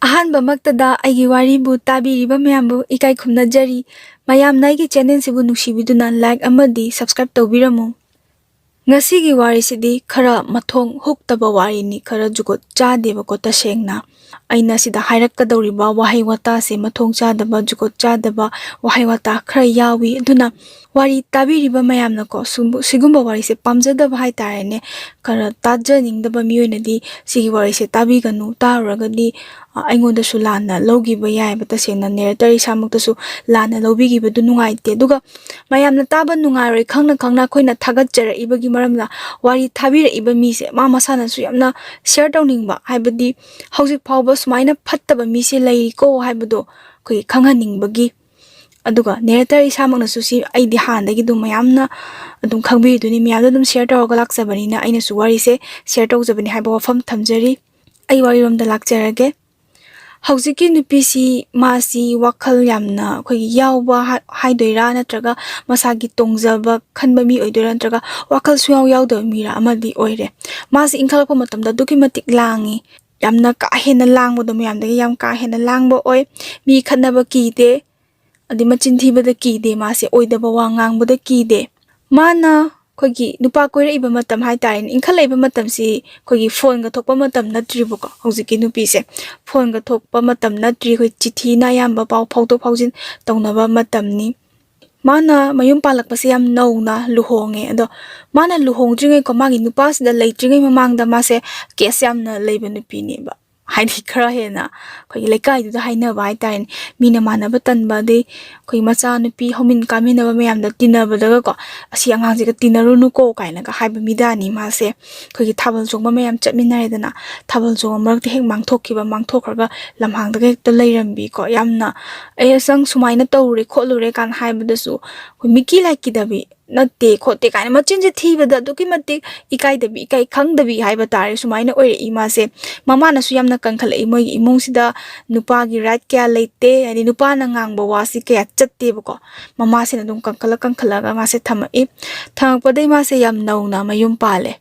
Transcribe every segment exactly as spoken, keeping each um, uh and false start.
ꯑꯍꯥꯟꯕꯃꯛꯇꯗ ꯑꯩꯒꯤ ꯋꯥꯔꯤꯕꯨ ꯇꯥꯕꯤꯔꯤꯕ ꯃꯌꯥꯝꯕꯨ ꯏꯀꯥꯏ ꯈꯨꯝꯅꯖꯔꯤ꯫ ꯃꯌꯥꯝꯅ ꯑꯩꯒꯤ ꯆꯦꯅꯦꯜꯁꯤꯕꯨ ꯅꯨꯡꯁꯤꯕꯤꯗꯨꯅ ꯂꯥꯏꯛ ꯑꯃꯗꯤ ꯁꯕꯁꯀ꯭ꯔꯥꯏꯕ ꯇꯧꯕꯤꯔꯝꯃꯨ꯫ ꯉꯁꯤꯒꯤ ꯋꯥꯔꯤꯁꯤꯗꯤ ꯈꯔ ꯃꯊꯣꯡ ꯍꯨꯛꯇꯕ ꯋꯥꯔꯤꯅꯤ, ꯈꯔ ꯖꯨꯒꯣꯠ ꯆꯥꯗꯦꯕꯀꯣ꯫ ꯇꯁꯦꯡꯅ ꯑꯩꯅ ꯁꯤꯗ ꯍꯥꯏꯔꯛꯀꯗꯧꯔꯤꯕ ꯋꯥꯍꯩ ꯋꯥꯇꯥꯁꯦ ꯃꯊꯣꯡ ꯆꯥꯗꯕ, ꯖꯨꯒꯣꯠ ꯆꯥꯗꯕ ꯋꯥꯍꯩ ꯋꯥꯇꯥ ꯈꯔ ꯌꯥꯎꯏ꯫ ꯑꯗꯨꯅ ꯋꯥꯔꯤ ꯇꯥꯕꯤꯔꯤꯕ ꯃꯌꯥꯝꯅꯀꯣ, ꯁꯨꯝ-, ꯁꯤꯒꯨꯝꯕ ꯋꯥꯔꯤꯁꯦ ꯄꯥꯝꯖꯗꯕ ꯍꯥꯏꯇꯥꯔꯦꯅꯦ, ꯈꯔ ꯇꯥꯖꯅꯤꯡꯗꯕ ꯃꯤꯑꯣꯏꯅꯗꯤ ꯁꯤꯒꯤ ꯋꯥꯔꯤꯁꯦ ꯇꯥꯕꯤꯒꯅꯨ꯫ ꯇꯥꯔꯨꯔꯒꯗꯤ, ꯑ, ꯑꯩꯉꯣꯟꯗꯁꯨ ꯂꯥꯟꯅ ꯂꯧꯈꯤꯕ ꯌꯥꯏꯑꯕ꯫ ꯇꯁꯦꯡꯅ ꯅꯦꯔꯦꯇꯔ ꯏꯁꯥꯃꯛꯇꯁꯨ ꯂꯥꯟꯅ ꯂꯧꯕꯤꯈꯤꯕꯗꯨ ꯅꯨꯡꯉꯥꯏꯇꯦ꯫ ꯑꯗꯨꯒ ꯃꯌꯥꯝꯅ ꯇꯥꯕ ꯅꯨꯡꯉꯥꯏꯔꯣꯏ ꯈꯪꯅ ꯈꯪꯅ ꯑꯩꯈꯣꯏꯅ ꯊꯥꯒꯠꯆꯔꯛꯏꯕꯒꯤ ꯃꯔꯝꯅ ꯋꯥꯔꯤ ꯊꯥꯕꯤꯔꯛꯏꯕ ꯃꯤꯁꯦ ꯃꯥ ꯃꯁꯥꯅꯁꯨ ꯌꯥꯝꯅ ꯁꯤꯌꯔ ꯇꯧꯅꯤꯡꯕ, ꯍꯥꯏꯕꯗꯤ ꯍꯧꯖꯤꯛ ꯐꯥꯎꯕ ꯁꯨꯃꯥꯏꯅ ꯐꯠꯇꯕ ꯃꯤꯁꯦ ꯂꯩꯔꯤꯀꯣ ꯍꯥꯏꯕꯗꯣ ꯑꯩꯈꯣꯏꯒꯤ ꯈꯪꯍꯟꯅꯤꯡꯕꯒꯤ꯫ ꯑꯗꯨꯒ ꯅꯦꯔꯦꯇꯔ ꯏꯁꯥꯃꯛꯅꯁꯨ ꯁꯤ ꯑꯩꯗꯤ ꯍꯥꯟꯅꯗꯒꯤ ꯑꯗꯨꯝ ꯃꯌꯥꯝꯅ ꯑꯗꯨꯝ ꯈꯪꯕꯤꯔꯤꯗꯨꯅꯤ, ꯃꯌꯥꯝꯗ ꯑꯗꯨꯝ ꯁꯤꯌꯔ ꯇꯧꯔꯒ ꯂꯥꯛꯆꯕꯅꯤꯅ ꯑꯩꯅꯁꯨ ꯋꯥꯔꯤꯁꯦ ꯁꯤꯌꯔ ꯇꯧꯖꯕꯅꯤ ꯍꯥꯏꯕ ꯋꯥꯐꯝ ꯊꯝꯖꯔꯤ꯫ ꯑꯩ ꯋꯥꯔꯤꯔꯣꯝꯗ ꯂꯥꯛꯆꯔꯒꯦ꯫ ꯍꯧꯖꯤꯛꯀꯤ ꯅꯨꯄꯤꯁꯤ, ꯃꯥꯁꯤ ꯋꯥꯈꯜ ꯌꯥꯝꯅ ꯑꯩꯈꯣꯏꯒꯤ ꯌꯥꯎꯕ ꯍꯥ-, ꯍꯥꯏꯗꯣꯏꯔꯥ, ꯅꯠꯇ꯭ꯔꯒ ꯃꯁꯥꯒꯤ ꯇꯣꯡꯖꯕ ꯈꯟꯕ ꯃꯤ ꯑꯣꯏꯗꯣꯏꯔꯥ, ꯅꯠꯇ꯭ꯔꯒ ꯋꯥꯈꯜ ꯁꯨꯡꯌꯥꯎ ꯌꯥꯎꯗꯕ ꯃꯤꯔꯥ ꯑꯃꯗꯤ ꯑꯣꯏꯔꯦ꯫ ꯃꯥꯁꯤ ꯏꯟꯈꯠꯂꯛꯄ ꯃꯇꯝꯗ ꯑꯗꯨꯛꯀꯤ ꯃꯇꯤꯛ ꯂꯥꯡꯉꯤ꯫ ꯌꯥꯝꯅ ꯀꯥ ꯍꯦꯟꯅ ꯂꯥꯡꯕꯗꯣ, ꯃꯌꯥꯝꯗꯒꯤ ꯌꯥꯝ ꯀꯥ ꯍꯦꯟꯅ ꯂꯥꯡꯕ ꯑꯣꯏ꯫ ꯃꯤ ꯈꯠꯅꯕ ꯀꯤꯗꯦ, ꯑꯗꯩ ꯃꯆꯤꯟ ꯊꯤꯕꯗ ꯀꯤꯗꯦ, ꯃꯥꯁꯦ ꯑꯣꯏꯗꯕ ꯋꯥ ꯉꯥꯡꯕꯗ ꯀꯤꯗꯦ꯫ ꯃꯥꯅ ꯑꯩꯈꯣꯏꯒꯤ ꯅꯨꯄꯥ ꯀꯣꯏꯔꯛꯏꯕ ꯃꯇꯝ ꯍꯥꯏꯇꯥꯔꯦꯅꯦ, ꯏꯟꯈꯠꯂꯛꯏꯕ ꯃꯇꯝꯁꯤ ꯑꯩꯈꯣꯏꯒꯤ ꯐꯣꯟꯒ ꯊꯣꯛꯄ ꯃꯇꯝ ꯅꯠꯇ꯭ꯔꯤꯕꯀꯣ꯫ ꯍꯧꯖꯤꯛꯀꯤ ꯅꯨꯄꯤꯁꯦ ꯐꯣꯟꯒ ꯊꯣꯛꯄ ꯃꯇꯝ ꯅꯠꯇ꯭ꯔꯤ, ꯑꯩꯈꯣꯏ ꯆꯤꯊꯤꯅ ꯑꯌꯥꯝꯕ ꯄꯥꯎ ꯐꯥꯎꯗꯣꯛ ꯐꯥꯎꯖꯤꯟ ꯇꯧꯅꯕ ꯃꯇꯝꯅꯤ꯫ ꯃꯥꯅ ꯃꯌꯨꯝ ꯄꯥꯜꯂꯛꯄꯁꯦ ꯌꯥꯝ ꯅꯧꯅ ꯂꯨꯍꯣꯡꯉꯦ꯫ ꯑꯗꯣ ꯃꯥꯅ ꯂꯨꯍꯣꯡꯗ꯭ꯔꯤꯉꯩꯀꯣ, ꯃꯥꯒꯤ ꯅꯨꯄꯥꯁꯤꯗ ꯂꯩꯇ꯭ꯔꯤꯉꯩ ꯃꯃꯥꯡꯗ ꯃꯥꯁꯦ ꯀꯦꯁ ꯌꯥꯝꯅ ꯂꯩꯕ ꯅꯨꯄꯤꯅꯦꯕ꯫ ꯍꯥꯏꯗꯤ ꯈꯔ ꯍꯦꯟꯅ ꯑꯩꯈꯣꯏꯒꯤ ꯂꯩꯀꯥꯏꯗꯨꯗ ꯍꯥꯏꯅꯕ ꯍꯥꯏꯇꯥꯔꯦꯅꯦ, ꯃꯤꯅ ꯃꯥꯟꯅꯕ ꯇꯟꯕ, ꯑꯗꯩ ꯑꯩꯈꯣꯏꯒꯤ ꯃꯆꯥꯅꯨꯄꯤ ꯍꯧꯃꯤꯟ ꯀꯥꯃꯤꯟꯅꯕ ꯃꯌꯥꯝꯗ ꯇꯤꯟꯅꯕꯗꯒꯀꯣ, "ꯑꯁꯤ ꯑꯉꯥꯡꯁꯤꯒ ꯇꯤꯟꯅꯔꯨꯅꯨꯀꯣ" ꯀꯥꯏꯅꯒ ꯍꯥꯏꯕ ꯃꯤꯗꯥꯅꯤ ꯃꯥꯁꯦ꯫ ꯑꯩꯈꯣꯏꯒꯤ ꯊꯥꯕꯜ ꯆꯣꯡꯕ ꯃꯌꯥꯝ ꯆꯠꯃꯤꯟꯅꯔꯦꯗꯅ, ꯊꯥꯕꯜ ꯆꯣꯡꯕ ꯃꯔꯛꯇ ꯍꯦꯛ ꯃꯥꯡꯊꯣꯛꯈꯤꯕ, ꯃꯥꯡꯊꯣꯛꯈ꯭ꯔꯒ ꯂꯝꯍꯥꯡꯗꯒ ꯍꯦꯛꯇ ꯂꯩꯔꯝꯕꯤꯀꯣ꯫ ꯌꯥꯝꯅ, "ꯑꯩ ꯑꯁꯪ ꯁꯨꯃꯥꯏꯅ ꯇꯧꯔꯦ ꯈꯣꯠꯂꯨꯔꯦ" ꯀꯥꯏꯅ ꯍꯥꯏꯕꯗꯁꯨ ꯑꯩꯈꯣꯏ ꯃꯤꯀꯤ ꯂꯥꯏꯀꯤꯗꯕꯤ, "ꯅꯠꯇꯦ ꯈꯣꯠꯇꯦ" ꯀꯥꯏꯅ ꯃꯆꯤꯟꯁꯦ ꯊꯤꯕꯗ ꯑꯗꯨꯛꯀꯤ ꯃꯇꯤꯛ ꯏꯀꯥꯏꯗꯕꯤ, ꯏꯀꯥꯏ ꯈꯪꯗꯕꯤ ꯍꯥꯏꯕ ꯇꯥꯔꯦ, ꯁꯨꯃꯥꯏꯅ ꯑꯣꯏꯔꯛꯏ ꯃꯥꯁꯦ꯫ ꯃꯃꯥꯅꯁꯨ ꯌꯥꯝꯅ ꯀꯟꯈꯠꯂꯛꯏ, ꯃꯣꯏꯒꯤ ꯏꯃꯨꯡꯁꯤꯗ ꯅꯨꯄꯥꯒꯤ ꯔꯥꯏꯠ ꯀꯌꯥ ꯂꯩꯇꯦ, ꯍꯥꯏꯗꯤ ꯅꯨꯄꯥꯅ ꯉꯥꯡꯕ ꯋꯥꯁꯤ ꯀꯌꯥ ꯆꯠꯇꯦꯕꯀꯣ꯫ ꯃꯃꯥꯁꯤꯅ ꯑꯗꯨꯝ ꯀꯟꯈꯠꯂ ꯀꯟꯈꯠꯂꯒ ꯃꯥꯁꯦ ꯊꯝꯃꯛꯏ꯫ ꯊꯝꯃꯛꯄꯗꯩ ꯃꯥꯁꯦ ꯌꯥꯝ ꯅꯧꯅ ꯃꯌꯨꯝ ꯄꯥꯜꯂꯦ꯫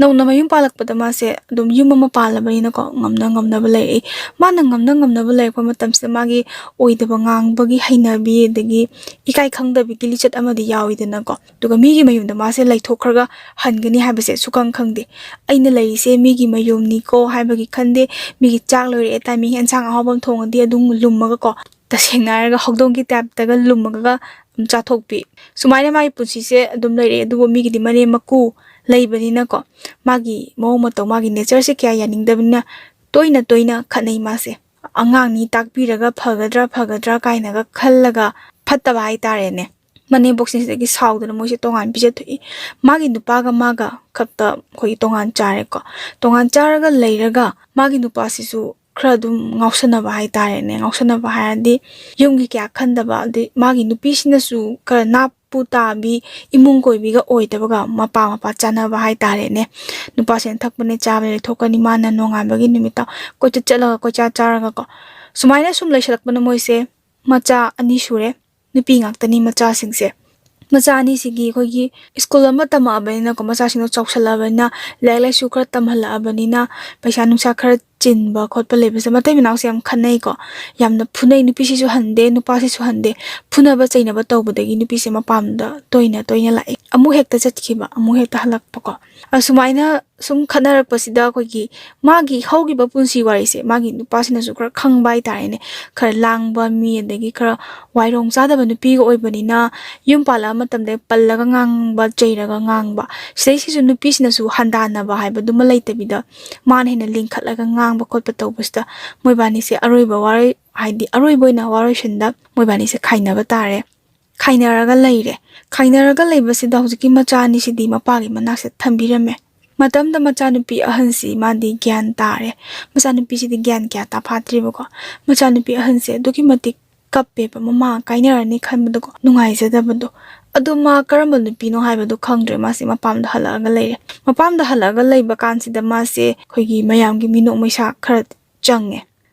ꯅꯧꯅ ꯃꯌꯨꯝ ꯄꯥꯜꯂꯛꯄꯗ ꯃꯥꯁꯦ ꯑꯗꯨꯝ ꯌꯨꯝ ꯑꯃ ꯄꯥꯜꯂꯕꯅꯤꯅꯀꯣ, ꯉꯝꯅ ꯉꯝꯅꯕ ꯂꯩꯔꯛꯏ꯫ ꯃꯥꯅ ꯉꯝꯅ ꯉꯝꯅꯕ ꯂꯩꯔꯛꯄ ꯃꯇꯝꯁꯤꯗ ꯃꯥꯒꯤ ꯑꯣꯏꯗꯕ ꯉꯥꯡꯕꯒꯤ ꯍꯩꯅꯕꯤ, ꯑꯗꯒꯤ ꯏꯀꯥꯏ ꯈꯪꯗꯕꯤꯒꯤ ꯂꯤꯆꯠ ꯑꯃꯗꯤ ꯌꯥꯎꯋꯤꯗꯅꯀꯣ꯫ ꯑꯗꯨꯒ ꯃꯤꯒꯤ ꯃꯌꯨꯝꯗ ꯃꯥꯁꯦ ꯂꯩꯊꯣꯛꯈ꯭ꯔꯒ ꯍꯟꯒꯅꯤ ꯍꯥꯏꯕꯁꯦ ꯁꯨꯈꯪ ꯈꯪꯗꯦ꯫ "ꯑꯩꯅ ꯂꯩꯔꯤꯁꯦ ꯃꯤꯒꯤ ꯃꯌꯨꯝꯅꯤꯀꯣ" ꯍꯥꯏꯕꯒꯤ ꯈꯟꯗꯦ꯫ ꯃꯤꯒꯤ ꯆꯥꯛ ꯂꯣꯏꯔꯛꯑꯦ, ꯇꯥꯏꯃꯤꯡ ꯑꯦꯟꯁꯥꯡ ꯑꯍꯥꯎꯕ ꯑꯃ ꯊꯣꯡꯉꯗꯤ ꯑꯗꯨꯝ ꯂꯨꯝꯃꯒꯀꯣ, ꯇꯁꯦꯡꯅ ꯍꯥꯏꯔꯒ ꯍꯧꯗꯣꯡꯒꯤ ꯇꯥꯏꯞꯇꯒ ꯂꯨꯝꯃꯒ ꯑꯗꯨꯝ ꯆꯥꯊꯣꯛꯄꯤ꯫ ꯁꯨꯃꯥꯏꯅ ꯃꯥꯒꯤ ꯄꯨꯟꯁꯤꯁꯦ ꯑꯗꯨꯝ ꯂꯩꯔꯛꯑꯦ꯫ ꯑꯗꯨꯕꯨ ꯃꯤꯒꯤꯗꯤ ꯃꯅꯦꯝ ꯃꯀꯨ ꯂꯩꯕꯅꯤꯅꯀꯣ, ꯃꯥꯒꯤ ꯃꯑꯣꯡ ꯃꯇꯧ, ꯃꯥꯒꯤ ꯅꯦꯆꯔꯁꯦ ꯀꯌꯥ ꯌꯥꯅꯤꯡꯗꯕꯅꯤꯅ ꯇꯣꯏꯅ ꯇꯣꯏꯅ ꯈꯠꯅꯩ ꯃꯥꯁꯦ꯫ ꯑꯉꯥꯡꯅꯤ, ꯇꯥꯛꯄꯤꯔꯒ ꯐꯒꯗ꯭ꯔꯥ ꯐꯒꯗ꯭ꯔꯥ ꯀꯥꯏꯅꯒ ꯈꯜꯂꯒ ꯐꯠꯇꯕ ꯍꯥꯏꯇꯥꯔꯦꯅꯦ꯫ ꯃꯅꯦꯝꯕꯣꯛꯁꯤꯡꯁꯤꯗꯒꯤ ꯁꯥꯎꯗꯅ ꯃꯣꯏꯁꯦ ꯇꯣꯉꯥꯟ ꯄꯤꯖꯊꯣꯛꯏ꯫ ꯃꯥꯒꯤ ꯅꯨꯄꯥꯒ ꯃꯥꯒ ꯈꯛꯇ ꯑꯩꯈꯣꯏꯒꯤ ꯇꯣꯉꯥꯟ ꯆꯥꯔꯦꯀꯣ꯫ ꯇꯣꯉꯥꯟ ꯆꯥꯔꯒ ꯂꯩꯔꯒ ꯃꯥꯒꯤ ꯅꯨꯄꯥꯁꯤꯁꯨ ꯈꯔ ꯑꯗꯨꯝ ꯉꯥꯎꯁꯟꯅꯕ ꯍꯥꯏꯇꯥꯔꯦꯅꯦ꯫ ꯉꯥꯎꯁꯟꯅꯕ ꯍꯥꯏꯔꯗꯤ ꯌꯨꯝꯒꯤ ꯀꯌꯥ ꯈꯟꯗꯕ, ꯑꯗꯩ ꯃꯥꯒꯤ ꯅꯨꯄꯤꯁꯤꯅꯁꯨ ꯈꯔ ꯅꯥꯞꯄꯨ ꯇꯥꯕꯤ, ꯏꯃꯨꯡ ꯀꯣꯏꯕꯤꯒ ꯑꯣꯏꯗꯕꯒ ꯃꯄꯥ ꯃꯄꯥ ꯆꯥꯅꯕ ꯍꯥꯏꯇꯥꯔꯦꯅꯦ꯫ ꯅꯨꯄꯥꯁꯤꯅ ꯊꯛꯄꯅꯦ ꯆꯥꯕꯅꯦ ꯂꯩꯊꯣꯛꯀꯅꯤ, ꯃꯥꯅ ꯅꯣꯡꯉꯥꯟꯕꯒꯤ ꯅꯨꯃꯤꯠꯇ ꯀꯣꯏꯆꯠ ꯆꯠꯂꯒ ꯀꯣꯏꯆꯥ ꯆꯥꯔꯒꯀꯣ꯫ ꯁꯨꯃꯥꯏꯅ ꯁꯨꯝ ꯂꯩꯁꯜꯂꯛꯄꯅ ꯃꯣꯏꯁꯦ ꯃꯆꯥ ꯑꯅꯤ ꯁꯨꯔꯦ꯫ ꯅꯨꯄꯤ ꯉꯥꯛꯇꯅꯤ ꯃꯆꯥꯁꯤꯡꯁꯦ꯫ ꯃꯆꯥ ꯑꯅꯤꯁꯤꯒꯤ ꯑꯩꯈꯣꯏꯒꯤ ꯁ꯭ꯀꯨꯜ ꯑꯃ ꯇꯝꯃꯛꯑꯕꯅꯤꯅꯀꯣ, ꯃꯆꯥꯁꯤꯡꯗꯣ ꯆꯥꯎꯁꯜꯂꯛꯑꯕꯅꯤꯅ, ꯂꯥꯏꯔꯤꯛ ꯂꯥꯏꯁꯨ ꯈꯔ ꯇꯝꯍꯜꯂꯛꯑꯕꯅꯤꯅ, ꯄꯩꯁꯥ ꯅꯨꯡꯁꯥ ꯈꯔ ꯆꯤꯟꯕ ꯈꯣꯠꯄ ꯂꯩꯕꯁꯦ ꯃꯇꯩ ꯃꯅꯥꯎꯁꯦ ꯌꯥꯝ ꯈꯟꯅꯩꯀꯣ꯫ ꯌꯥꯝꯅ ꯐꯨꯅꯩ, ꯅꯨꯄꯤꯁꯤꯁꯨ ꯍꯟꯗꯦ, ꯅꯨꯄꯥꯁꯤꯁꯨ ꯍꯟꯗꯦ꯫ ꯐꯨꯅꯕ ꯆꯩꯅꯕ ꯇꯧꯕꯗꯒꯤ ꯅꯨꯄꯤꯁꯦ ꯃꯄꯥꯝꯗ ꯇꯣꯏꯅ ꯇꯣꯏꯅ ꯂꯥꯛꯑꯦ꯫ ꯑꯃꯨꯛ ꯍꯦꯛꯇ ꯆꯠꯈꯤꯕ, ꯑꯃꯨꯛ ꯍꯦꯛꯇ ꯍꯜꯂꯛꯄꯀꯣ꯫ ꯑꯁꯨꯃꯥꯏꯅ ꯁꯨꯝ ꯈꯠꯅꯔꯛꯄꯁꯤꯗ ꯑꯩꯈꯣꯏꯒꯤ ꯃꯥꯒꯤ ꯍꯧꯈꯤꯕ ꯄꯨꯟꯁꯤ ꯋꯥꯔꯤꯁꯦ ꯃꯥꯒꯤ ꯅꯨꯄꯥꯁꯤꯅꯁꯨ ꯈꯔ ꯈꯪꯕ ꯍꯥꯏꯇꯥꯔꯦꯅꯦ꯫ ꯈꯔ ꯂꯥꯡꯕ ꯃꯤ, ꯑꯗꯒꯤ ꯈꯔ ꯋꯥꯏꯔꯣꯡ ꯆꯥꯗꯕ ꯅꯨꯄꯤꯒ ꯑꯣꯏꯕꯅꯤꯅ, ꯌꯨꯝ ꯄꯥꯜꯂꯛꯑ ꯃꯇꯝꯗ ꯄꯜꯂꯒ ꯉꯥꯡꯕ, ꯆꯩꯔꯒ ꯉꯥꯡꯕ, ꯁꯤꯗꯩꯁꯤꯁꯨ ꯅꯨꯄꯤꯁꯤꯅꯁꯨ ꯍꯟꯗꯥꯟꯅꯕ ꯍꯥꯏꯕꯗꯨꯃ ꯂꯩꯇꯕꯤꯗ, ꯃꯥꯅ ꯍꯦꯟꯅ ꯂꯤꯡꯈꯠꯂꯒ ꯉꯥꯡꯕ ꯈꯣꯠꯄ ꯇꯧꯕꯁꯤꯗ, ꯃꯣꯏꯕꯥꯅꯤꯁꯦ ꯑꯔꯣꯏꯕ ꯋꯥꯔꯣꯏ, ꯍꯥꯏꯗꯤ ꯑꯔꯣꯏꯕ ꯑꯣꯏꯅ ꯋꯥꯔꯣꯏꯁꯤꯟꯗ ꯃꯣꯏꯕꯥꯅꯤꯁꯦ ꯈꯥꯏꯅꯕ ꯇꯥꯔꯦ꯫ ꯈꯥꯏꯅꯔꯒ ꯂꯩꯔꯦ꯫ ꯈꯥꯏꯅꯔꯒ ꯂꯩꯕꯁꯤꯗ ꯍꯧꯖꯤꯛꯀꯤ ꯃꯆꯥ ꯑꯅꯤꯁꯤꯗꯤ ꯃꯄꯥꯒꯤ ꯃꯅꯥꯛꯁꯤꯗ ꯊꯝꯕꯤꯔꯝꯃꯦ꯫ ꯃꯇꯝꯗ ꯃꯆꯥꯅꯨꯄꯤ ꯑꯍꯟꯁꯤ ꯃꯥꯗꯤ ꯒ꯭ꯌꯥꯟ ꯇꯥꯔꯦ꯫ ꯃꯆꯥꯅꯨꯄꯤꯁꯤꯗꯤ ꯒ꯭ꯌꯥꯟ ꯀꯌꯥ ꯇꯥꯐꯥꯠꯇ꯭ꯔꯤꯕꯀꯣ꯫ ꯃꯆꯥꯅꯨꯄꯤ ꯑꯍꯟꯁꯦ ꯑꯗꯨꯛꯀꯤ ꯃꯇꯤꯛ ꯀꯞꯄꯦꯕ, ꯃꯃꯥ ꯀꯥꯏꯅꯔꯅꯤ ꯈꯟꯕꯗꯀꯣ ꯅꯨꯡꯉꯥꯏꯖꯗꯕꯗꯣ꯫ ꯑꯗꯣ ꯃꯥ ꯀꯔꯝꯕ ꯅꯨꯄꯤꯅꯣ ꯍꯥꯏꯕꯗꯣ ꯈꯪꯗ꯭ꯔꯦ, ꯃꯥꯁꯦ ꯃꯄꯥꯝꯗ ꯍꯜꯂꯛꯑꯒ ꯂꯩꯔꯦ꯫ ꯃꯄꯥꯝꯗ ꯍꯜꯂꯛꯑꯒ ꯂꯩꯕ ꯀꯥꯟꯁꯤꯗ ꯃꯥꯁꯦ ꯑꯩꯈꯣꯏꯒꯤ ꯃꯌꯥꯝꯒꯤ ꯃꯤꯅꯣꯛ ꯃꯩꯁꯥ ꯈꯔ ꯆꯪꯉꯦ꯫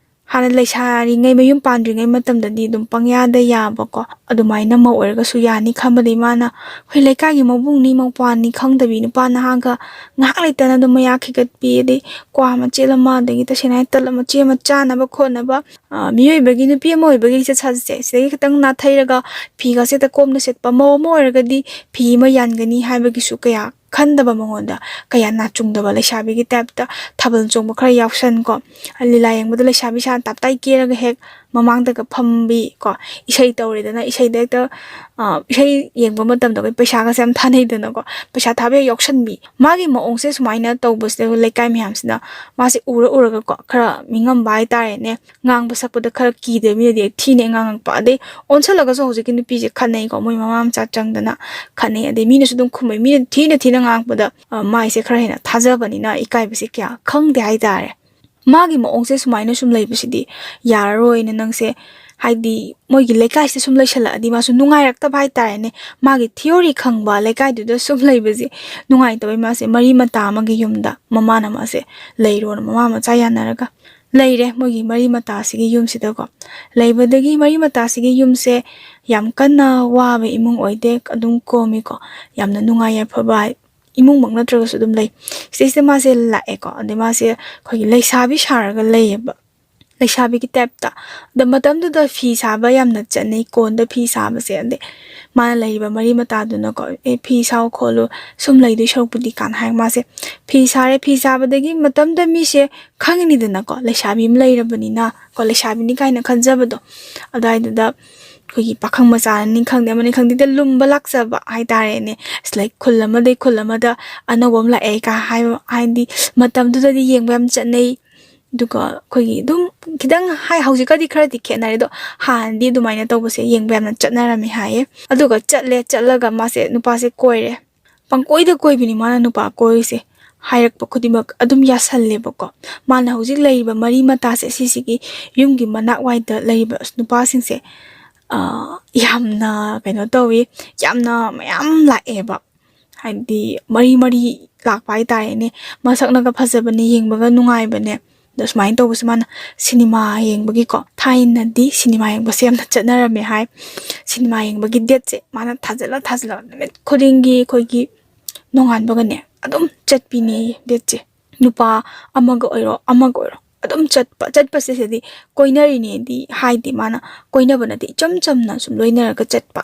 ꯍꯥꯟꯅ ꯂꯩꯁꯥꯔꯤꯉꯩ, ꯃꯌꯨꯝ ꯄꯥꯟꯗ꯭ꯔꯤꯉꯩ ꯃꯇꯝꯗꯗꯤ ꯑꯗꯨꯝ ꯄꯪꯌꯥꯗ ꯌꯥꯕꯀꯣ, ꯑꯗꯨꯃꯥꯏꯅ ꯃꯧ ꯑꯣꯏꯔꯒꯁꯨ ꯌꯥꯅꯤ ꯈꯟꯕꯗꯤ ꯃꯥꯅ, ꯑꯩꯈꯣꯏ ꯂꯩꯀꯥꯏꯒꯤ ꯃꯕꯨꯡꯅꯤ ꯃꯧꯄ꯭ꯋꯥꯅꯤ ꯈꯪꯗꯕꯤ ꯅꯨꯄꯥ ꯅꯍꯥꯒ ꯉꯥꯏꯍꯥꯛ ꯂꯩꯇꯅ ꯑꯗꯨꯝ ꯃꯌꯥ ꯈꯤꯒꯠꯄꯤ, ꯑꯗꯩ ꯀ꯭ꯋꯥ ꯃꯆꯦꯠ ꯑꯃ, ꯑꯗꯒꯤ ꯇꯁꯦꯡꯅ ꯍꯥꯏ ꯇꯜꯂ ꯃꯆꯦꯠ ꯑꯃ ꯆꯥꯅꯕ ꯈꯣꯠꯅꯕ, ꯑ, ꯃꯤꯑꯣꯏꯕꯒꯤ, ꯅꯨꯄꯤ ꯑꯃ ꯑꯣꯏꯕꯒꯤ ꯂꯤꯆꯠ ꯁꯥꯖꯠꯁꯦ ꯁꯤꯗꯒꯤ ꯈꯤꯇꯪ ꯅꯥꯊꯩꯔꯒ ꯐꯤꯒꯁꯦ ꯍꯦꯛꯇ ꯀꯣꯝꯅ ꯁꯦꯠꯄ, ꯃꯧ ꯑꯃ ꯑꯣꯏꯔꯒꯗꯤ ꯐꯤ ꯑꯃ ꯌꯥꯟꯒꯅꯤ ꯍꯥꯏꯕꯒꯤꯁꯨ ꯀꯌꯥ ꯈꯟꯗꯕ, ꯃꯉꯣꯟꯗ ꯀꯌꯥ ꯅꯥꯆꯨꯡꯗꯕ, ꯂꯩꯁꯥꯕꯤꯒꯤ ꯇꯥꯏꯞꯇ ꯊꯥꯕꯜ ꯆꯣꯡꯕ ꯈꯔ ꯌꯥꯎꯁꯟ ꯀꯣ, ꯂꯤꯂꯥ ꯌꯦꯡꯕꯗ ꯂꯩꯁꯥꯕꯤ ꯁꯥꯅ ꯇꯥꯞꯇꯥꯏ ꯀꯦꯔꯒ ꯍꯦꯛ ꯃꯃꯥꯡꯗꯒ ꯐꯝꯕꯤ ꯀꯣ, ꯏꯁꯩ ꯇꯧꯔꯦꯗꯅ ꯏꯁꯩꯗ ꯍꯦꯛꯇ, ꯑ, ꯏꯁꯩ ꯌꯦꯡꯕ ꯃꯇꯝꯗ ꯑꯩꯈꯣꯏ ꯄꯩꯁꯥꯒꯁꯦ ꯌꯥꯝ ꯊꯥꯅꯩꯗꯅꯀꯣ, ꯄꯩꯁꯥ ꯊꯥꯕ ꯍꯦꯛ ꯌꯥꯎꯁꯟꯕꯤ꯫ ꯃꯥꯒꯤ ꯃꯑꯣꯡꯁꯦ ꯁꯨꯃꯥꯏꯅ ꯇꯧꯕꯁꯤꯗ ꯂꯩꯀꯥꯏ ꯃꯌꯥꯝꯁꯤꯅ ꯃꯥꯁꯦ ꯎꯔ ꯎꯔꯒꯀꯣ, ꯈꯔ ꯃꯤꯉꯝꯕ ꯍꯥꯏꯇꯥꯔꯦꯅꯦ, ꯉꯥꯡꯕ ꯁꯛꯄꯗ ꯈꯔ ꯀꯤꯗꯕ, ꯃꯤꯅꯗꯤ ꯊꯤꯅ ꯉꯥꯡꯉꯛꯄ꯫ ꯑꯗꯩ ꯑꯣꯟꯁꯜꯂꯒꯁꯨ ꯍꯧꯖꯤꯛꯀꯤ ꯅꯨꯄꯤꯁꯦ ꯈꯠꯅꯩꯀꯣ, ꯃꯣꯏ ꯃꯃꯥ ꯃꯆꯥ ꯆꯪꯗꯅ ꯈꯠꯅꯩ꯫ ꯑꯗꯩ ꯃꯤꯅꯁꯨ ꯑꯗꯨꯝ ꯈꯨꯝꯕꯩ, ꯃꯤꯅ ꯊꯤꯅ ꯊꯤꯅ ꯉꯥꯡꯉꯛꯄꯗ, ꯑ, ꯃꯥꯏꯁꯦ ꯈꯔ ꯍꯦꯟꯅ ꯊꯥꯖꯕꯅꯤꯅ ꯏꯀꯥꯏꯕꯁꯦ ꯀꯌꯥ ꯈꯪꯗꯦ ꯍꯥꯏꯇꯥꯔꯦ꯫ ꯃꯥꯒꯤ ꯃꯑꯣꯡꯁꯦ ꯁꯨꯃꯥꯏꯅ ꯁꯨꯝ ꯂꯩꯕꯁꯤꯗꯤ ꯌꯥꯔꯔꯣꯏꯅ, ꯅꯪꯁꯦ, ꯍꯥꯏꯗꯤ, ꯃꯣꯏꯒꯤ ꯂꯩꯀꯥꯏꯁꯤꯗ ꯁꯨꯝ ꯂꯩꯁꯜꯂꯛꯑꯗꯤ ꯃꯥꯁꯨ ꯅꯨꯡꯉꯥꯏꯔꯛꯇꯕ ꯍꯥꯏꯇꯥꯔꯦꯅꯦ꯫ ꯃꯥꯒꯤ ꯊꯤꯑꯣꯔꯤ ꯈꯪꯕ ꯂꯩꯀꯥꯏꯗꯨꯗ ꯁꯨꯝ ꯂꯩꯕꯁꯦ ꯅꯨꯡꯉꯥꯏꯇꯕꯩ ꯃꯥꯁꯦ ꯃꯔꯤ ꯃꯇꯥ ꯑꯃꯒꯤ ꯌꯨꯝꯗ ꯃꯃꯥꯅ ꯃꯥꯁꯦ ꯂꯩꯔꯣꯅ ꯃꯃꯥ ꯃꯆꯥ ꯌꯥꯅꯔꯒ ꯂꯩꯔꯦ, ꯃꯣꯏꯒꯤ ꯃꯔꯤ ꯃꯇꯥꯁꯤꯒꯤ ꯌꯨꯝꯁꯤꯗꯀꯣ꯫ ꯂꯩꯕꯗꯒꯤ ꯃꯔꯤ ꯃꯇꯥꯁꯤꯒꯤ ꯌꯨꯝꯁꯦ ꯌꯥꯝ ꯀꯟꯅ ꯋꯥꯕ ꯏꯃꯨꯡ ꯑꯣꯏꯗꯦ, ꯑꯗꯨꯝ ꯀꯣꯝꯃꯤꯀꯣ꯫ ꯌꯥꯝꯅ ꯅꯨꯡꯉꯥꯏ ꯌꯥꯏꯐꯕ ꯏꯃꯨꯡꯃꯛ ꯅꯠꯇ꯭ꯔꯒꯁꯨ ꯑꯗꯨꯝ ꯂꯩ꯫ ꯁꯤꯗꯩꯁꯤꯗ ꯃꯥꯁꯦ ꯂꯥꯛꯑꯦꯀꯣ꯫ ꯑꯗꯩ ꯃꯥꯁꯦ ꯑꯩꯈꯣꯏꯒꯤ ꯂꯩꯁꯥꯕꯤ ꯁꯥꯔꯒ ꯂꯩꯌꯦꯕ꯫ ꯂꯩꯁꯥꯕꯤꯒꯤ ꯇꯥꯏꯞꯇ꯫ ꯑꯗ ꯃꯇꯝꯗꯨꯗ ꯐꯤ ꯁꯥꯕ ꯌꯥꯝꯅ ꯆꯠꯅꯩ, ꯀꯣꯟꯗ ꯐꯤ ꯁꯥꯕꯁꯦ꯫ ꯑꯗꯩ ꯃꯥꯅ ꯂꯩꯔꯤꯕ ꯃꯔꯤ ꯃꯇꯥꯗꯨꯅꯀꯣ, "ꯑꯦ, ꯐꯤ ꯁꯥꯎ ꯈꯣꯠꯂꯨ, ꯁꯨꯝ ꯂꯩꯗꯣꯏ ꯁꯔꯨꯛꯄꯨꯗꯤ" ꯀꯥꯟꯅ ꯍꯥꯏ ꯃꯥꯁꯦ ꯐꯤ ꯁꯥꯔꯦ꯫ ꯐꯤ ꯁꯥꯕꯗꯒꯤ ꯃꯇꯝꯗ ꯃꯤꯁꯦ ꯈꯪꯉꯤꯅꯤꯗꯅꯀꯣ, ꯂꯩꯁꯥꯕꯤ ꯑꯃ ꯂꯩꯔꯕꯅꯤꯅ ꯀꯣ, ꯂꯩꯁꯥꯕꯤꯅꯤ ꯀꯥꯏꯅ ꯈꯟꯖꯕꯗꯣ꯫ ꯑꯗꯨꯋꯥꯏꯗꯨꯗ ꯑꯩꯈꯣꯏꯒꯤ ꯄꯥꯈꯪ ꯃꯆꯥꯅꯤ ꯈꯪꯗꯦ, ꯑꯃꯅꯤ ꯈꯪꯗꯦ, ꯂꯨꯝꯕ ꯂꯥꯛꯆꯕ ꯍꯥꯏꯇꯥꯔꯦꯅꯦ꯫ ꯑꯁ, ꯂꯥꯏꯛ, ꯈꯨꯜ ꯑꯃꯗꯩ ꯈꯨꯜ ꯑꯃꯗ ꯑꯅꯧꯕ ꯑꯃ ꯂꯥꯛꯑꯦ ꯀꯥ ꯍꯥꯏꯕ, ꯍꯥꯏꯗꯤ ꯃꯇꯝꯗꯨꯗꯗꯤ ꯌꯦꯡꯕ ꯌꯥꯝ ꯆꯠꯅꯩ꯫ ꯑꯗꯨꯒ ꯑꯩꯈꯣꯏꯒꯤ ꯑꯗꯨꯝ ꯈꯤꯇꯪ ꯍꯥꯏ, ꯍꯧꯖꯤꯛꯀꯗꯤ ꯈꯔꯗꯤ ꯈꯦꯠꯅꯔꯦ, ꯑꯗꯣ ꯍꯥꯟꯅꯗꯤ ꯑꯗꯨꯃꯥꯏꯅ ꯇꯧꯕꯁꯦ ꯌꯦꯡꯕ ꯌꯥꯝꯅ ꯆꯠꯅꯔꯝꯃꯦ ꯍꯥꯏꯌꯦ꯫ ꯑꯗꯨꯒ ꯆꯠꯂꯦ, ꯆꯠꯂꯒ ꯃꯥꯁꯦ ꯅꯨꯄꯥꯁꯦ ꯀꯣꯏꯔꯦ꯫ ꯄꯪꯀꯣꯏꯗ ꯀꯣꯏꯕꯤꯅꯤ ꯃꯥꯅ ꯅꯨꯄꯥ ꯀꯣꯏꯔꯤꯁꯦ꯫ ꯍꯥꯏꯔꯛꯄ ꯈꯨꯗꯤꯡꯃꯛ ꯑꯗꯨꯝ ꯌꯥꯁꯜꯂꯦꯕꯀꯣ꯫ ꯃꯥꯅ ꯍꯧꯖꯤꯛ ꯂꯩꯔꯤꯕ ꯃꯔꯤ ꯃꯇꯥꯁꯦ, ꯁꯤꯁꯤꯒꯤ ꯌꯨꯝꯒꯤ ꯃꯅꯥꯛ ꯋꯥꯏꯗ ꯂꯩꯔꯤꯕ ꯅꯨꯄꯥꯁꯤꯡꯁꯦ, ꯑ, ꯌꯥꯝꯅ ꯀꯩꯅꯣ ꯇꯧꯋꯤ, ꯌꯥꯝꯅ ꯃꯌꯥꯝ ꯂꯥꯛꯑꯦꯕ꯫ ꯍꯥꯏꯗꯤ ꯃꯔꯤ ꯃꯔꯤ ꯂꯥꯛꯄ ꯍꯥꯏꯇꯥꯔꯦꯅꯦ꯫ ꯃꯁꯛꯅꯒ ꯐꯖꯕꯅꯦ, ꯌꯦꯡꯕꯒ ꯅꯨꯡꯉꯥꯏꯕꯅꯦ꯫ ꯑꯗꯣ ꯁꯨꯃꯥꯏꯅ ꯇꯧꯕꯁꯦ ꯃꯥꯅ ꯁꯤꯅꯦꯃꯥ ꯌꯦꯡꯕꯒꯤꯀꯣ, ꯊꯥꯏꯅꯗꯤ ꯁꯤꯅꯦꯃꯥ ꯌꯦꯡꯕꯁꯦ ꯌꯥꯝꯅ ꯆꯠꯅꯔꯝꯃꯦ ꯍꯥꯏ꯫ ꯁꯤꯅꯦꯃꯥ ꯌꯦꯡꯕꯒꯤ ꯗꯦꯠꯁꯦ ꯃꯥꯅ ꯊꯥꯖꯤꯜꯂ ꯊꯥꯖꯤꯜꯂꯒ ꯅꯨꯃꯤꯠ ꯈꯨꯗꯤꯡꯒꯤ ꯑꯩꯈꯣꯏꯒꯤ ꯅꯣꯡꯉꯥꯟꯕꯒꯅꯦ ꯑꯗꯨꯝ ꯆꯠꯄꯤꯅꯦꯌꯦ ꯗꯦꯠꯁꯦ꯫ ꯅꯨꯄꯥ ꯑꯃꯒ ꯑꯣꯏꯔꯣ ꯑꯃꯒ ꯑꯣꯏꯔꯣ ꯑꯗꯨꯝ ꯆꯠꯄ꯫ ꯆꯠꯄꯁꯦ ꯁꯤꯗꯤ ꯀꯣꯏꯅꯔꯤꯅꯦꯗꯤ ꯍꯥꯏꯗꯦ ꯃꯥꯅ, ꯀꯣꯏꯅꯕ ꯅꯠꯇꯦ, ꯏꯆꯝ ꯆꯝꯅ ꯁꯨꯝ ꯂꯣꯏꯅꯔꯒ ꯆꯠꯄ꯫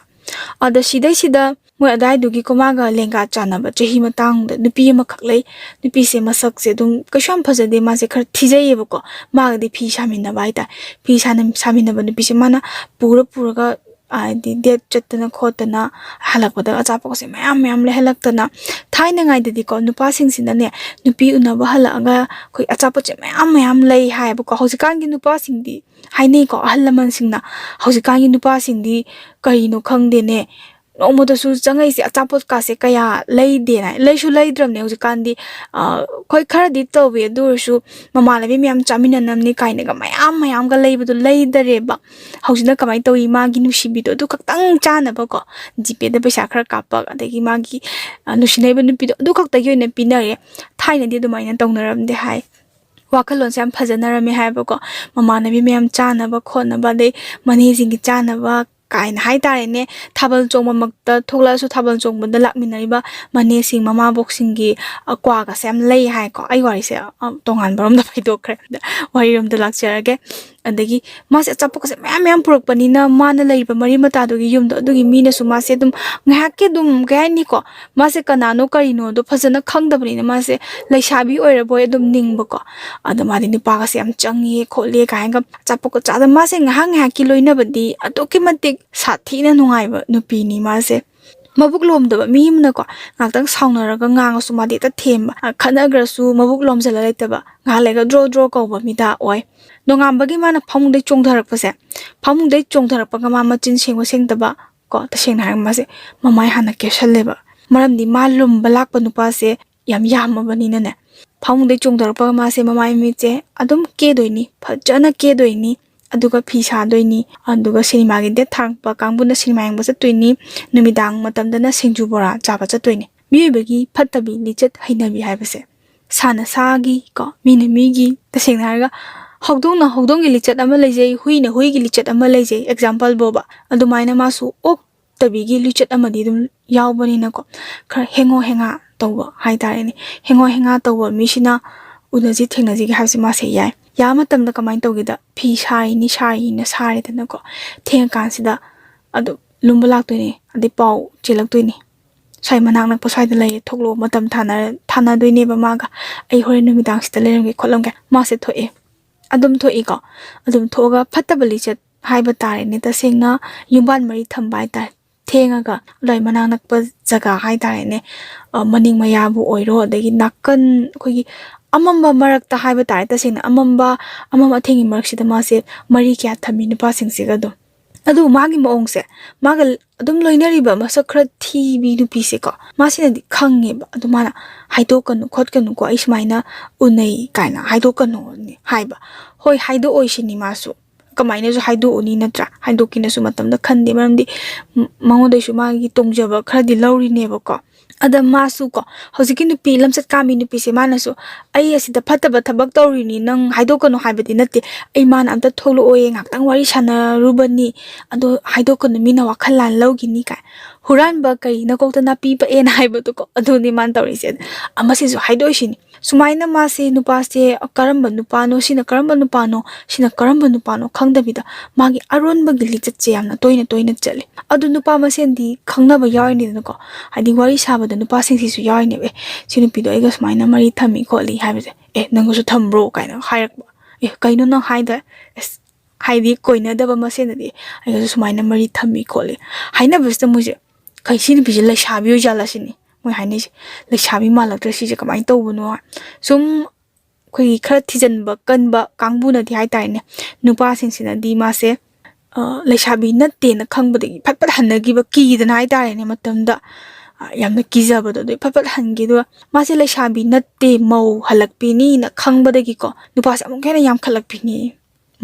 ꯑꯗ ꯁꯤꯗꯩꯁꯤꯗ ꯃꯣꯏ ꯑꯗꯥꯏꯗꯨꯒꯤꯀꯣ ꯃꯥꯒ ꯂꯦꯡꯒꯥ ꯆꯥꯟꯅꯕ ꯆꯍꯤ ꯃꯇꯥꯡꯗ ꯅꯨꯄꯤ ꯑꯃꯈꯛ ꯂꯩ꯫ ꯅꯨꯄꯤꯁꯦ ꯃꯁꯛꯁꯦ ꯑꯗꯨꯝ ꯀꯩꯁꯨ ꯌꯥꯝ ꯐꯖꯗꯦ, ꯃꯥꯁꯦ ꯈꯔ ꯊꯤꯖꯩꯌꯦꯕꯀꯣ꯫ ꯃꯥꯒꯗꯤ ꯐꯤ ꯁꯥꯃꯤꯟꯅꯕ ꯍꯥꯏꯇꯥꯔꯦ꯫ ꯐꯤ ꯁꯥꯅ-, ꯁꯥꯃꯤꯟꯅꯕ ꯅꯨꯄꯤꯁꯦ ꯃꯥꯅ ꯄꯨꯔ ꯄꯨꯔꯒ ꯍꯥꯏꯗꯤ ꯗꯦꯠ ꯆꯠꯇꯅ ꯈꯣꯠꯇꯅ ꯍꯜꯂꯛꯄꯗ ꯑꯆꯥꯄꯣꯠꯁꯦ ꯃꯌꯥꯝ ꯃꯌꯥꯝ ꯂꯩꯍꯜꯂꯛꯇꯅ꯫ ꯊꯥꯏꯅꯉꯥꯏꯗꯗꯤꯀꯣ ꯅꯨꯄꯥꯁꯤꯡꯁꯤꯅꯅꯦ ꯅꯨꯄꯤ ꯎꯅꯕ ꯍꯜꯂꯛꯑꯒ ꯑꯩꯈꯣꯏ ꯑꯆꯥꯄꯣꯠꯁꯦ ꯃꯌꯥꯝ ꯃꯌꯥꯝ ꯂꯩ ꯍꯥꯏꯌꯦꯕꯀꯣ꯫ ꯍꯧꯖꯤꯛꯀꯥꯟꯒꯤ ꯅꯨꯄꯥꯁꯤꯡꯗꯤ ꯍꯥꯏꯅꯩꯀꯣ ꯑꯍꯜ ꯂꯃꯟꯁꯤꯡꯅ, ꯍꯧꯖꯤꯛꯀꯥꯟꯒꯤ ꯅꯨꯄꯥꯁꯤꯡꯗꯤ ꯀꯔꯤꯅꯣ ꯈꯪꯗꯦꯅꯦ, ꯅꯣꯡꯃꯇꯁꯨ ꯆꯪꯉꯛꯏꯁꯦ ꯑꯆꯥꯄꯣꯠꯀꯥꯁꯦ ꯀꯌꯥ ꯂꯩꯗꯦꯅ꯫ ꯂꯩꯁꯨ ꯂꯩꯗ꯭ꯔꯕꯅꯦ ꯍꯧꯖꯤꯛꯀꯥꯟꯗꯤ꯫ ꯑ, ꯍꯣꯏ, ꯈꯔꯗꯤ ꯇꯧꯋꯤ, ꯑꯗꯨ ꯑꯣꯏꯔꯁꯨ ꯃꯃꯥꯟꯅꯕꯤ ꯃꯌꯥꯝ ꯆꯥꯃꯤꯟꯅꯅꯕꯅꯤ ꯀꯥꯏꯅꯒ ꯃꯌꯥꯝ ꯃꯌꯥꯝꯒ ꯂꯩꯕꯗꯣ ꯂꯩꯗꯔꯦꯕ꯫ ꯍꯧꯖꯤꯛꯅ ꯀꯃꯥꯏꯅ ꯇꯧꯏ, ꯃꯥꯒꯤ ꯅꯨꯡꯁꯤꯕꯤꯗꯣ ꯑꯗꯨ ꯈꯛꯇꯪ ꯆꯥꯅꯕꯀꯣ, ꯖꯤꯄꯦꯗ ꯄꯩꯁꯥ ꯈꯔ ꯀꯥꯞꯄꯛ, ꯑꯗꯒꯤ ꯃꯥꯒꯤ, ꯑ, ꯅꯨꯡꯁꯤꯅꯔꯤꯕ ꯅꯨꯄꯤꯗꯣ ꯑꯗꯨ ꯈꯛꯇꯒꯤ ꯑꯣꯏꯅ ꯄꯤꯅꯔꯦ꯫ ꯊꯥꯏꯅꯗꯤ ꯑꯗꯨꯃꯥꯏꯅ ꯇꯧꯅꯔꯝꯗꯦ ꯍꯥꯏ꯫ ꯋꯥꯈꯜꯂꯣꯟꯁꯦ ꯌꯥꯝ ꯐꯖꯅꯔꯝꯃꯦ ꯍꯥꯏꯕꯀꯣ꯫ ꯃꯃꯥꯟꯅꯕꯤ ꯃꯌꯥꯝ ꯆꯥꯅꯕ ꯈꯣꯠꯅꯕ, ꯑꯗꯩ ꯃꯅꯦꯁꯤꯡꯒꯤ ꯆꯥꯅꯕ ꯀꯥꯏꯅ ꯍꯥꯏꯇꯥꯔꯦꯅꯦ꯫ ꯊꯥꯕꯜ ꯆꯣꯡꯕꯃꯛꯇ ꯊꯣꯛꯂꯛꯑꯁꯨ ꯊꯥꯕꯜ ꯆꯣꯡꯕꯗ ꯂꯥꯛꯃꯤꯟꯅꯔꯤꯕ ꯃꯅꯦꯁꯤꯡ, ꯃꯃꯥꯕꯣꯛꯁꯤꯡꯒꯤ, ꯑ, ꯀ꯭ꯋꯥꯒꯁꯦ ꯌꯥꯝ ꯂꯩ ꯍꯥꯏꯀꯣ꯫ ꯑꯩ ꯋꯥꯔꯤꯁꯦ, ꯑ, ꯇꯣꯉꯥꯟꯕ ꯔꯣꯝꯗ ꯐꯩꯗꯣꯛꯈ꯭ꯔꯦ꯫ ꯋꯥꯔꯤꯔꯣꯝꯗ ꯂꯥꯛꯆꯔꯒꯦ꯫ ꯑꯗꯒꯤ ꯃꯥꯁꯦ ꯑꯆꯥꯄꯣꯠꯀꯁꯦ ꯃꯌꯥꯝ ꯃꯌꯥꯝ ꯄꯨꯔꯛꯄꯅꯤꯅ ꯃꯥꯅ ꯂꯩꯔꯤꯕ ꯃꯔꯤ ꯃꯇꯥꯗꯨꯒꯤ ꯌꯨꯝꯗꯣ ꯑꯗꯨꯒꯤ ꯃꯤꯅꯁꯨ ꯃꯥꯁꯦ ꯑꯗꯨꯝ ꯉꯥꯏꯍꯥꯛꯀꯤ ꯑꯗꯨꯝ ꯀꯩ ꯍꯥꯏꯅꯤꯀꯣ, ꯃꯥꯁꯦ ꯀꯅꯥꯅꯣ ꯀꯔꯤꯅꯣꯗꯣ ꯐꯖꯅ ꯈꯪꯗꯕꯅꯤꯅ ꯃꯥꯁꯦ ꯂꯩꯁꯥꯕꯤ ꯑꯣꯏꯔꯕꯣꯏ ꯑꯗꯨꯝ ꯅꯤꯡꯕꯀꯣ꯫ ꯑꯗꯣ ꯃꯥꯗꯤ ꯅꯨꯄꯥꯒꯁꯦ ꯌꯥꯝ ꯆꯪꯉꯦ ꯈꯣꯠꯂꯦ ꯀꯥꯏꯅꯒ ꯑꯆꯥꯄꯣꯠꯀ ꯆꯥꯗ ꯃꯥꯁꯦ ꯉꯥꯏꯍꯥꯛ ꯉꯥꯏꯍꯥꯛꯀꯤ ꯂꯣꯏꯅꯕꯗꯤ ꯑꯗꯨꯛꯀꯤ ꯃꯇꯤꯛ ꯁꯥꯊꯤꯅ ꯅꯨꯡꯉꯥꯏꯕ ꯅꯨꯄꯤꯅꯤ ꯃꯥꯁꯦ꯫ ꯃꯕꯨꯛ ꯂꯣꯝꯗꯕ ꯃꯤ ꯑꯃꯅꯀꯣ ꯉꯥꯛꯇꯪ ꯁꯥꯎꯅꯔꯒ ꯉꯥꯡꯉꯁꯨ ꯃꯥꯗꯤ ꯍꯦꯛꯇ ꯊꯦꯝꯕ, ꯑ, ꯈꯠꯅꯈ꯭ꯔꯁꯨ ꯃꯕꯨꯛ ꯂꯣꯝꯁꯤꯜꯂ ꯂꯩꯇꯕ, ꯉꯥꯏꯍꯥꯛ ꯂꯩꯔꯒ ꯗ꯭ꯔꯣ ꯗ꯭ꯔꯣ ꯀꯧꯕ ꯃꯤꯗ ꯑꯣꯏ꯫ ꯅꯣꯡꯉꯥꯟꯕꯒꯤ ꯃꯥꯅ ꯐꯃꯨꯡꯗꯩ ꯆꯣꯡꯊꯔꯛꯄꯁꯦ, ꯐꯃꯨꯡꯗꯩ ꯆꯣꯡꯊꯔꯛꯄꯒ ꯃꯥ ꯃꯆꯤꯟ ꯁꯦꯡꯕ ꯁꯦꯡꯗꯕ ꯀꯣ, ꯇꯁꯦꯡꯅ ꯍꯥꯏꯔꯒ ꯃꯥꯁꯦ ꯃꯃꯥꯏ ꯍꯥꯟꯅ ꯀꯦꯁꯜꯂꯦꯕ꯫ ꯃꯔꯝꯗꯤ ꯃꯥ ꯂꯨꯝꯕ ꯂꯥꯛꯄ ꯅꯨꯄꯥꯁꯦ ꯌꯥꯝ ꯌꯥꯝꯃꯕꯅꯤꯅꯅꯦ, ꯐꯃꯨꯡꯗꯩ ꯆꯣꯡꯊꯔꯛꯄꯒ ꯃꯥꯁꯦ ꯃꯃꯥꯏ ꯃꯃꯤꯠꯁꯦ ꯑꯗꯨꯝ ꯀꯦꯗꯣꯏꯅꯤ, ꯐꯖꯅ ꯀꯦꯗꯣꯏꯅꯤ, ꯑꯗꯨꯒ ꯐꯤ ꯁꯥꯗꯣꯏꯅꯤ, ꯑꯗꯨꯒ ꯁꯤꯅꯦꯃꯥꯒꯤ ꯗꯦꯠ ꯊꯥꯔꯛꯄ ꯀꯥꯡꯕꯨꯅ ꯁꯤꯅꯦꯃꯥ ꯌꯦꯡꯕ ꯆꯠꯇꯣꯏꯅꯤ, ꯅꯨꯃꯤꯗꯥꯡ ꯃꯇꯝꯗꯅ ꯁꯤꯡꯖꯨ ꯕꯣꯔꯥ ꯆꯥꯕ ꯆꯠꯇꯣꯏꯅꯤ꯫ ꯃꯤꯑꯣꯏꯕꯒꯤ ꯐꯠꯇꯕꯤ ꯂꯤꯆꯠ ꯍꯩꯅꯕꯤ ꯍꯥꯏꯕꯁꯦ ꯁꯥꯅ ꯁꯥꯒꯤ ꯀꯣ, ꯃꯤꯅ ꯃꯤꯒꯤ, ꯇꯁꯦꯡꯅ ꯍꯥꯏꯔꯒ ꯍꯧꯗꯣꯡꯅ ꯍꯧꯗꯣꯡꯒꯤ ꯂꯤꯆꯠ ꯑꯃ ꯂꯩꯖꯩ, ꯍꯨꯏꯅ ꯍꯨꯏꯒꯤ ꯂꯤꯆꯠ ꯑꯃ ꯂꯩꯖꯩ, example ꯕꯣꯕ꯫ ꯑꯗꯨꯃꯥꯏꯅ ꯃꯥꯁꯨ ꯑꯣꯛꯇꯕꯤꯒꯤ ꯂꯤꯆꯠ ꯑꯃꯗꯤ ꯑꯗꯨꯝ ꯌꯥꯎꯕꯅꯤꯅꯀꯣ, ꯈꯔ ꯍꯦꯡꯉꯣ ꯍꯦꯡꯉꯥ ꯇꯧꯕ ꯍꯥꯏꯇꯥꯔꯦꯅꯦ꯫ ꯍꯦꯡꯉꯣ ꯍꯦꯡꯉꯥ ꯇꯧꯕ ꯃꯤꯁꯤꯅ ꯎꯅꯁꯤ ꯊꯦꯡꯅꯁꯤꯒꯦ ꯍꯥꯏꯕꯁꯦ ꯃꯥꯁꯦ ꯌꯥꯏ꯫ ꯌꯥꯕ ꯃꯇꯝꯗ ꯀꯃꯥꯏꯅ ꯇꯧꯒꯦꯗ, ꯐꯤ ꯁꯥꯔꯤꯅꯤ ꯁꯥꯔꯤꯅ ꯁꯥꯔꯦꯗꯅꯀꯣ, ꯊꯦꯡꯉꯀꯥꯟꯁꯤꯗ ꯑꯗꯨꯝ ꯂꯨꯝꯕ ꯂꯥꯛꯇꯣꯏꯅꯦ, ꯑꯗꯩ ꯄꯥꯎ ꯆꯦꯜꯂꯛꯇꯣꯏꯅꯦ, "ꯁ꯭ꯋꯥꯏ ꯃꯅꯥꯛ ꯅꯛꯄ ꯁ꯭ꯋꯥꯏꯗ ꯂꯩꯌꯦ, ꯊꯣꯛꯂꯛꯑꯣ", ꯃꯇꯝ ꯊꯥꯅꯔ-, ꯊꯥꯅꯗꯣꯏꯅꯦꯕ ꯃꯥꯒ꯫ "ꯑꯩ ꯍꯣꯔꯦꯟ ꯅꯨꯃꯤꯗꯥꯡꯁꯤꯗ ꯂꯩꯔꯝꯒꯦ ꯈꯣꯠꯂꯝꯒꯦ"꯫ ꯃꯥꯁꯦ ꯊꯣꯛꯑꯦ, ꯑꯗꯨꯝ ꯊꯣꯛꯏꯀꯣ꯫ ꯑꯗꯨꯝ ꯊꯣꯛꯑꯒ ꯐꯠꯇꯕ ꯂꯤꯆꯠ ꯍꯥꯏꯕ ꯇꯥꯔꯦꯅꯦ, ꯇꯁꯦꯡꯅ ꯌꯨꯝꯕꯥꯟ ꯃꯔꯤ ꯊꯝꯕ ꯍꯥꯏꯇꯥꯔꯦ꯫ ꯊꯦꯡꯉꯒ ꯑꯗꯨꯋꯥꯏ ꯃꯅꯥꯛ ꯅꯛꯄ ꯖꯒꯥ ꯍꯥꯏꯇꯥꯔꯦꯅꯦ, ꯑ, ꯃꯅꯤꯡ ꯃꯌꯥꯕꯨ ꯑꯣꯏꯔꯣ, ꯑꯗꯒꯤ ꯅꯥꯀꯟ ꯑꯩꯈꯣꯏꯒꯤ ꯑꯃꯝꯕ ꯃꯔꯛꯇ ꯍꯥꯏꯕ ꯇꯥꯔꯦ, ꯇꯁꯦꯡꯅ ꯑꯃꯝꯕ, ꯑꯃꯝ ꯑꯊꯦꯡꯒꯤ ꯃꯔꯛꯁꯤꯗ ꯃꯥꯁꯦ ꯃꯔꯤ ꯀꯌꯥ ꯊꯝꯃꯤ ꯅꯨꯄꯥꯁꯤꯡꯁꯤꯒ ꯑꯗꯨꯝ꯫ ꯑꯗꯨ ꯃꯥꯒꯤ ꯃꯑꯣꯡꯁꯦ, ꯃꯥꯒ ꯑꯗꯨꯝ ꯂꯣꯏꯅꯔꯤꯕ ꯃꯁꯛ ꯈꯔ ꯊꯤꯕꯤ ꯅꯨꯄꯤꯁꯦꯀꯣ, ꯃꯥꯁꯤꯅꯗꯤ ꯈꯪꯉꯦꯕ꯫ ꯑꯗꯨ ꯃꯥꯅ "ꯍꯥꯏꯗꯣꯛꯀꯅꯨ ꯈꯣꯠꯀꯅꯨꯀꯣ, ꯑꯩ ꯁꯨꯃꯥꯏꯅ ꯎꯅꯩ" ꯀꯥꯏꯅ ꯍꯥꯏꯗꯣꯛꯀꯅꯨꯅꯦ ꯍꯥꯏꯕ꯫ ꯍꯣꯏ, ꯍꯥꯏꯗꯣꯛꯑꯣꯏ ꯁꯤꯅꯤ ꯃꯥꯁꯨ꯫ ꯀꯃꯥꯏꯅꯁꯨ ꯍꯥꯏꯗꯣꯛꯎꯅꯤ ꯅꯠꯇ꯭ꯔꯥ? ꯍꯥꯏꯗꯣꯛꯀꯦꯅꯁꯨ ꯃꯇꯝꯗ ꯈꯟꯗꯦ, ꯃꯔꯝꯗꯤ ꯃ-, ꯃꯉꯣꯟꯗꯁꯨ ꯃꯥꯒꯤ ꯇꯣꯡꯖꯕ ꯈꯔꯗꯤ ꯂꯧꯔꯤꯅꯦꯕꯀꯣ꯫ ꯑꯗ ꯃꯥꯁꯨ ꯀꯣ, ꯍꯧꯖꯤꯛꯀꯤ ꯅꯨꯄꯤ, ꯂꯝꯆꯠ ꯀꯥꯝꯕꯤ ꯅꯨꯄꯤꯁꯦ, ꯃꯥꯅꯁꯨ "ꯑꯩ ꯑꯁꯤꯗ ꯐꯠꯇꯕ ꯊꯕꯛ ꯇꯧꯔꯤꯅꯤ, ꯅꯪ ꯍꯥꯏꯗꯣꯛꯀꯅꯨ ꯍꯥꯏꯕꯗꯤ ꯅꯠꯇꯦ, ꯑꯩ ꯃꯥꯅ ꯑꯝꯇ ꯊꯣꯛꯂꯛꯑꯣꯌꯦ, ꯉꯥꯛꯇꯪ ꯋꯥꯔꯤ ꯁꯥꯟꯅꯔꯨꯕꯅꯤ, ꯑꯗꯣ ꯍꯥꯏꯗꯣꯛꯀꯅꯨ, ꯃꯤꯅ ꯋꯥꯈꯜ ꯂꯥꯟ ꯂꯧꯈꯤꯅꯤ" ꯀꯥꯏ꯫ "ꯍꯨꯔꯥꯟꯕ ꯀꯔꯤ ꯅꯀꯣꯛꯇ ꯅꯥꯄꯤ ꯄꯛꯑꯦꯅ" ꯍꯥꯏꯕꯗꯣꯀꯣ, ꯑꯗꯨꯅꯤ ꯃꯥꯅ ꯇꯧꯔꯤꯁꯦ꯫ ꯑꯃꯁꯤꯁꯨ ꯍꯥꯏꯗꯣꯛꯏꯁꯤꯅꯤ꯫ ꯁꯨꯃꯥꯏꯅ ꯃꯥꯁꯦ, ꯅꯨꯄꯥꯁꯦ ꯀꯔꯝꯕ ꯅꯨꯄꯥꯅꯣ, ꯁꯤꯅ ꯀꯔꯝꯕ ꯅꯨꯄꯥꯅꯣ, ꯁꯤꯅ ꯀꯔꯝꯕ ꯅꯨꯄꯥꯅꯣ ꯈꯪꯗꯕꯤꯗ ꯃꯥꯒꯤ ꯑꯔꯣꯟꯕꯒꯤ ꯂꯤꯆꯠꯁꯦ ꯌꯥꯝꯅ ꯇꯣꯏꯅ ꯇꯣꯏꯅ ꯆꯠꯂꯦ꯫ ꯑꯗꯨ ꯅꯨꯄꯥ ꯃꯁꯦꯟꯗꯤ ꯈꯪꯅꯕ ꯌꯥꯎꯔꯤꯅꯤꯗꯅꯀꯣ, ꯍꯥꯏꯗꯤ ꯋꯥꯔꯤ ꯁꯥꯕꯗ ꯅꯨꯄꯥꯁꯤꯡꯁꯤꯁꯨ ꯌꯥꯎꯔꯤꯅꯦꯕ꯫ "ꯑꯦ, ꯁꯤ ꯅꯨꯄꯤꯗꯣ ꯑꯩꯒ ꯁꯨꯃꯥꯏꯅ ꯃꯔꯤ ꯊꯝꯃꯤ ꯈꯣꯠꯂꯤ" ꯍꯥꯏꯕꯁꯦ꯫ "ꯑꯦ, ꯅꯪꯒꯁꯨ ꯊꯝꯕ꯭ꯔꯣ?" ꯀꯥꯏꯅ ꯍꯥꯏꯔꯛꯄ꯫ "ꯑꯦ, ꯀꯩꯅꯣ ꯅꯪ ꯍꯥꯏꯗꯣ?" ꯑꯁ, ꯍꯥꯏꯗꯤ ꯀꯣꯏꯅꯗꯕ ꯃꯁꯦꯟꯗꯗꯤ "ꯑꯩꯒꯁꯨ ꯁꯨꯃꯥꯏꯅ ꯃꯔꯤ ꯊꯝꯃꯤ ꯈꯣꯠꯂꯤ" ꯍꯥꯏꯅꯕꯁꯤꯗ ꯃꯣꯏꯁꯦ, "ꯀꯩ, ꯁꯤ ꯅꯨꯄꯤꯁꯦ ꯂꯩꯁꯥꯕꯤ ꯑꯣꯏꯖꯥꯠꯂ?" ꯁꯤꯅꯤ ꯃꯣꯏ ꯍꯥꯏꯅꯩꯁꯦ꯫ "ꯂꯩꯁꯥꯕꯤ ꯃꯥꯜꯂꯛꯇ꯭ꯔꯦ ꯁꯤꯁꯦ, ꯀꯃꯥꯏꯅ ꯇꯧꯕꯅꯣ?" ꯁꯨꯝ ꯑꯩꯈꯣꯏꯒꯤ ꯈꯔ ꯊꯤꯖꯤꯟꯕ ꯀꯟꯕ ꯀꯥꯡꯕꯨꯅꯗꯤ ꯍꯥꯏꯇꯥꯔꯦꯅꯦ, ꯅꯨꯄꯥꯁꯤꯡꯁꯤꯅꯗꯤ ꯃꯥꯁꯦ, ꯑ, ꯂꯩꯁꯥꯕꯤ ꯅꯠꯇꯦꯅ ꯈꯪꯕꯗꯒꯤ ꯐꯠ ꯐꯠ ꯍꯟꯅꯈꯤꯕ, ꯀꯤꯗꯅ ꯍꯥꯏꯇꯥꯔꯦꯅꯦ, ꯃꯇꯝꯗ, ꯑ, ꯌꯥꯝꯅ ꯀꯤꯖꯕꯗꯣ, ꯑꯗꯨꯒꯤ ꯐꯠ ꯐꯠ ꯍꯟꯈꯤ꯫ ꯑꯗꯨꯒ ꯃꯥꯁꯦ ꯂꯩꯁꯥꯕꯤ ꯅꯠꯇꯦ, ꯃꯧ ꯍꯜꯂꯛꯄꯤꯅꯤꯅ ꯈꯪꯕꯗꯒꯤꯀꯣ, ꯅꯨꯄꯥꯁꯦ ꯑꯃꯨꯛꯀ ꯍꯦꯟꯅ ꯌꯥꯝꯈꯠꯂꯛꯄꯤꯅꯤ꯫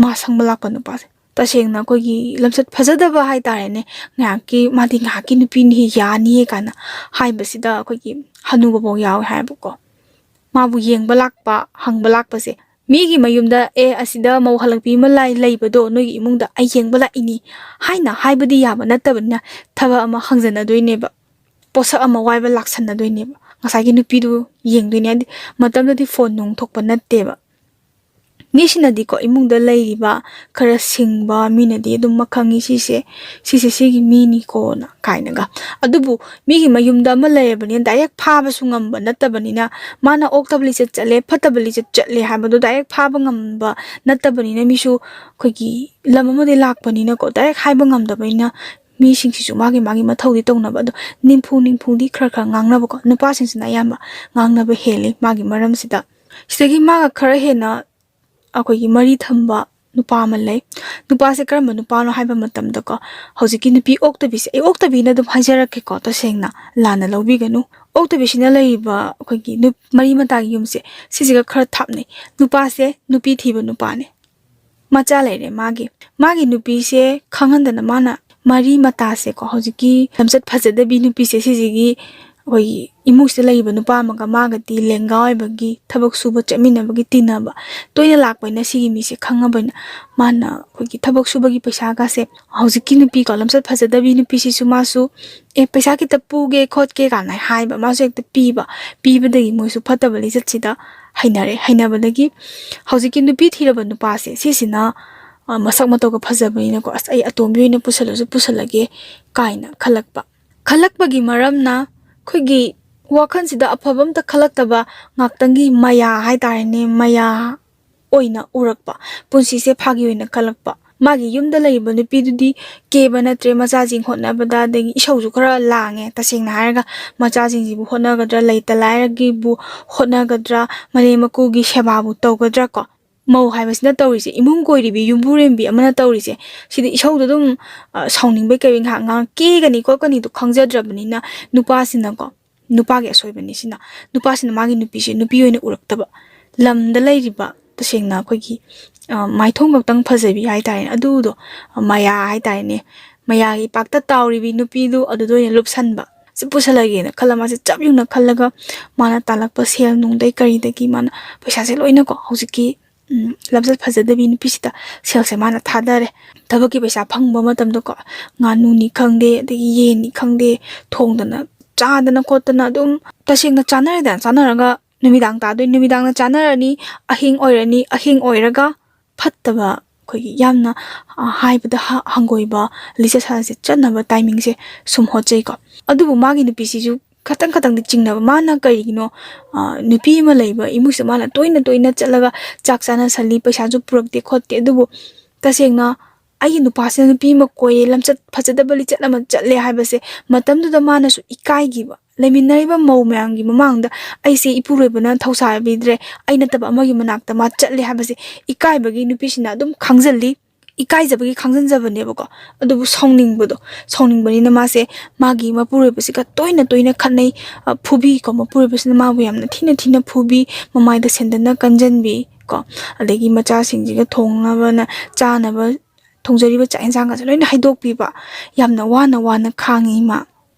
ꯃꯥ ꯁꯪꯕ ꯂꯥꯛꯄ ꯅꯨꯄꯥꯁꯦ꯫ ꯇꯁꯦꯡꯅ ꯑꯩꯈꯣꯏꯒꯤ ꯂꯝꯆꯠ ꯐꯖꯗꯕ ꯍꯥꯏꯇꯥꯔꯦꯅꯦ, ꯉꯥꯏꯍꯥꯛꯀꯤ, "ꯃꯥꯗꯤ ꯉꯥꯏꯍꯥꯛꯀꯤ ꯅꯨꯄꯤꯅꯤ, ꯌꯥꯅꯤꯌꯦ" ꯀꯥꯏꯅ ꯍꯥꯏꯕꯁꯤꯗ ꯑꯩꯈꯣꯏꯒꯤ ꯍꯅꯨꯕꯐꯥꯎ ꯌꯥꯎꯋꯦ ꯍꯥꯏꯕꯀꯣ꯫ ꯃꯥꯕꯨ ꯌꯦꯡꯕ ꯂꯥꯛꯄ, ꯍꯪꯕ ꯂꯥꯛꯄꯁꯦ, ꯃꯤꯒꯤ ꯃꯌꯨꯝꯗ "ꯑꯦ, ꯑꯁꯤꯗ ꯃꯧ ꯍꯜꯂꯛꯄꯤ ꯑꯃ ꯂꯥꯏ-, ꯂꯩꯕꯗꯣ ꯅꯣꯏꯒꯤ ꯏꯃꯨꯡꯗ ꯑꯩ ꯌꯦꯡꯕ ꯂꯥꯛꯏꯅꯤ" ꯍꯥꯏꯅ ꯍꯥꯏꯕꯗꯤ ꯌꯥꯕ ꯅꯠꯇꯕꯅꯤꯅ, ꯊꯕꯛ ꯑꯃ ꯍꯪꯖꯟꯅꯗꯣꯏꯅꯦꯕ, ꯄꯣꯠꯁꯛ ꯑꯃ ꯋꯥꯏꯕ ꯂꯥꯛꯁꯟꯅꯗꯣꯏꯅꯦꯕ, ꯉꯁꯥꯏꯒꯤ ꯅꯨꯄꯤꯗꯨ ꯌꯦꯡꯗꯣꯏꯅꯦ꯫ ꯍꯥꯏꯗꯤ, ꯃꯇꯝꯗꯗꯤ ꯐꯣꯟ ꯅꯨꯡ ꯊꯣꯛꯄ ꯅꯠꯇꯦꯕ꯫ ꯃꯤꯁꯤꯅꯗꯤꯀꯣ, ꯏꯃꯨꯡꯗ ꯂꯩꯔꯤꯕ ꯈꯔ ꯁꯤꯡꯕ ꯃꯤꯅꯗꯤ ꯑꯗꯨꯝ ꯃꯈꯪꯉꯤ, "ꯁꯤꯁꯦ, ꯁꯤꯁꯦ ꯁꯤꯒꯤ ꯃꯤꯅꯤꯀꯣꯅ" ꯀꯥꯏꯅꯒ꯫ ꯑꯗꯨꯕꯨ ꯃꯤꯒꯤ ꯃꯌꯨꯝꯗ ꯑꯃ ꯂꯩꯔꯕꯅꯤꯅ, ꯗꯥꯏꯔꯦꯛ ꯐꯥꯕꯁꯨ ꯉꯝꯕ ꯅꯠꯇꯕꯅꯤꯅ, ꯃꯥꯅ ꯑꯣꯛꯇꯕ ꯂꯤꯆꯠ ꯆꯠꯂꯦ, ꯐꯠꯇꯕ ꯂꯤꯆꯠ ꯆꯠꯂꯦ ꯍꯥꯏꯕꯗꯣ ꯗꯥꯏꯔꯦꯛ ꯐꯥꯕ ꯉꯝꯕ ꯅꯠꯇꯕꯅꯤꯅ, ꯃꯤꯁꯨ ꯑꯩꯈꯣꯏꯒꯤ ꯂꯝ ꯑꯃꯗꯒꯤ ꯂꯥꯛꯄꯅꯤꯅꯀꯣ, ꯗꯥꯏꯔꯦꯛ ꯍꯥꯏꯕ ꯉꯝꯗꯕꯅꯤꯅ, ꯃꯤꯁꯤꯡꯁꯤꯁꯨ ꯃꯥꯒꯤ ꯃꯥꯒꯤ ꯃꯊꯧꯗꯤ ꯇꯧꯅꯕ꯫ ꯑꯗꯣ ꯅꯤꯝꯐꯨ ꯅꯤꯝꯐꯨꯗꯤ ꯈꯔ ꯈꯔ ꯉꯥꯡꯅꯕꯀꯣ, ꯅꯨꯄꯥꯁꯤꯡꯁꯤꯅ ꯑꯌꯥꯝꯕ ꯉꯥꯡꯅꯕ ꯍꯦꯜꯂꯤ ꯃꯥꯒꯤ ꯃꯔꯝꯁꯤꯗ꯫ ꯁꯤꯗꯒꯤ ꯃꯥꯒ ꯈꯔ ꯍꯦꯟꯅ ꯑꯩꯈꯣꯏꯒꯤ ꯃꯔꯤ ꯊꯝꯕ ꯅꯨꯄꯥ ꯑꯃ ꯂꯩ꯫ ꯅꯨꯄꯥꯁꯦ ꯀꯔꯝꯕ ꯅꯨꯄꯥꯅꯣ ꯍꯥꯏꯕ ꯃꯇꯝꯗꯀꯣ, ꯍꯧꯖꯤꯛꯀꯤ ꯅꯨꯄꯤ ꯑꯣꯛꯇꯕꯤꯁꯦ, ꯑꯩ ꯑꯣꯛꯇꯕꯤꯅ ꯑꯗꯨꯝ ꯍꯥꯏꯖꯔꯛꯀꯦꯀꯣ, ꯇꯁꯦꯡꯅ ꯂꯥꯟꯅ ꯂꯧꯕꯤꯒꯅꯨ꯫ ꯑꯣꯛꯇꯕꯤꯁꯤꯅ ꯂꯩꯔꯤꯕ ꯑꯩꯈꯣꯏꯒꯤ ꯅꯨꯞ-, ꯃꯔꯤ ꯃꯇꯥꯒꯤ ꯌꯨꯝꯁꯦ, ꯁꯤꯁꯤꯒ ꯈꯔ ꯊꯥꯞꯅꯩ꯫ ꯅꯨꯄꯥꯁꯦ ꯅꯨꯄꯤ ꯊꯤꯕ ꯅꯨꯄꯥꯅꯦ꯫ ꯃꯆꯥ ꯂꯩꯔꯦ ꯃꯥꯒꯤ꯫ ꯃꯥꯒꯤ ꯅꯨꯄꯤꯁꯦ ꯈꯪꯍꯟꯗꯅ ꯃꯥꯅ ꯃꯔꯤ ꯃꯇꯥꯁꯦꯀꯣ, ꯍꯧꯖꯤꯛꯀꯤ ꯂꯝꯆꯠ ꯐꯖꯗꯕꯤ ꯅꯨꯄꯤꯁꯦ, ꯁꯤꯁꯤꯒꯤ ꯑꯩꯈꯣꯏꯒꯤ ꯏꯃꯨꯡꯁꯤꯗ ꯂꯩꯔꯤꯕ ꯅꯨꯄꯥ ꯑꯃꯒ ꯃꯥꯒꯗꯤ ꯂꯦꯡꯒꯥ ꯑꯣꯏꯕꯒꯤ, ꯊꯕꯛ ꯁꯨꯕ ꯆꯠꯃꯤꯟꯅꯕꯒꯤ, ꯇꯤꯟꯅꯕ ꯇꯣꯏꯅ ꯂꯥꯛꯄꯅꯤꯅ, ꯁꯤꯒꯤ ꯃꯤꯁꯦ ꯈꯪꯉꯕꯅꯤꯅ, ꯃꯥꯅ ꯑꯩꯈꯣꯏꯒꯤ ꯊꯕꯛ ꯁꯨꯕꯒꯤ ꯄꯩꯁꯥꯒꯁꯦ, ꯍꯧꯖꯤꯛꯀꯤ ꯅꯨꯄꯤꯀꯣ, ꯂꯝꯆꯠ ꯐꯖꯗꯕꯤ ꯅꯨꯄꯤꯁꯤꯁꯨ ꯃꯥꯁꯨ, "ꯑꯦ, ꯄꯩꯁꯥ ꯈꯤꯇ ꯄꯨꯒꯦ ꯈꯣꯠꯀꯦ" ꯀꯥꯏꯅ ꯍꯥꯏꯕ, ꯃꯥꯁꯨ ꯍꯦꯛꯇ ꯄꯤꯕ꯫ ꯄꯤꯕꯗꯒꯤ ꯃꯣꯏꯁꯨ ꯐꯠꯇꯕ ꯂꯤꯆꯠꯁꯤꯗ ꯍꯩꯅꯔꯦ꯫ ꯍꯩꯅꯕꯗꯒꯤ ꯍꯧꯖꯤꯛꯀꯤ ꯅꯨꯄꯤ ꯊꯤꯔꯕ ꯅꯨꯄꯥꯁꯦ, ꯁꯤꯁꯤꯅ, ꯑ, ꯃꯁꯛ ꯃꯇꯧꯒ ꯐꯖꯕꯅꯤꯅꯀꯣ, "ꯑꯁ, ꯑꯩ ꯑꯇꯣꯝꯕꯤ ꯑꯣꯏꯅ ꯄꯨꯁꯜꯂꯁꯨ ꯄꯨꯁꯜꯂꯒꯦ" ꯀꯥꯏꯅ ꯈꯜꯂꯛꯄ꯫ ꯈꯜꯂꯛꯄꯒꯤ ꯃꯔꯝꯅ, ꯑꯩꯈꯣꯏꯒꯤ ꯋꯥꯈꯜꯁꯤꯗ ꯑꯐꯕ ꯑꯝꯇ ꯈꯜꯂꯛꯇꯕ, ꯉꯥꯛꯇꯪꯒꯤ ꯃꯌꯥ ꯍꯥꯏꯇꯥꯔꯦꯅꯦ, ꯃꯌꯥ ꯑꯣꯏꯅ ꯎꯔꯛꯄ, ꯄꯨꯟꯁꯤꯁꯦ ꯐꯥꯒꯤ ꯑꯣꯏꯅ ꯈꯜꯂꯛꯄ꯫ ꯃꯥꯒꯤ ꯌꯨꯝꯗ ꯂꯩꯔꯤꯕ ꯅꯨꯄꯤꯗꯨꯗꯤ ꯀꯦꯕ ꯅꯠꯇ꯭ꯔꯦ, ꯃꯆꯥꯁꯤꯡ ꯍꯣꯠꯅꯕꯗ, ꯑꯗꯒꯤ ꯏꯁꯧꯁꯨ ꯈꯔ ꯂꯥꯡꯉꯦ꯫ ꯇꯁꯦꯡꯅ ꯍꯥꯏꯔꯒ, ꯃꯆꯥꯁꯤꯡꯁꯤꯕꯨ ꯍꯣꯠꯅꯒꯗ꯭ꯔꯥ, ꯂꯩꯇ ꯂꯥꯏꯔꯒꯤꯕꯨ ꯍꯣꯠꯅꯒꯗ꯭ꯔꯥ, ꯃꯅꯦꯝ ꯃꯀꯨꯒꯤ ꯁꯦꯕꯥꯕꯨ ꯇꯧꯒꯗ꯭ꯔꯥ ꯀꯣ? ꯃꯧ ꯍꯥꯏꯕꯁꯤꯅ ꯇꯧꯔꯤꯁꯦ, ꯏꯃꯨꯡ ꯀꯣꯏꯔꯤꯕꯤ, ꯌꯨꯝꯕꯨꯔꯦꯝꯕꯤ ꯑꯃꯅ ꯇꯧꯔꯤꯁꯦ, ꯁꯤꯗꯤ ꯏꯁꯧꯗꯣ ꯑꯗꯨꯝ, ꯑ, ꯁꯥꯎꯅꯤꯡꯕꯩ ꯀꯩꯕꯩ ꯉꯥꯏꯍꯥꯛ ꯉꯥꯡ-, ꯀꯦꯒꯅꯤ ꯈꯣꯠꯀꯅꯤꯗꯣ ꯈꯪꯖꯗ꯭ꯔꯕꯅꯤꯅ, ꯅꯨꯄꯥꯁꯤꯅꯀꯣ, ꯅꯨꯄꯥꯒꯤ ꯑꯁꯣꯏꯕꯅꯤ ꯁꯤꯅ꯫ ꯅꯨꯄꯥꯁꯤꯅ ꯃꯥꯒꯤ ꯅꯨꯄꯤꯁꯦ ꯅꯨꯄꯤ ꯑꯣꯏꯅ ꯎꯔꯛꯇꯕ꯫ ꯂꯝꯗ ꯂꯩꯔꯤꯕ, ꯇꯁꯦꯡꯅ ꯑꯩꯈꯣꯏꯒꯤ, ꯑ, ꯃꯥꯏꯊꯣꯡ ꯈꯛꯇꯪ ꯐꯖꯕꯤ ꯍꯥꯏꯇꯥꯔꯦꯅꯦ, ꯑꯗꯨꯗꯣ, ꯑ, ꯃꯌꯥ ꯍꯥꯏꯇꯥꯔꯦꯅꯦ, ꯃꯌꯥꯒꯤ ꯏꯄꯥꯛꯇ ꯇꯥꯎꯔꯤꯕꯤ ꯅꯨꯄꯤꯗꯨ ꯑꯗꯨꯗ ꯑꯣꯏꯅ ꯂꯨꯞꯁꯟꯕ꯫ ꯄꯨꯁꯜꯂꯒꯦꯅ ꯈꯜꯂ, ꯃꯥꯁꯦ ꯆꯞ ꯌꯨꯡꯅ ꯈꯜꯂꯒ ꯃꯥꯅ ꯇꯥꯜꯂꯛꯄ ꯁꯦꯜ ꯅꯨꯡꯗꯩ ꯀꯔꯤꯗꯒꯤ ꯃꯥꯅ ꯄꯩꯁꯥꯁꯦ ꯂꯣꯏꯅꯀꯣ ꯍꯧꯖꯤꯛꯀꯤ, ꯎꯝ, ꯂꯝꯆꯠ ꯐꯖꯗꯕꯤ ꯅꯨꯄꯤꯁꯤꯗ ꯁꯦꯜꯁꯦ ꯃꯥꯅ ꯊꯥꯗꯔꯦ꯫ ꯊꯕꯛꯀꯤ ꯄꯩꯁꯥ ꯐꯪꯕ ꯃꯇꯝꯗꯀꯣ ꯉꯥꯅꯨꯅꯤ ꯈꯪꯗꯦ, ꯑꯗꯒꯤ ꯌꯦꯟꯅꯤ ꯈꯪꯗꯦ, ꯊꯣꯡꯗꯅ ꯆꯥꯗꯅ ꯈꯣꯠꯇꯅ ꯑꯗꯨꯝ ꯇꯁꯦꯡꯅ ꯆꯥꯅꯔꯦꯗꯅ, ꯆꯥꯅꯔꯒ ꯅꯨꯃꯤꯗꯥꯡ ꯇꯥꯗꯣꯏ, ꯅꯨꯃꯤꯗꯥꯡꯅ ꯆꯥꯅꯔꯅꯤ, ꯑꯍꯤꯡ ꯑꯣꯏꯔꯅꯤ, ꯑꯍꯤꯡ ꯑꯣꯏꯔꯒ ꯐꯠꯇꯕ, ꯑꯩꯈꯣꯏꯒꯤ ꯌꯥꯝꯅ, ꯑ, ꯍꯥꯏꯕꯗ ꯍ-, ꯍꯪꯒꯣꯏꯕ ꯂꯤꯆꯠ ꯁꯥꯖꯠꯁꯦ ꯆꯠꯅꯕ ꯇꯥꯏꯃꯤꯡꯁꯦ ꯁꯨꯝ ꯍꯣꯠꯆꯩꯀꯣ꯫ ꯑꯗꯨꯕꯨ ꯃꯥꯒꯤ ꯅꯨꯄꯤꯁꯤꯁꯨ ꯈꯇꯪ ꯈꯇꯪꯗꯤ ꯆꯤꯡꯅꯕ꯫ ꯃꯥꯅ ꯀꯔꯤꯒꯤꯅꯣ, ꯑ, ꯅꯨꯄꯤ ꯑꯃ ꯂꯩꯕ ꯏꯃꯨꯡꯁꯤꯗ ꯃꯥꯅ ꯇꯣꯏꯅ ꯇꯣꯏꯅ ꯆꯠꯂꯒ ꯆꯥꯛ ꯆꯥꯅꯁꯜꯂꯤ, ꯄꯩꯁꯥꯁꯨ ꯄꯨꯔꯛꯇꯦ ꯈꯣꯠꯇꯦ, ꯑꯗꯨꯕꯨ ꯇꯁꯦꯡꯅ ꯑꯩꯒꯤ ꯅꯨꯄꯥꯁꯤꯅ ꯅꯨꯄꯤ ꯑꯃ ꯀꯣꯏꯔꯦ, ꯂꯝꯆꯠ ꯐꯖꯗꯕ ꯂꯤꯆꯠ ꯑꯃ ꯆꯠꯂꯦ ꯍꯥꯏꯕꯁꯦ ꯃꯇꯝꯗꯨꯗ ꯃꯥꯅꯁꯨ ꯏꯀꯥꯏꯈꯤꯕ꯫ ꯂꯩꯃꯤꯟꯅꯔꯤꯕ ꯃꯧ ꯃꯌꯥꯝꯒꯤ ꯃꯃꯥꯡꯗ ꯑꯩꯁꯦ ꯏꯄꯨꯔꯣꯏꯕꯅ ꯊꯧꯁꯥꯕꯤꯗ꯭ꯔꯦ, ꯑꯩ ꯅꯠꯇꯕ ꯑꯃꯒꯤ ꯃꯅꯥꯛꯇ ꯃꯥ ꯆꯠꯂꯦ ꯍꯥꯏꯕꯁꯦ ꯏꯀꯥꯏꯕꯒꯤ ꯅꯨꯄꯤꯁꯤꯅ ꯑꯗꯨꯝ ꯈꯪꯖꯜꯂꯤ꯫ ꯏꯀꯥꯏꯖꯕꯒꯤ ꯈꯪꯖꯟꯖꯕꯅꯦꯕꯀꯣ꯫ ꯑꯗꯨꯕꯨ ꯁꯥꯎꯅꯤꯡꯕꯗꯣ, ꯁꯥꯎꯅꯤꯡꯕꯅꯤꯅ ꯃꯥꯁꯦ ꯃꯥꯒꯤ ꯃꯄꯨꯔꯣꯏꯕꯁꯤꯒ ꯇꯣꯏꯅ ꯇꯣꯏꯅ ꯈꯠꯅꯩ꯫ ꯑ, ꯐꯨꯕꯤꯀꯣ, ꯃꯄꯨꯔꯣꯏꯕꯁꯤꯅ ꯃꯥꯕꯨ ꯌꯥꯝꯅ ꯊꯤꯅ ꯊꯤꯅ ꯐꯨꯕꯤ, ꯃꯃꯥꯏꯗ ꯁꯦꯟꯗꯟꯅ ꯀꯟꯖꯟꯕꯤ ꯀꯣ꯫ ꯑꯗꯒꯤ ꯃꯆꯥꯁꯤꯡꯁꯤꯒ ꯊꯣꯡꯅꯕꯅ, ꯆꯥꯅꯕ ꯊꯣꯡꯖꯔꯤꯕ ꯆꯥꯛ ꯌꯦꯟꯁꯥꯡꯒꯁꯦ ꯂꯣꯏꯅ ꯍꯩꯗꯣꯛꯄꯤꯕ, ꯌꯥꯝꯅ ꯋꯥꯅ ꯋꯥꯅ ꯈꯥꯡꯉꯤ ꯃꯥ꯫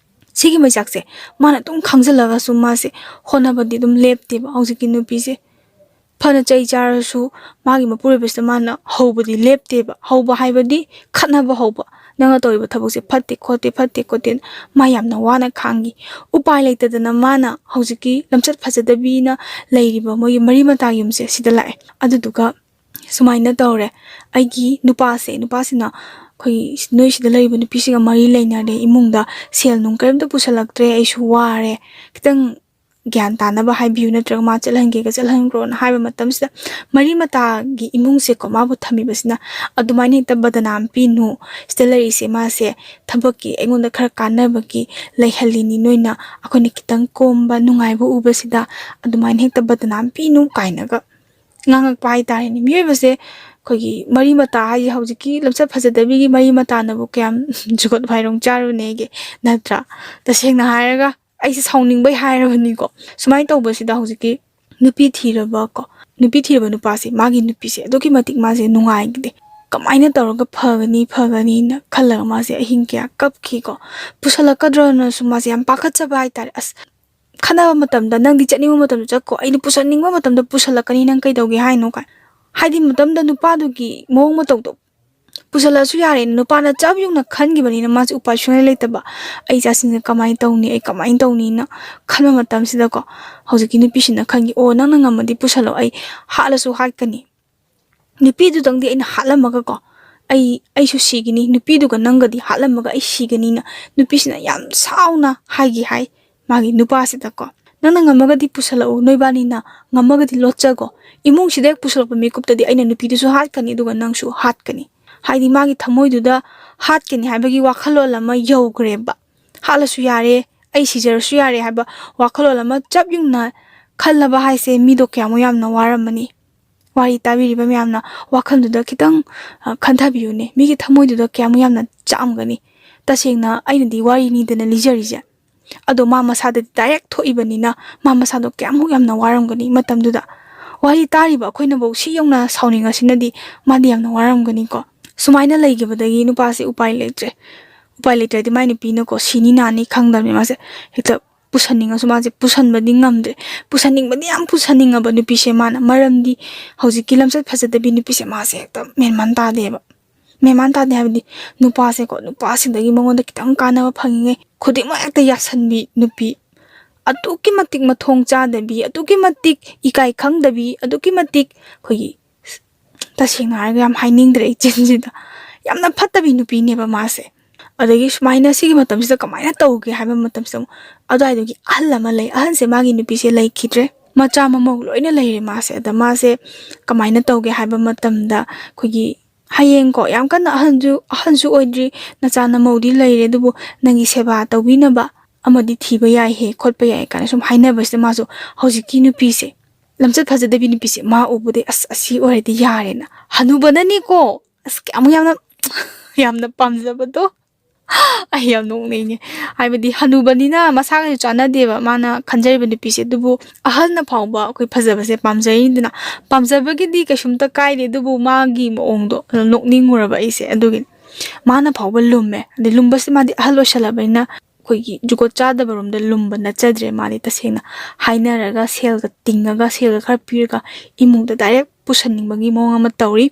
ꯁꯤꯒꯤ ꯃꯩꯆꯥꯛꯁꯦ ꯃꯥꯅ ꯑꯗꯨꯝ ꯈꯪꯖꯤꯜꯂꯒꯁꯨ ꯃꯥꯁꯦ ꯍꯣꯠꯅꯕꯗꯤ ꯑꯗꯨꯝ ꯂꯦꯞꯇꯦꯕ꯫ ꯍꯧꯖꯤꯛꯀꯤ ꯅꯨꯄꯤꯁꯦ ꯐꯅ ꯆꯩ ꯆꯥꯔꯁꯨ ꯃꯥꯒꯤ ꯃꯄꯨꯔꯣꯏꯕꯁꯤꯗ ꯃꯥꯅ ꯍꯧꯕꯗꯤ ꯂꯦꯞꯇꯦꯕ꯫ ꯍꯧꯕ ꯍꯥꯏꯕꯗꯤ ꯈꯠꯅꯕ ꯍꯧꯕ, "ꯅꯪꯅ ꯇꯧꯔꯤꯕ ꯊꯕꯛꯁꯦ ꯐꯠꯇꯦ ꯈꯣꯠꯇꯦ, ꯐꯠꯇꯦ ꯈꯣꯠꯇꯦ"꯫ ꯃꯥ ꯌꯥꯝꯅ ꯋꯥꯅ ꯈꯥꯡꯉꯤ꯫ ꯎꯄꯥꯏ ꯂꯩꯇꯗꯅ ꯃꯥꯅ ꯍꯧꯖꯤꯛꯀꯤ ꯂꯝꯆꯠ ꯐꯖꯗꯕꯤꯅ ꯂꯩꯔꯤꯕ ꯃꯣꯏꯒꯤ ꯃꯔꯤ ꯃꯇꯥ ꯌꯨꯝꯁꯦ ꯁꯤꯗ ꯂꯥꯛꯑꯦ꯫ ꯑꯗꯨꯗꯨꯒ ꯁꯨꯃꯥꯏꯅ ꯇꯧꯔꯦ, ꯑꯩꯒꯤ ꯅꯨꯄꯥꯁꯦ, ꯅꯨꯄꯥꯁꯤꯅ ꯑꯩꯈꯣꯏ ꯅꯣꯏ ꯁꯤꯗ ꯂꯩꯔꯤꯕ ꯅꯨꯄꯤꯁꯤꯒ ꯃꯔꯤ ꯂꯩꯅꯔꯦ, ꯏꯃꯨꯡꯗ ꯁꯦꯜ ꯅꯨꯡ ꯀꯔꯤꯝꯇ ꯄꯨꯁꯜꯂꯛꯇ꯭ꯔꯦ, ꯑꯩꯁꯨ ꯋꯥꯔꯦ, ꯈꯤꯇꯪ ꯒ꯭ꯌꯥꯟ ꯇꯥꯅꯕ ꯍꯥꯏꯕꯤꯌꯨ, ꯅꯠꯇ꯭ꯔꯒ ꯃꯥ ꯆꯠꯍꯟꯒꯦꯒ ꯆꯠꯍꯟꯈ꯭ꯔꯣꯅ ꯍꯥꯏꯕ ꯃꯇꯝꯁꯤꯗ, ꯃꯔꯤ ꯃꯇꯥꯒꯤ ꯏꯃꯨꯡꯁꯦꯀꯣ, ꯃꯥꯕꯨ ꯊꯝꯃꯤꯕꯁꯤꯅ ꯑꯗꯨꯃꯥꯏꯅ ꯍꯦꯛꯇ ꯕꯗꯅꯥꯝ ꯄꯤꯅꯨ, ꯁꯤꯗ ꯂꯩꯔꯤꯁꯦ ꯃꯥꯁꯦ ꯊꯕꯛꯀꯤ ꯑꯩꯉꯣꯟꯗ ꯈꯔ ꯀꯥꯟꯅꯕꯒꯤ ꯂꯩꯍꯜꯂꯤꯅꯤ, ꯅꯣꯏꯅ ꯑꯩꯈꯣꯏꯅ ꯈꯤꯇꯪ ꯀꯣꯝꯕ ꯅꯨꯡꯉꯥꯏꯕ ꯎꯕꯁꯤꯗ ꯑꯗꯨꯃꯥꯏꯅ ꯍꯦꯛꯇ ꯕꯗꯅꯥꯝ ꯄꯤꯅꯨ ꯀꯥꯏꯅꯒ ꯉꯥꯡꯉꯛꯄ ꯍꯥꯏꯇꯥꯔꯦꯅꯦ꯫ ꯃꯤꯑꯣꯏꯕꯁꯦ ꯑꯩꯈꯣꯏꯒꯤ ꯃꯔꯤ ꯃꯇꯥ ꯍꯥꯏꯁꯦ ꯍꯧꯖꯤꯛꯀꯤ ꯂꯝꯆꯠ ꯐꯖꯗꯕꯤꯒꯤ ꯃꯔꯤ ꯃꯇꯥꯅꯕꯨ ꯀꯌꯥꯝ ꯖꯨꯒꯣꯠ ꯋꯥꯏꯔꯣꯡ ꯆꯥꯔꯨꯅꯦꯒꯦ, ꯅꯠꯇ꯭ꯔꯥ? ꯇꯁꯦꯡꯅ ꯍꯥꯏꯔꯒ ꯑꯩꯁꯦ ꯁꯥꯎꯅꯤꯡꯕꯩ ꯍꯥꯏꯔꯕꯅꯤꯀꯣ꯫ ꯁꯨꯃꯥꯏꯅ ꯇꯧꯕꯁꯤꯗ ꯍꯧꯖꯤꯛꯀꯤ ꯅꯨꯄꯤ ꯊꯤꯔꯕ ꯀꯣ, ꯅꯨꯄꯤ ꯊꯤꯔꯕ ꯅꯨꯄꯥꯁꯦ, ꯃꯥꯒꯤ ꯅꯨꯄꯤꯁꯦ ꯑꯗꯨꯛꯀꯤ ꯃꯇꯤꯛ ꯃꯥꯁꯦ ꯅꯨꯡꯉꯥꯏꯈꯤꯗꯦ꯫ ꯀꯃꯥꯏꯅ ꯇꯧꯔꯒ ꯐꯒꯅꯤ, ꯐꯒꯅꯤꯅ ꯈꯜꯂꯒ ꯃꯥꯁꯦ ꯑꯍꯤꯡ ꯀꯌꯥ ꯀꯞꯈꯤꯀꯣ꯫ ꯄꯨꯁꯜꯂꯛꯀꯗ꯭ꯔꯣꯅꯁꯨ ꯃꯥꯁꯦ ꯌꯥꯝ ꯄꯥꯈꯠꯆꯕ ꯍꯥꯏꯇꯥꯔꯦ꯫ "ꯑꯁ, ꯈꯠꯅꯕ ꯃꯇꯝꯗ ꯅꯪꯗꯤ ꯆꯠꯅꯤꯡꯕ ꯃꯇꯝꯗ ꯆꯠꯀꯣ, ꯑꯩꯅ ꯄꯨꯁꯟꯅꯤꯡꯕ ꯃꯇꯝꯗ ꯄꯨꯁꯜꯂꯛꯀꯅꯤ, ꯅꯪ ꯀꯩꯗꯧꯒꯦ ꯍꯥꯏꯅꯣ?" ꯀꯥꯏ꯫ ꯍꯥꯏꯗꯤ ꯃꯇꯝꯗ ꯅꯨꯄꯥꯗꯨꯒꯤ ꯃꯑꯣꯡ ꯃꯇꯧꯗꯣ, ꯄꯨꯁꯜꯂꯛꯑꯁꯨ ꯌꯥꯔꯦꯅ ꯅꯨꯄꯥꯅ ꯆꯞ ꯌꯨꯡꯅ ꯈꯟꯈꯤꯕꯅꯤꯅ ꯃꯥꯁꯦ ꯎꯄꯥꯏ ꯁꯨꯡꯂꯩ ꯂꯩꯇꯕ꯫ "ꯑꯩ ꯏꯆꯥꯁꯤꯡꯁꯦ ꯀꯃꯥꯏꯅ ꯇꯧꯅꯤ, ꯑꯩ ꯀꯃꯥꯏꯅ ꯇꯧꯅꯤꯅ" ꯈꯟꯕ ꯃꯇꯝꯁꯤꯗꯀꯣ, ꯍꯧꯖꯤꯛꯀꯤ ꯅꯨꯄꯤꯁꯤꯅ ꯈꯟꯈꯤ, "ꯑꯣ, ꯅꯪꯅ ꯉꯝꯃꯗꯤ ꯄꯨꯁꯜꯂꯣ, ꯑꯩ ꯍꯥꯠꯂꯁꯨ ꯍꯥꯠꯀꯅꯤ, ꯅꯨꯄꯤꯗꯨꯗꯪꯗꯤ ꯑꯩꯅ ꯍꯥꯠꯂꯝꯃꯒꯀꯣ, ꯑꯩ, ꯑꯩꯁꯨ ꯁꯤꯒꯅꯤ, ꯅꯨꯄꯤꯗꯨꯒ ꯅꯪꯒꯗꯤ ꯍꯥꯠꯂꯝꯃꯒ ꯑꯩ ꯁꯤꯒꯅꯤꯅ" ꯅꯨꯄꯤꯁꯤꯅ ꯌꯥꯝ ꯁꯥꯎꯅ ꯍꯥꯏꯈꯤ ꯍꯥꯏ ꯃꯥꯒꯤ ꯅꯨꯄꯥꯁꯤꯗꯀꯣ꯫ "ꯅꯪꯅ ꯉꯝꯃꯒꯗꯤ ꯄꯨꯁꯜꯂꯛꯎ, ꯅꯣꯏꯕꯥꯅꯤꯅ ꯉꯝꯃꯒꯗꯤ ꯂꯣꯠꯆꯒꯣ, ꯏꯃꯨꯡꯁꯤꯗ ꯍꯦꯛ ꯄꯨꯁꯜꯂꯛꯄ ꯃꯤꯀꯨꯞꯇꯗꯤ ꯑꯩꯅ ꯅꯨꯄꯤꯗꯨꯁꯨ ꯍꯥꯠꯀꯅꯤ, ꯑꯗꯨꯒ ꯅꯪꯁꯨ ꯍꯥꯠꯀꯅꯤ"꯫ ꯍꯥꯏꯗꯤ ꯃꯥꯒꯤ ꯊꯃꯣꯏꯗꯨꯗ ꯍꯥꯠꯀꯅꯤ ꯍꯥꯏꯕꯒꯤ ꯋꯥꯈꯜꯂꯣꯟ ꯑꯃ ꯌꯧꯈ꯭ꯔꯦꯕ꯫ "ꯍꯥꯠꯂꯁꯨ ꯌꯥꯔꯦ, ꯑꯩ ꯁꯤꯖꯔꯁꯨ ꯌꯥꯔꯦ" ꯍꯥꯏꯕ ꯋꯥꯈꯜꯂꯣꯟ ꯑꯃ ꯆꯞ ꯌꯨꯡꯅ ꯈꯜꯂꯕ ꯍꯥꯏꯁꯦ, ꯃꯤꯗꯣ ꯀꯌꯥꯃꯨꯛ ꯌꯥꯝꯅ ꯋꯥꯔꯝꯃꯅꯤ꯫ ꯋꯥꯔꯤ ꯇꯥꯕꯤꯔꯤꯕ ꯃꯌꯥꯝꯅ ꯋꯥꯈꯜꯗꯨꯗ ꯈꯤꯇꯪ, ꯑ, ꯈꯟꯊꯕꯤꯌꯨꯅꯦ꯫ ꯃꯤꯒꯤ ꯊꯃꯣꯏꯗꯨꯗ ꯀꯌꯥꯃꯨꯛ ꯌꯥꯝꯅ ꯆꯥꯛꯑꯝꯒꯅꯤ꯫ ꯇꯁꯦꯡꯅ ꯑꯩꯅꯗꯤ ꯋꯥꯔꯤꯅꯤꯗꯅ ꯂꯤꯖꯔꯤꯁꯦ꯫ ꯑꯗꯣ ꯃꯥ ꯃꯁꯥꯗꯗꯤ direct ꯊꯣꯛꯏꯕꯅꯤꯅ ꯃꯥ ꯃꯁꯥꯗꯣ ꯀꯌꯥꯃꯨꯛ ꯌꯥꯝꯅ ꯋꯥꯔꯝꯒꯅꯤ ꯃꯇꯝꯗꯨꯗ꯫ ꯋꯥꯔꯤ ꯇꯥꯔꯤꯕ ꯑꯩꯈꯣꯏꯅꯐꯧ ꯁꯤ ꯌꯧꯅ ꯁꯥꯎꯅꯤꯡꯉꯁꯤꯅꯗꯤ ꯃꯥꯗꯤ ꯌꯥꯝꯅ ꯋꯥꯔꯝꯒꯅꯤꯀꯣ꯫ ꯁꯨꯃꯥꯏꯅ ꯂꯩꯈꯤꯕꯗꯒꯤ ꯅꯨꯄꯥꯁꯦ ꯎꯄꯥꯏ ꯂꯩꯇ꯭ꯔꯦ꯫ ꯎꯄꯥꯏ ꯂꯩꯇ꯭ꯔꯗꯤ ꯃꯥꯏ ꯅꯨꯄꯤꯅꯀꯣ ꯁꯤꯅꯤ ꯅꯥꯅꯤ ꯈꯪꯗꯕꯅꯤ ꯃꯥꯁꯦ ꯍꯦꯛꯇ ꯄꯨꯁꯟꯅꯤꯡꯉꯁꯨ ꯃꯥꯁꯦ ꯄꯨꯁꯟꯕꯗꯤ ꯉꯝꯗ꯭ꯔꯦ꯫ ꯄꯨꯁꯟꯅꯤꯡꯕꯗꯤ ꯌꯥꯝ ꯄꯨꯁꯟꯅꯤꯡꯉꯕ ꯅꯨꯄꯤꯁꯦ ꯃꯥꯅ, ꯃꯔꯝꯗꯤ ꯍꯧꯖꯤꯛꯀꯤ ꯂꯝꯆꯠ ꯐꯖꯗꯕꯤ ꯅꯨꯄꯤꯁꯦ ꯃꯥꯁꯦ ꯍꯦꯛꯇ ꯃꯦꯟꯃꯥꯟ ꯇꯥꯗꯦꯕ꯫ ꯃꯦꯟꯃꯥꯟ ꯇꯥꯗꯦ ꯍꯥꯏꯕꯗꯤ ꯅꯨꯄꯥꯁꯦꯀꯣ, ꯅꯨꯄꯥꯁꯤꯡꯗꯒꯤ ꯃꯉꯣꯟꯗ ꯈꯤꯇꯪ ꯀꯥꯟꯅꯕ ꯐꯪꯉꯤꯉꯩ ꯈꯨꯗꯤꯡꯃꯛ ꯍꯦꯛꯇ ꯌꯥꯁꯟꯕꯤ ꯅꯨꯄꯤ꯫ ꯑꯗꯨꯛꯀꯤ ꯃꯇꯤꯛ ꯃꯊꯣꯡ ꯆꯥꯗꯕꯤ, ꯑꯗꯨꯛꯀꯤ ꯃꯇꯤꯛ ꯏꯀꯥꯏ ꯈꯪꯗꯕꯤ, ꯑꯗꯨꯛꯀꯤ ꯃꯇꯤꯛ ꯑꯩꯈꯣꯏꯒꯤ, ꯇꯁꯦꯡꯅ ꯍꯥꯏꯔꯒ ꯌꯥꯝ ꯍꯥꯏꯅꯤꯡꯗ꯭ꯔꯦ ꯏꯆꯤꯟꯁꯤꯗ, ꯌꯥꯝꯅ ꯐꯠꯇꯕꯤ ꯅꯨꯄꯤꯅꯦꯕ ꯃꯥꯁꯦ꯫ ꯑꯗꯒꯤ ꯁꯨꯃꯥꯏꯅ ꯁꯤꯒꯤ ꯃꯇꯝꯁꯤꯗ ꯀꯃꯥꯏꯅ ꯇꯧꯒꯦ ꯍꯥꯏꯕ ꯃꯇꯝꯁꯤꯗ ꯑꯃꯨꯛ ꯑꯗꯨꯋꯥꯏꯗꯨꯒꯤ ꯑꯍꯜ ꯑꯃ ꯂꯩ꯫ ꯑꯍꯜꯁꯦ ꯃꯥꯒꯤ ꯅꯨꯄꯤꯁꯦ ꯂꯩꯈꯤꯗ꯭ꯔꯦ, ꯃꯆꯥ ꯃꯃꯧ ꯂꯣꯏꯅ ꯂꯩꯔꯦ ꯃꯥꯁꯦ꯫ ꯑꯗ ꯃꯥꯁꯦ ꯀꯃꯥꯏꯅ ꯇꯧꯒꯦ ꯍꯥꯏꯕ ꯃꯇꯝꯗ ꯑꯩꯈꯣꯏꯒꯤ ꯍꯌꯦꯡꯀꯣ, ꯌꯥꯝ ꯀꯟꯅ ꯑꯍꯟꯁꯨ, ꯑꯍꯟꯁꯨ ꯑꯣꯏꯗ꯭ꯔꯤ, ꯅꯆꯥ ꯅꯃꯧꯗꯤ ꯂꯩꯔꯦ, ꯑꯗꯨꯕꯨ ꯅꯪꯒꯤ ꯁꯦꯕꯥ ꯇꯧꯕꯤꯅꯕ ꯑꯃꯗꯤ ꯊꯤꯕ ꯌꯥꯏꯍꯦ, ꯈꯣꯠꯄ ꯌꯥꯏ ꯀꯥꯏꯅ ꯁꯨꯝ ꯍꯥꯏꯅꯕꯁꯤꯗ ꯃꯥꯁꯨ ꯍꯧꯖꯤꯛꯀꯤ ꯅꯨꯄꯤꯁꯦ, ꯂꯝꯆꯠ ꯐꯖꯗꯕꯤ ꯅꯨꯄꯤꯁꯦ ꯃꯥ ꯎꯕꯗꯩ, "ꯑꯁ, ꯑꯁꯤ ꯑꯣꯏꯔꯗꯤ ꯌꯥꯔꯦꯅ"꯫ ꯍꯅꯨꯕꯅꯅꯤꯀꯣ, ꯑꯁ, ꯀꯌꯥꯃꯨꯛ ꯌꯥꯝꯅ, ꯌꯥꯝꯅ ꯄꯥꯝꯖꯕꯗꯣ꯫ ꯑꯩ ꯌꯥꯝ ꯅꯣꯛꯅꯤꯡꯉꯦ꯫ ꯍꯥꯏꯕꯗꯤ ꯍꯅꯨꯕꯅꯤꯅ ꯃꯁꯥꯒꯁꯨ ꯆꯥꯟꯅꯗꯦꯕ ꯃꯥꯅ ꯈꯟꯖꯔꯤꯕ ꯅꯨꯄꯤꯁꯦ꯫ ꯑꯗꯨꯕꯨ ꯑꯍꯜꯅ ꯐꯥꯎꯕ ꯑꯩꯈꯣꯏ ꯐꯖꯕꯁꯦ ꯄꯥꯝꯖꯩꯗꯅ, ꯄꯥꯝꯖꯕꯒꯤꯗꯤ ꯀꯩꯁꯨꯝꯇ ꯀꯥꯏꯗꯦ, ꯑꯗꯨꯕꯨ ꯃꯥꯒꯤ ꯃꯑꯣꯡꯗꯣ ꯅꯣꯛꯅꯤꯡꯉꯨꯔꯕ ꯑꯩꯁꯦ꯫ ꯑꯗꯨꯒꯤ ꯃꯥꯅ ꯐꯥꯎꯕ ꯂꯨꯝꯃꯦ꯫ ꯑꯗꯩ ꯂꯨꯝꯕꯁꯤ ꯃꯥꯗꯤ ꯑꯍꯜ ꯑꯣꯏꯁꯜꯂꯕꯅꯤꯅ ꯑꯩꯈꯣꯏꯒꯤ ꯖꯨꯒꯣꯠ ꯆꯥꯗꯕ ꯔꯣꯝꯗ ꯂꯨꯝꯕ ꯅꯠꯆꯗ꯭ꯔꯦ꯫ ꯃꯥꯗꯤ ꯇꯁꯦꯡꯅ ꯍꯥꯏꯅꯔꯒ, ꯁꯦꯜꯒ ꯇꯤꯡꯉꯒ, ꯁꯦꯜꯒ ꯈꯔ ꯄꯤꯔꯒ ꯏꯃꯨꯡꯗ ꯗꯥꯏꯔꯦꯛ ꯄꯨꯁꯟꯅꯤꯡꯕꯒꯤ ꯃꯑꯣꯡ ꯑꯃ ꯇꯧꯔꯤ꯫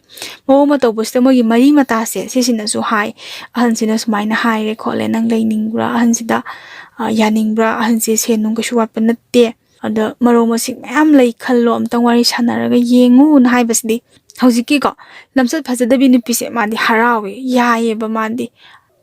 ꯃꯑꯣꯡ ꯑꯃ ꯇꯧꯕꯁꯤꯗ ꯃꯣꯏꯒꯤ ꯃꯔꯤ ꯃꯇꯥꯁꯦ ꯁꯤꯁꯤꯅꯁꯨ ꯍꯥꯏ, ꯑꯍꯟꯁꯤꯅ ꯁꯨꯃꯥꯏꯅ ꯍꯥꯏꯔꯦ ꯈꯣꯠꯂꯦ, ꯅꯪ ꯂꯩꯅꯤꯡꯕ꯭ꯔꯥ? ꯑꯍꯟꯁꯤꯗ, ꯑ, ꯌꯥꯅꯤꯡꯕ꯭ꯔꯥ? ꯑꯍꯟꯁꯦ ꯁꯦꯟ ꯅꯨꯡ ꯀꯩꯁꯨ ꯋꯥꯠꯄ ꯅꯠꯇꯦ, ꯑꯗ ꯃꯔꯧ ꯃꯁꯤꯡ ꯃꯌꯥꯝ ꯂꯩ ꯈꯜꯂꯣ, ꯑꯝꯇꯪ ꯋꯥꯔꯤ ꯁꯥꯟꯅꯔꯒ ꯌꯦꯡꯉꯨꯅ ꯍꯥꯏꯕꯁꯤꯗꯤ꯫ ꯍꯧꯖꯤꯛꯀꯤꯀꯣ ꯂꯝꯆꯠ ꯐꯖꯗꯕꯤ ꯅꯨꯄꯤꯁꯦ ꯃꯥꯗꯤ ꯍꯔꯥꯎꯋꯦ, ꯌꯥꯏꯌꯦꯕ ꯃꯥꯗꯤ꯫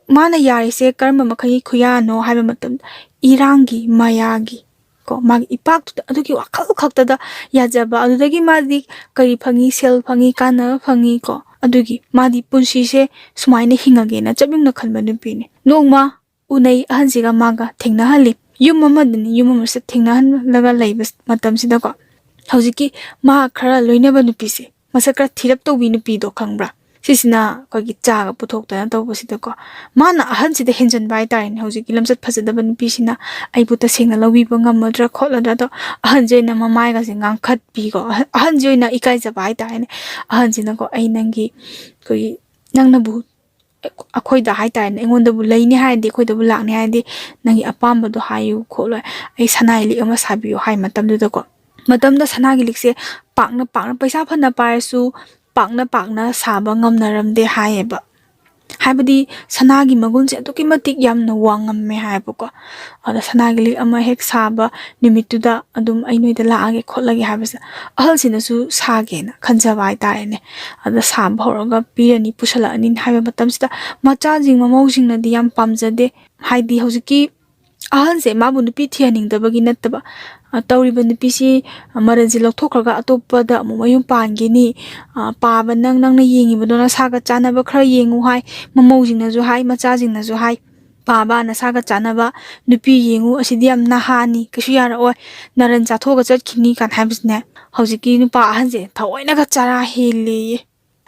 ꯃꯥꯅ ꯌꯥꯔꯤꯁꯦ ꯀꯔꯝꯕ ꯃꯈꯜꯒꯤ ꯈꯨꯌꯥꯅꯣ ꯍꯥꯏꯕ ꯃꯇꯝꯗ, ꯏꯔꯥꯡꯒꯤ ꯃꯌꯥꯒꯤ ꯀꯣ, ꯃꯥꯒꯤ ꯏꯄꯥꯛꯇꯨꯗ ꯑꯗꯨꯒꯤ ꯋꯥꯈꯜ ꯈꯛꯇꯗ ꯌꯥꯖꯕ꯫ ꯑꯗꯨꯗꯒꯤ ꯃꯥꯗꯤ ꯀꯔꯤ ꯐꯪꯉꯤ? ꯁꯦꯜ ꯐꯪꯉꯤ, ꯀꯥꯟꯅꯕ ꯐꯪꯉꯤ ꯀꯣ꯫ ꯑꯗꯨꯒꯤ ꯃꯥꯗꯤ ꯄꯨꯟꯁꯤꯁꯦ ꯁꯨꯃꯥꯏꯅ ꯍꯤꯡꯉꯒꯦꯅ ꯆꯞ ꯌꯨꯡꯅ ꯈꯟꯕ ꯅꯨꯄꯤꯅꯤ꯫ ꯅꯣꯡꯃ ꯎꯅꯩ, ꯑꯍꯟꯁꯤꯒ ꯃꯥꯒ ꯊꯦꯡꯅꯍꯜꯂꯤ꯫ ꯌꯨꯝ ꯑꯃꯗꯅꯤ, ꯌꯨꯝ ꯑꯃꯁꯤꯗ ꯊꯦꯡꯅꯍꯜꯂꯒ ꯂꯩꯕ ꯃꯇꯝꯁꯤꯗꯀꯣ, ꯍꯧꯖꯤꯛꯀꯤ ꯃꯥ ꯈꯔ ꯂꯣꯏꯅꯕ ꯅꯨꯄꯤꯁꯦ ꯃꯁꯛ ꯈꯔ ꯊꯤꯔꯞ ꯇꯧꯕꯤ ꯅꯨꯄꯤꯗꯣ ꯈꯪꯕ꯭ꯔꯥ? ꯁꯤꯁꯤꯅ ꯑꯩꯈꯣꯏꯒꯤ ꯆꯥꯒ ꯄꯨꯊꯣꯛꯇꯅ ꯇꯧꯕꯁꯤꯗꯀꯣ, ꯃꯥꯅ ꯑꯍꯟꯁꯤꯗ ꯍꯦꯟꯖꯟꯕ ꯍꯥꯏꯇꯥꯔꯦꯅꯦ꯫ ꯍꯧꯖꯤꯛꯀꯤ ꯂꯝꯆꯠ ꯐꯖꯗꯕ ꯅꯨꯄꯤꯁꯤꯅ ꯑꯩꯕꯨ ꯇꯁꯦꯡꯅ ꯂꯧꯕꯤꯕ ꯉꯝꯃꯗ꯭ꯔꯥ ꯈꯣꯠꯂꯗ꯭ꯔꯥ ꯑꯗꯣ, ꯑꯍꯟꯁꯦ ꯑꯣꯏꯅ ꯃꯃꯥꯏꯒꯁꯦ ꯉꯥꯡꯈꯠꯄꯤꯀꯣ꯫ ꯑꯍꯟ-, ꯑꯍꯟꯁꯦ ꯑꯣꯏꯅ ꯏꯀꯥꯏꯖꯕ ꯍꯥꯏꯇꯥꯔꯦꯅꯦ꯫ ꯑꯍꯟꯁꯤꯅꯀꯣ, "ꯑꯩ ꯅꯪꯒꯤ, ꯑꯩꯈꯣꯏꯒꯤ, ꯅꯪꯅꯕꯨ ꯑꯩꯈꯣꯏꯗ ꯍꯥꯏꯇꯥꯔꯦꯅꯦ, ꯑꯩꯉꯣꯟꯗꯕꯨ ꯂꯩꯅꯤ ꯍꯥꯏꯔꯗꯤ, ꯑꯩꯈꯣꯏꯗꯕꯨ ꯂꯥꯛꯅꯤ ꯍꯥꯏꯔꯗꯤ, ꯅꯪꯒꯤ ꯑꯄꯥꯝꯕꯗꯣ ꯍꯥꯏꯌꯨ ꯈꯣꯠꯂꯣ, ꯑꯩ ꯁꯅꯥꯒꯤ ꯂꯤꯛ ꯑꯃ ꯁꯥꯕꯤꯌꯨ" ꯍꯥꯏ ꯃꯇꯝꯗꯨꯗꯀꯣ, ꯃꯇꯝꯗ ꯁꯅꯥꯒꯤ ꯂꯤꯛꯁꯦ ꯄꯥꯛꯅ ꯄꯥꯛꯅ, ꯄꯩꯁꯥ ꯐꯅ ꯄꯥꯏꯔꯁꯨ ꯄꯥꯛꯅ ꯄꯥꯛꯅ ꯁꯥꯕ ꯉꯝꯅꯔꯝꯗꯦ ꯍꯥꯏꯌꯦꯕ꯫ ꯍꯥꯏꯕꯗꯤ ꯁꯅꯥꯒꯤ ꯃꯒꯨꯟꯁꯦ ꯑꯗꯨꯛꯀꯤ ꯃꯇꯤꯛ ꯌꯥꯝꯅ ꯋꯥꯡꯉꯝꯃꯦ ꯍꯥꯏꯕꯀꯣ꯫ ꯑꯗ ꯁꯅꯥꯒꯤ ꯂꯤꯛ ꯑꯃ ꯍꯦꯛ ꯁꯥꯕ ꯅꯨꯃꯤꯠꯇꯨꯗ ꯑꯗꯨꯝ ꯑꯩ ꯅꯣꯏꯗ ꯂꯥꯛꯑꯒꯦ ꯈꯣꯠꯂꯒꯦ ꯍꯥꯏꯕꯁꯦ ꯑꯍꯜꯁꯤꯅꯁꯨ ꯁꯥꯒꯦꯅ ꯈꯟꯖꯕ ꯍꯥꯏꯇꯥꯔꯦꯅꯦ꯫ ꯑꯗ ꯁꯥꯕ ꯍꯧꯔꯒ ꯄꯤꯔꯅꯤ, ꯄꯨꯁꯜꯂꯛꯑꯅꯤ ꯍꯥꯏꯕ ꯃꯇꯝꯁꯤꯗ ꯃꯆꯥꯁꯤꯡ, ꯃꯃꯧꯁꯤꯡꯅꯗꯤ ꯌꯥꯝ ꯄꯥꯝꯖꯗꯦ꯫ ꯍꯥꯏꯗꯤ ꯍꯧꯖꯤꯛꯀꯤ ꯑꯍꯟꯁꯦ ꯃꯥꯕꯨ ꯅꯨꯄꯤ ꯊꯤꯍꯟꯅꯤꯡꯗꯕꯒꯤ ꯅꯠꯇꯕ, ꯑ, ꯇꯧꯔꯤꯕ ꯅꯨꯄꯤꯁꯤ, ꯑ, ꯃꯔꯟꯁꯦ ꯂꯧꯊꯣꯛꯈ꯭ꯔꯒ ꯑꯇꯣꯞꯄꯗ ꯑꯃꯨꯛ ꯃꯌꯨꯝ ꯄꯥꯟꯈꯤꯅꯤ, ꯑ, "ꯄꯥꯕ ꯅꯪ, ꯅꯪꯅ ꯌꯦꯡꯉꯤꯕꯗꯣ ꯅꯁꯥꯒ ꯆꯥꯟꯅꯕ ꯈꯔ ꯌꯦꯡꯉꯨ" ꯍꯥꯏ, ꯃꯃꯧꯁꯤꯡꯅꯁꯨ ꯍꯥꯏ, ꯃꯆꯥꯁꯤꯡꯅꯁꯨ ꯍꯥꯏ, "ꯄꯥꯕ ꯅꯁꯥꯒ ꯆꯥꯟꯅꯕ ꯅꯨꯄꯤ ꯌꯦꯡꯉꯨ, ꯑꯁꯤꯗꯤ ꯌꯥꯝ ꯅꯍꯥꯅꯤ, ꯀꯩꯁꯨ ꯌꯥꯔꯛꯑꯣꯏ, ꯅꯔꯟ ꯆꯥꯊꯣꯛꯑꯒ ꯆꯠꯈꯤꯅꯤ" ꯀꯥꯏꯅ ꯍꯥꯏꯕꯁꯤꯅꯦ꯫ ꯍꯧꯖꯤꯛꯀꯤ ꯅꯨꯄꯥ ꯑꯍꯟꯁꯦ ꯊꯑꯣꯏꯅꯒ ꯆꯔꯥ ꯍꯦꯜꯂꯦꯌꯦ꯫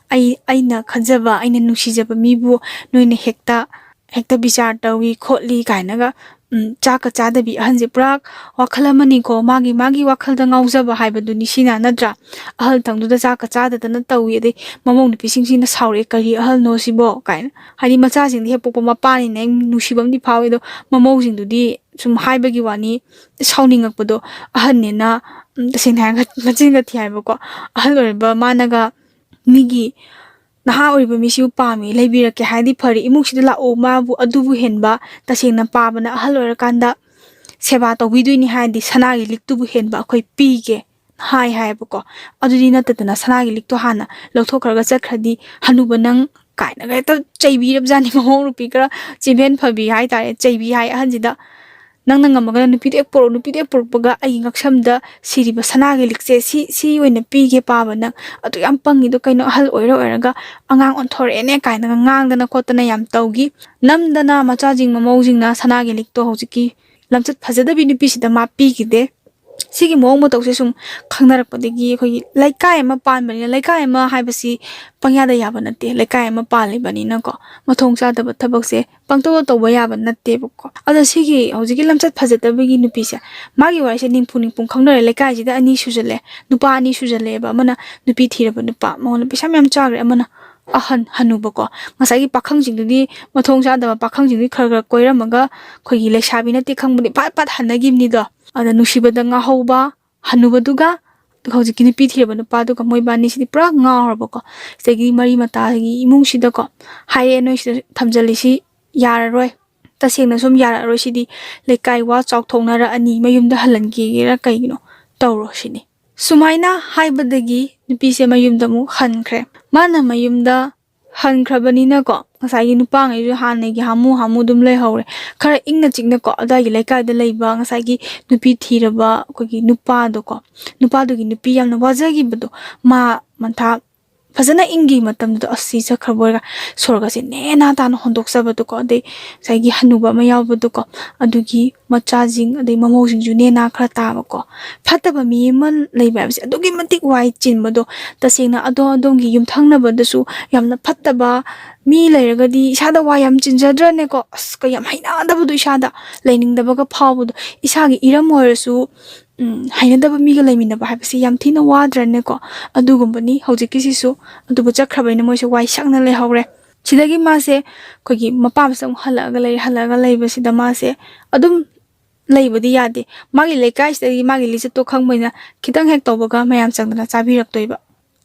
"ꯑꯩ, ꯑꯩꯅ ꯈꯟꯖꯕ, ꯑꯩꯅ ꯅꯨꯡꯁꯤꯖꯕ ꯃꯤꯕꯨ ꯅꯣꯏꯅ ꯍꯦꯛꯇ ꯍꯦꯛꯇ ꯕꯤꯆꯥꯔ ꯇꯧꯏ ꯈꯣꯠꯂꯤ ꯀꯥꯏꯅꯒ, ꯎꯝ, ꯆꯥꯛꯀ ꯆꯥꯗꯕꯤ ꯑꯍꯟꯁꯦ ꯄꯨꯔꯥ ꯋꯥꯈꯜ ꯑꯃꯅꯤꯀꯣ, ꯃꯥꯒꯤ ꯃꯥꯒꯤ ꯋꯥꯈꯜꯗ ꯉꯥꯎꯖꯕ ꯍꯥꯏꯕꯗꯨꯅꯤ ꯁꯤꯅ, ꯅꯠꯇ꯭ꯔꯥ? ꯑꯍꯜ ꯊꯪꯗꯨꯗ ꯆꯥꯛꯀ ꯆꯥꯗꯗꯅ ꯇꯧꯏ, ꯑꯗꯩ ꯃꯃꯧ ꯅꯨꯄꯤꯁꯤꯡꯁꯤꯅ ꯁꯥꯎꯔꯛꯑꯦ, "ꯀꯔꯤ ꯑꯍꯜꯅꯣ ꯁꯤꯕꯣ?" ꯀꯥꯏꯅ꯫ ꯍꯥꯏꯗꯤ ꯃꯆꯥꯁꯤꯡꯗꯤ ꯍꯦꯛ ꯄꯣꯛꯄ ꯃꯄꯥꯅꯤꯅ ꯍꯦꯛ ꯅꯨꯡꯁꯤꯕ ꯑꯃꯗꯤ ꯐꯥꯎꯏ, ꯑꯗꯣ ꯃꯃꯧꯁꯤꯡꯗꯨꯗꯤ ꯁꯨꯝ ꯍꯥꯏꯕꯒꯤ ꯋꯥꯅꯤ, ꯁꯥꯎꯅꯤꯡꯉꯛꯄꯗꯣ꯫ ꯑꯍꯟꯅꯦꯅ, ꯎꯝ, ꯇꯁꯦꯡꯅ ꯍꯥꯏꯔꯒ ꯃꯆꯤꯟꯒ ꯊꯤ ꯍꯥꯏꯕꯀꯣ꯫ ꯑꯍꯜ ꯑꯣꯏꯔꯕ ꯃꯥꯅꯒ ꯃꯤꯒꯤ ꯅꯍꯥ ꯑꯣꯏꯔꯤꯕ ꯃꯤꯁꯤꯕꯨ ꯄꯥꯝꯃꯤ, ꯂꯩꯕꯤꯔꯛꯀꯦ ꯍꯥꯏꯔꯗꯤ ꯐꯔꯦ, ꯏꯃꯨꯡꯁꯤꯗ ꯂꯥꯛꯑꯣ, ꯃꯥꯕꯨ ꯑꯗꯨꯕꯨ ꯍꯦꯟꯕ, ꯇꯁꯦꯡꯅ ꯄꯥꯕꯅ ꯑꯍꯜ ꯑꯣꯏꯔꯀꯥꯟꯗ ꯁꯦꯕꯥ ꯇꯧꯕꯤꯗꯣꯏꯅꯤ ꯍꯥꯏꯔꯗꯤ ꯁꯅꯥꯒꯤ ꯂꯤꯛꯇꯨꯕꯨ ꯍꯦꯟꯕ ꯑꯩꯈꯣꯏ ꯄꯤꯒꯦ ꯍꯥꯏ ꯍꯥꯏꯌꯦꯕꯀꯣ꯫ ꯑꯗꯨꯗꯤ ꯅꯠꯇꯗꯅ ꯁꯅꯥꯒꯤ ꯂꯤꯛꯇꯣ ꯍꯥꯟꯅ ꯂꯧꯊꯣꯛꯈ꯭ꯔꯒ ꯆꯠꯈ꯭ꯔꯗꯤ, "ꯍꯅꯨꯕ ꯅꯪ" ꯀꯥꯏꯅꯒ ꯍꯦꯛꯇ ꯆꯩꯕꯤꯔꯕꯖꯥꯠꯅꯤ, ꯃꯃꯧ ꯅꯨꯄꯤ ꯈꯔ ꯆꯤꯝꯐꯦꯟ ꯐꯕꯤ ꯍꯥꯏꯇꯥꯔꯦ, ꯆꯩꯕꯤ ꯍꯥꯏ ꯑꯍꯟꯁꯤꯗ꯫ "ꯅꯪꯅ ꯉꯝꯃꯒꯅ ꯅꯨꯄꯤꯗꯣ ꯍꯦꯛ ꯄꯣꯔꯛꯑꯣ, ꯅꯨꯄꯤꯗꯣ ꯍꯦꯛ ꯄꯣꯔꯛꯄꯒ ꯑꯩꯒꯤ ꯉꯛꯁꯝꯗ ꯁꯤꯔꯤꯕ ꯁꯅꯥꯒꯤ ꯂꯤꯛꯁꯦ ꯁꯤ, ꯁꯤ ꯑꯣꯏꯅ ꯄꯤꯒꯦ ꯄꯥꯕ ꯅꯪ꯫ ꯑꯗꯨ ꯌꯥꯝ ꯄꯪꯉꯤꯗꯣ ꯀꯩꯅꯣ, ꯑꯍꯜ ꯑꯣꯏꯔ ꯑꯣꯏꯔꯒ ꯑꯉꯥꯡ ꯑꯣꯟꯊꯣꯔꯛꯑꯦꯅꯦ" ꯀꯥꯏꯅꯒ ꯉꯥꯡꯗꯅ ꯈꯣꯠꯇꯅ ꯌꯥꯝ ꯇꯧꯈꯤ꯫ ꯅꯝꯗꯅ ꯃꯆꯥꯁꯤꯡ ꯃꯃꯧꯁꯤꯡꯅ ꯁꯅꯥꯒꯤ ꯂꯤꯛꯇꯣ ꯍꯧꯖꯤꯛꯀꯤ ꯂꯝꯆꯠ ꯐꯖꯗꯕꯤ ꯅꯨꯄꯤꯁꯤꯗ ꯃꯥ ꯄꯤꯈꯤꯗꯦ꯫ ꯁꯤꯒꯤ ꯃꯑꯣꯡ ꯃꯇꯧꯁꯦ ꯁꯨꯝ ꯈꯪꯅꯔꯛꯄꯗꯒꯤ ꯑꯩꯈꯣꯏꯒꯤ ꯂꯩꯀꯥꯏ ꯑꯃ ꯄꯥꯟꯕꯅꯤꯅ, ꯂꯩꯀꯥꯏ ꯑꯃ ꯍꯥꯏꯕꯁꯤ ꯄꯪꯌꯥꯗ ꯌꯥꯕ ꯅꯠꯇꯦ꯫ ꯂꯩꯀꯥꯏ ꯑꯃ ꯄꯥꯜꯂꯤꯕꯅꯤꯅꯀꯣ, ꯃꯊꯣꯡ ꯆꯥꯗꯕ ꯊꯕꯛꯁꯦ ꯄꯪꯇꯧꯗ ꯇꯧꯕ ꯌꯥꯕ ꯅꯠꯇꯦꯕꯀꯣ꯫ ꯑꯗꯣ ꯁꯤꯒꯤ ꯍꯧꯖꯤꯛꯀꯤ ꯂꯝꯆꯠ ꯐꯖꯗꯕꯒꯤ ꯅꯨꯄꯤꯁꯦ, ꯃꯥꯒꯤ ꯋꯥꯔꯤꯁꯦ ꯅꯤꯝꯐꯨ ꯅꯤꯝꯐꯨ ꯈꯪꯅꯔꯦ꯫ ꯂꯩꯀꯥꯏꯁꯤꯗ ꯑꯅꯤ ꯁꯨꯖꯜꯂꯦ, ꯅꯨꯄꯥ ꯑꯅꯤ ꯁꯨꯖꯜꯂꯛꯑꯦꯕ꯫ ꯑꯃꯅ ꯅꯨꯄꯤ ꯊꯤꯔꯕ ꯅꯨꯄꯥ, ꯃꯉꯣꯟꯗ ꯄꯩꯁꯥ ꯃꯌꯥꯝ ꯆꯥꯈ꯭ꯔꯦ꯫ ꯑꯃꯅ ꯑꯍꯟ ꯍꯅꯨꯕꯀꯣ꯫ ꯉꯁꯥꯏꯒꯤ ꯄꯥꯈꯪꯁꯤꯡꯗꯨꯗꯤ, ꯃꯊꯣꯡ ꯆꯥꯗꯕ ꯄꯥꯈꯪꯁꯤꯡꯗꯨꯗꯤ ꯈꯔ ꯈꯔ ꯀꯣꯏꯔꯝꯃꯒ ꯑꯩꯈꯣꯏꯒꯤ ꯂꯩꯁꯥꯕꯤ ꯅꯠꯇꯦ ꯈꯪꯕꯗꯤ ꯐꯠ ꯐꯠ ꯍꯟꯅꯈꯤꯕꯅꯤꯗꯣ꯫ ꯑꯗ ꯅꯨꯡꯁꯤꯕꯗ ꯉꯥꯎꯍꯧꯕ ꯍꯅꯨꯕꯗꯨꯒ, ꯑꯗꯨꯒ ꯍꯧꯖꯤꯛꯀꯤ ꯅꯨꯄꯤ ꯊꯤꯔꯕ ꯅꯨꯄꯥꯗꯨꯒ, ꯃꯣꯏꯕꯥꯅꯤꯁꯤꯗꯤ ꯄꯨꯔꯥ ꯉꯥꯎꯔꯕꯀꯣ꯫ ꯁꯤꯗꯒꯤ ꯃꯔꯤ ꯃꯇꯥꯒꯤ ꯏꯃꯨꯡꯁꯤꯗꯀꯣ ꯍꯥꯏꯔꯛꯑꯦ, "ꯅꯣꯏ ꯁꯤꯗ ꯊꯝꯖꯜꯂꯤꯁꯤ ꯌꯥꯔꯔꯣꯏ, ꯇꯁꯦꯡꯅ ꯁꯨꯝ ꯌꯥꯔꯔꯣꯏ, ꯁꯤꯗꯤ ꯂꯩꯀꯥꯏ ꯋꯥ ꯆꯥꯎꯊꯣꯛꯅꯔꯛꯑꯅꯤ, ꯃꯌꯨꯝꯗ ꯍꯜꯍꯟꯈꯤꯒꯦꯔꯥ ꯀꯩꯒꯤꯅꯣ ꯇꯧꯔꯣ" ꯁꯤꯅꯤ꯫ ꯁꯨꯃꯥꯏꯅ ꯍꯥꯏꯕꯗꯒꯤ ꯅꯨꯄꯤꯁꯦ ꯃꯌꯨꯝꯗ ꯑꯃꯨꯛ ꯍꯟꯈ꯭ꯔꯦ꯫ ꯃꯥꯅ ꯃꯌꯨꯝꯗ ꯍꯟꯈ꯭ꯔꯕꯅꯤꯅꯀꯣ, ꯉꯁꯥꯏꯒꯤ ꯅꯨꯄꯥꯉꯩꯁꯨ ꯍꯥꯟꯅꯒꯤ ꯍꯥꯃꯨ ꯍꯥꯃꯨ ꯑꯗꯨꯝ ꯂꯩꯍꯧꯔꯦ꯫ ꯈꯔ ꯏꯪꯅ ꯆꯤꯛꯅꯀꯣ, ꯑꯗꯥꯏꯒꯤ ꯂꯩꯀꯥꯏꯗ ꯂꯩꯕ ꯉꯁꯥꯏꯒꯤ ꯅꯨꯄꯤ ꯊꯤꯔꯕ ꯑꯩꯈꯣꯏꯒꯤ ꯅꯨꯄꯥꯗꯣꯀꯣ, ꯅꯨꯄꯥꯗꯨꯒꯤ ꯅꯨꯄꯤ ꯌꯥꯝꯅ ꯋꯥꯖꯈꯤꯕꯗꯣ, ꯃꯥ ꯃꯊꯥ ꯐꯖꯅ ꯏꯪꯈꯤ ꯃꯇꯝꯗꯨꯗ, "ꯑꯁ, ꯁꯤ ꯆꯠꯈ꯭ꯔꯕ ꯑꯣꯏꯔꯒ ꯁꯣꯔꯒꯁꯦ ꯅꯦꯅꯥ ꯇꯥꯅ ꯍꯣꯟꯗꯣꯛꯆꯕꯗꯣꯀꯣ", ꯑꯗꯩ ꯉꯁꯥꯏꯒꯤ ꯍꯅꯨꯕ ꯑꯃ ꯌꯥꯎꯕꯗꯣꯀꯣ, ꯑꯗꯨꯒꯤ ꯃꯆꯥꯁꯤꯡ ꯑꯗꯩ ꯃꯃꯧꯁꯤꯡꯁꯨ ꯅꯦꯅꯥ ꯈꯔ ꯇꯥꯕꯀꯣ꯫ ꯐꯠꯇꯕ ꯃꯤ ꯑꯃ ꯂꯩꯕ ꯍꯥꯏꯕꯁꯦ ꯑꯗꯨꯛꯀꯤ ꯃꯇꯤꯛ ꯋꯥꯏ ꯆꯤꯟꯕꯗꯣ, ꯇꯁꯦꯡꯅ ꯑꯗꯣꯝ ꯑꯗꯣꯝꯒꯤ ꯌꯨꯝꯊꯪꯅꯕꯗꯁꯨ ꯌꯥꯝꯅ ꯐꯠꯇꯕ ꯃꯤ ꯂꯩꯔꯒꯗꯤ ꯏꯁꯥꯗ ꯋꯥ ꯌꯥꯝ ꯆꯤꯟꯖꯗ꯭ꯔꯅꯦꯀꯣ? ꯑꯁ, ꯀꯩ ꯌꯥꯝ ꯍꯩꯅꯗꯕꯗꯣ, ꯏꯁꯥꯗ ꯂꯩꯅꯤꯡꯗꯕꯒ ꯐꯥꯎꯕꯗꯣ, ꯏꯁꯥꯒꯤ ꯏꯔꯝ ꯑꯣꯏꯔꯁꯨ ꯎꯝ, ꯍꯩꯅꯗꯕ ꯃꯤꯒ ꯂꯩꯃꯤꯟꯅꯕ ꯍꯥꯏꯕꯁꯤ ꯌꯥꯝ ꯊꯤꯅ ꯋꯥꯗ꯭ꯔꯅꯦꯀꯣ? ꯑꯗꯨꯒꯨꯝꯕꯅꯤ ꯍꯧꯖꯤꯛꯀꯤꯁꯤꯁꯨ꯫ ꯑꯗꯨꯕꯨ ꯆꯠꯈ꯭ꯔꯕꯅꯤꯅ ꯃꯣꯏꯁꯦ ꯋꯥꯏ ꯁꯪꯅ ꯂꯩꯍꯧꯔꯦ꯫ ꯁꯤꯗꯒꯤ ꯃꯥꯁꯦ ꯑꯩꯈꯣꯏꯒꯤ ꯃꯄꯥꯝꯁꯤꯗ ꯑꯃꯨꯛ ꯍꯜꯂꯛꯑꯒ ꯂꯩꯔꯦ꯫ ꯍꯜꯂꯛꯑꯒ ꯂꯩꯕꯁꯤꯗ ꯃꯥꯁꯦ ꯑꯗꯨꯝ ꯂꯩꯕꯗꯤ ꯌꯥꯗꯦ꯫ ꯃꯥꯒꯤ ꯂꯩꯀꯥꯏꯁꯤꯗꯒꯤ ꯃꯥꯒꯤ ꯂꯤꯆꯠꯇꯣ ꯈꯪꯕꯅꯤꯅ ꯈꯤꯇꯪ ꯍꯦꯛ ꯇꯧꯕꯒ ꯃꯌꯥꯝ ꯆꯪꯗꯅ ꯆꯥꯕꯤꯔꯛꯇꯣꯏꯕ꯫